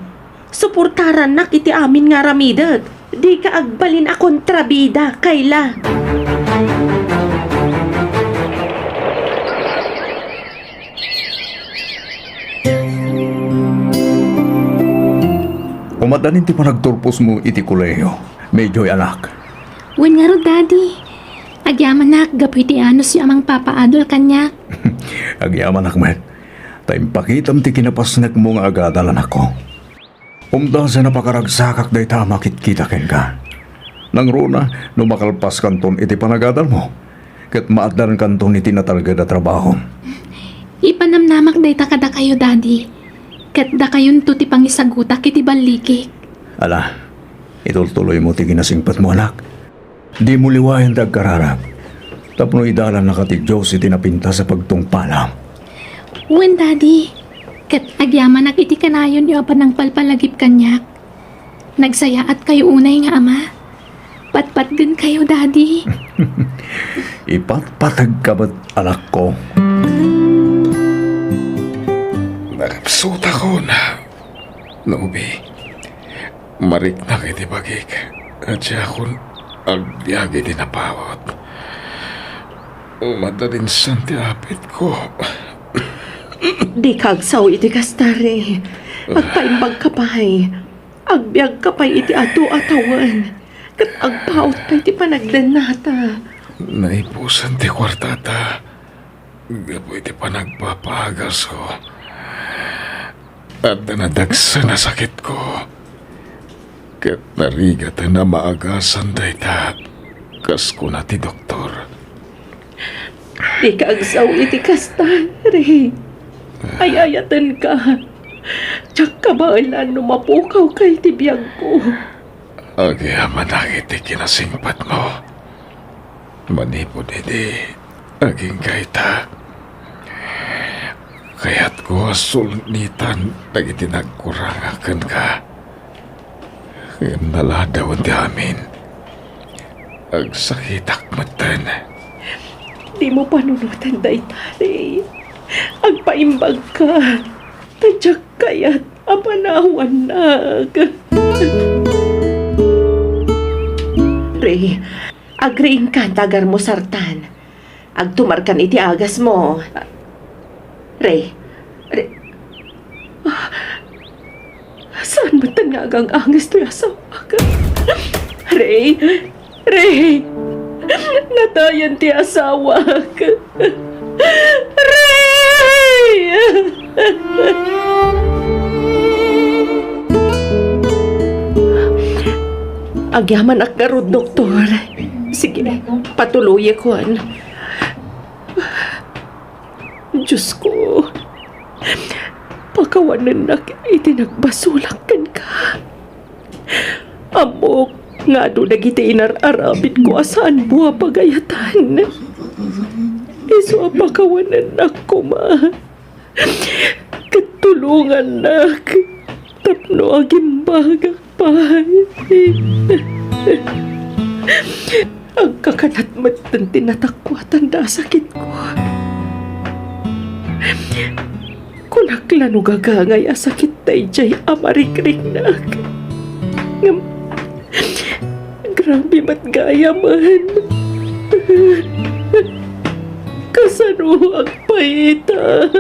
suportarannak iti amin nga aramidek. Dika agbalin a kontrabida, Kayla. Umaddanin ti panagturposmo iti kolehiyo, Mayjoy, anak. Wen ngarud, Daddy. Agyamanak gapu iti anusyo a mangpapaadal kaniak. Agyamanak met. Ta impakitam ti kinapasnekmo nga agadal, anakko. Umdasen a pakaragsakak dayta a makitkita kenka. Nangruna, no makalpaskanton iti panagadalmo, ket maaddankanton iti natalged a trabaho. Ipanamnamak dayta kadakayo, Daddy, ket dakayonto ti pangisagutak iti ballikik. Ala, itultuloymo ti kinasingpetmo, anak. Dimo liwayan ti agkararag, tapno idalannaka ti Dios iti napintas a pagtungpalam. Wen, Daddy, ket agyamanak iti kanayonyo a panangpalpalagip kaniak. Nagsayaatkayo unay nga ama. Patpatgenkayo, Daddy. Ipatpategka met, anakko. Nakapsutakon, Nobi. Mariknak iti bagik a diakon agbiag iti napaut. Umadda dinsan ti apitko. Dika agsao iti kasta, Ray. Agpaimbagka pay. Agbiagka pay iti adu a tawen. Ket agpaut pay ti panagdennata. Naipusan ti kuartata. Gapu iti panagpapaagasko, adda nadagsen a sakitko, ket narigaten a maagasan dayta, kas kuna ti doktor. Dika agsao iti kasta, Ray. Ay-ayatenka. Diak kabaelan no mapukawka iti biagko. Agyamanak iti kinasingpetmo. Manipud idi agingga ita, kayatko a sulnitan dagiti nagkurang kenka. Ngem naladawen ti amin. Agsakitak metten. Dimo panunoten dayta, Ray. Agpaimbagka. Ta diak kayat a panawannak. Ray, agriingkan ta agarmusartan. Agtumarkan iti agasmo. Ray, Ray. Ah, saan metten nga agang-anges toy asawak? Ray, Ray, natayen ti asawak. Ray! Agyamanak ngarud, doktor. Sige, patuloyekon. Diosko, pakawanennak iti nagbasolak kenka. Ammok nga adu dagiti inar-arabidko a saanmo a pagayatan. Isu a pakawanennak koma ket tulongannak tapno agimbagak pay. Agkakanat metten ti natakuatan da a sakitko. Kunak la no gagangay a sakit daydiay a marikriknak. Ngem grabe met gayamen. Kasano agpaitan?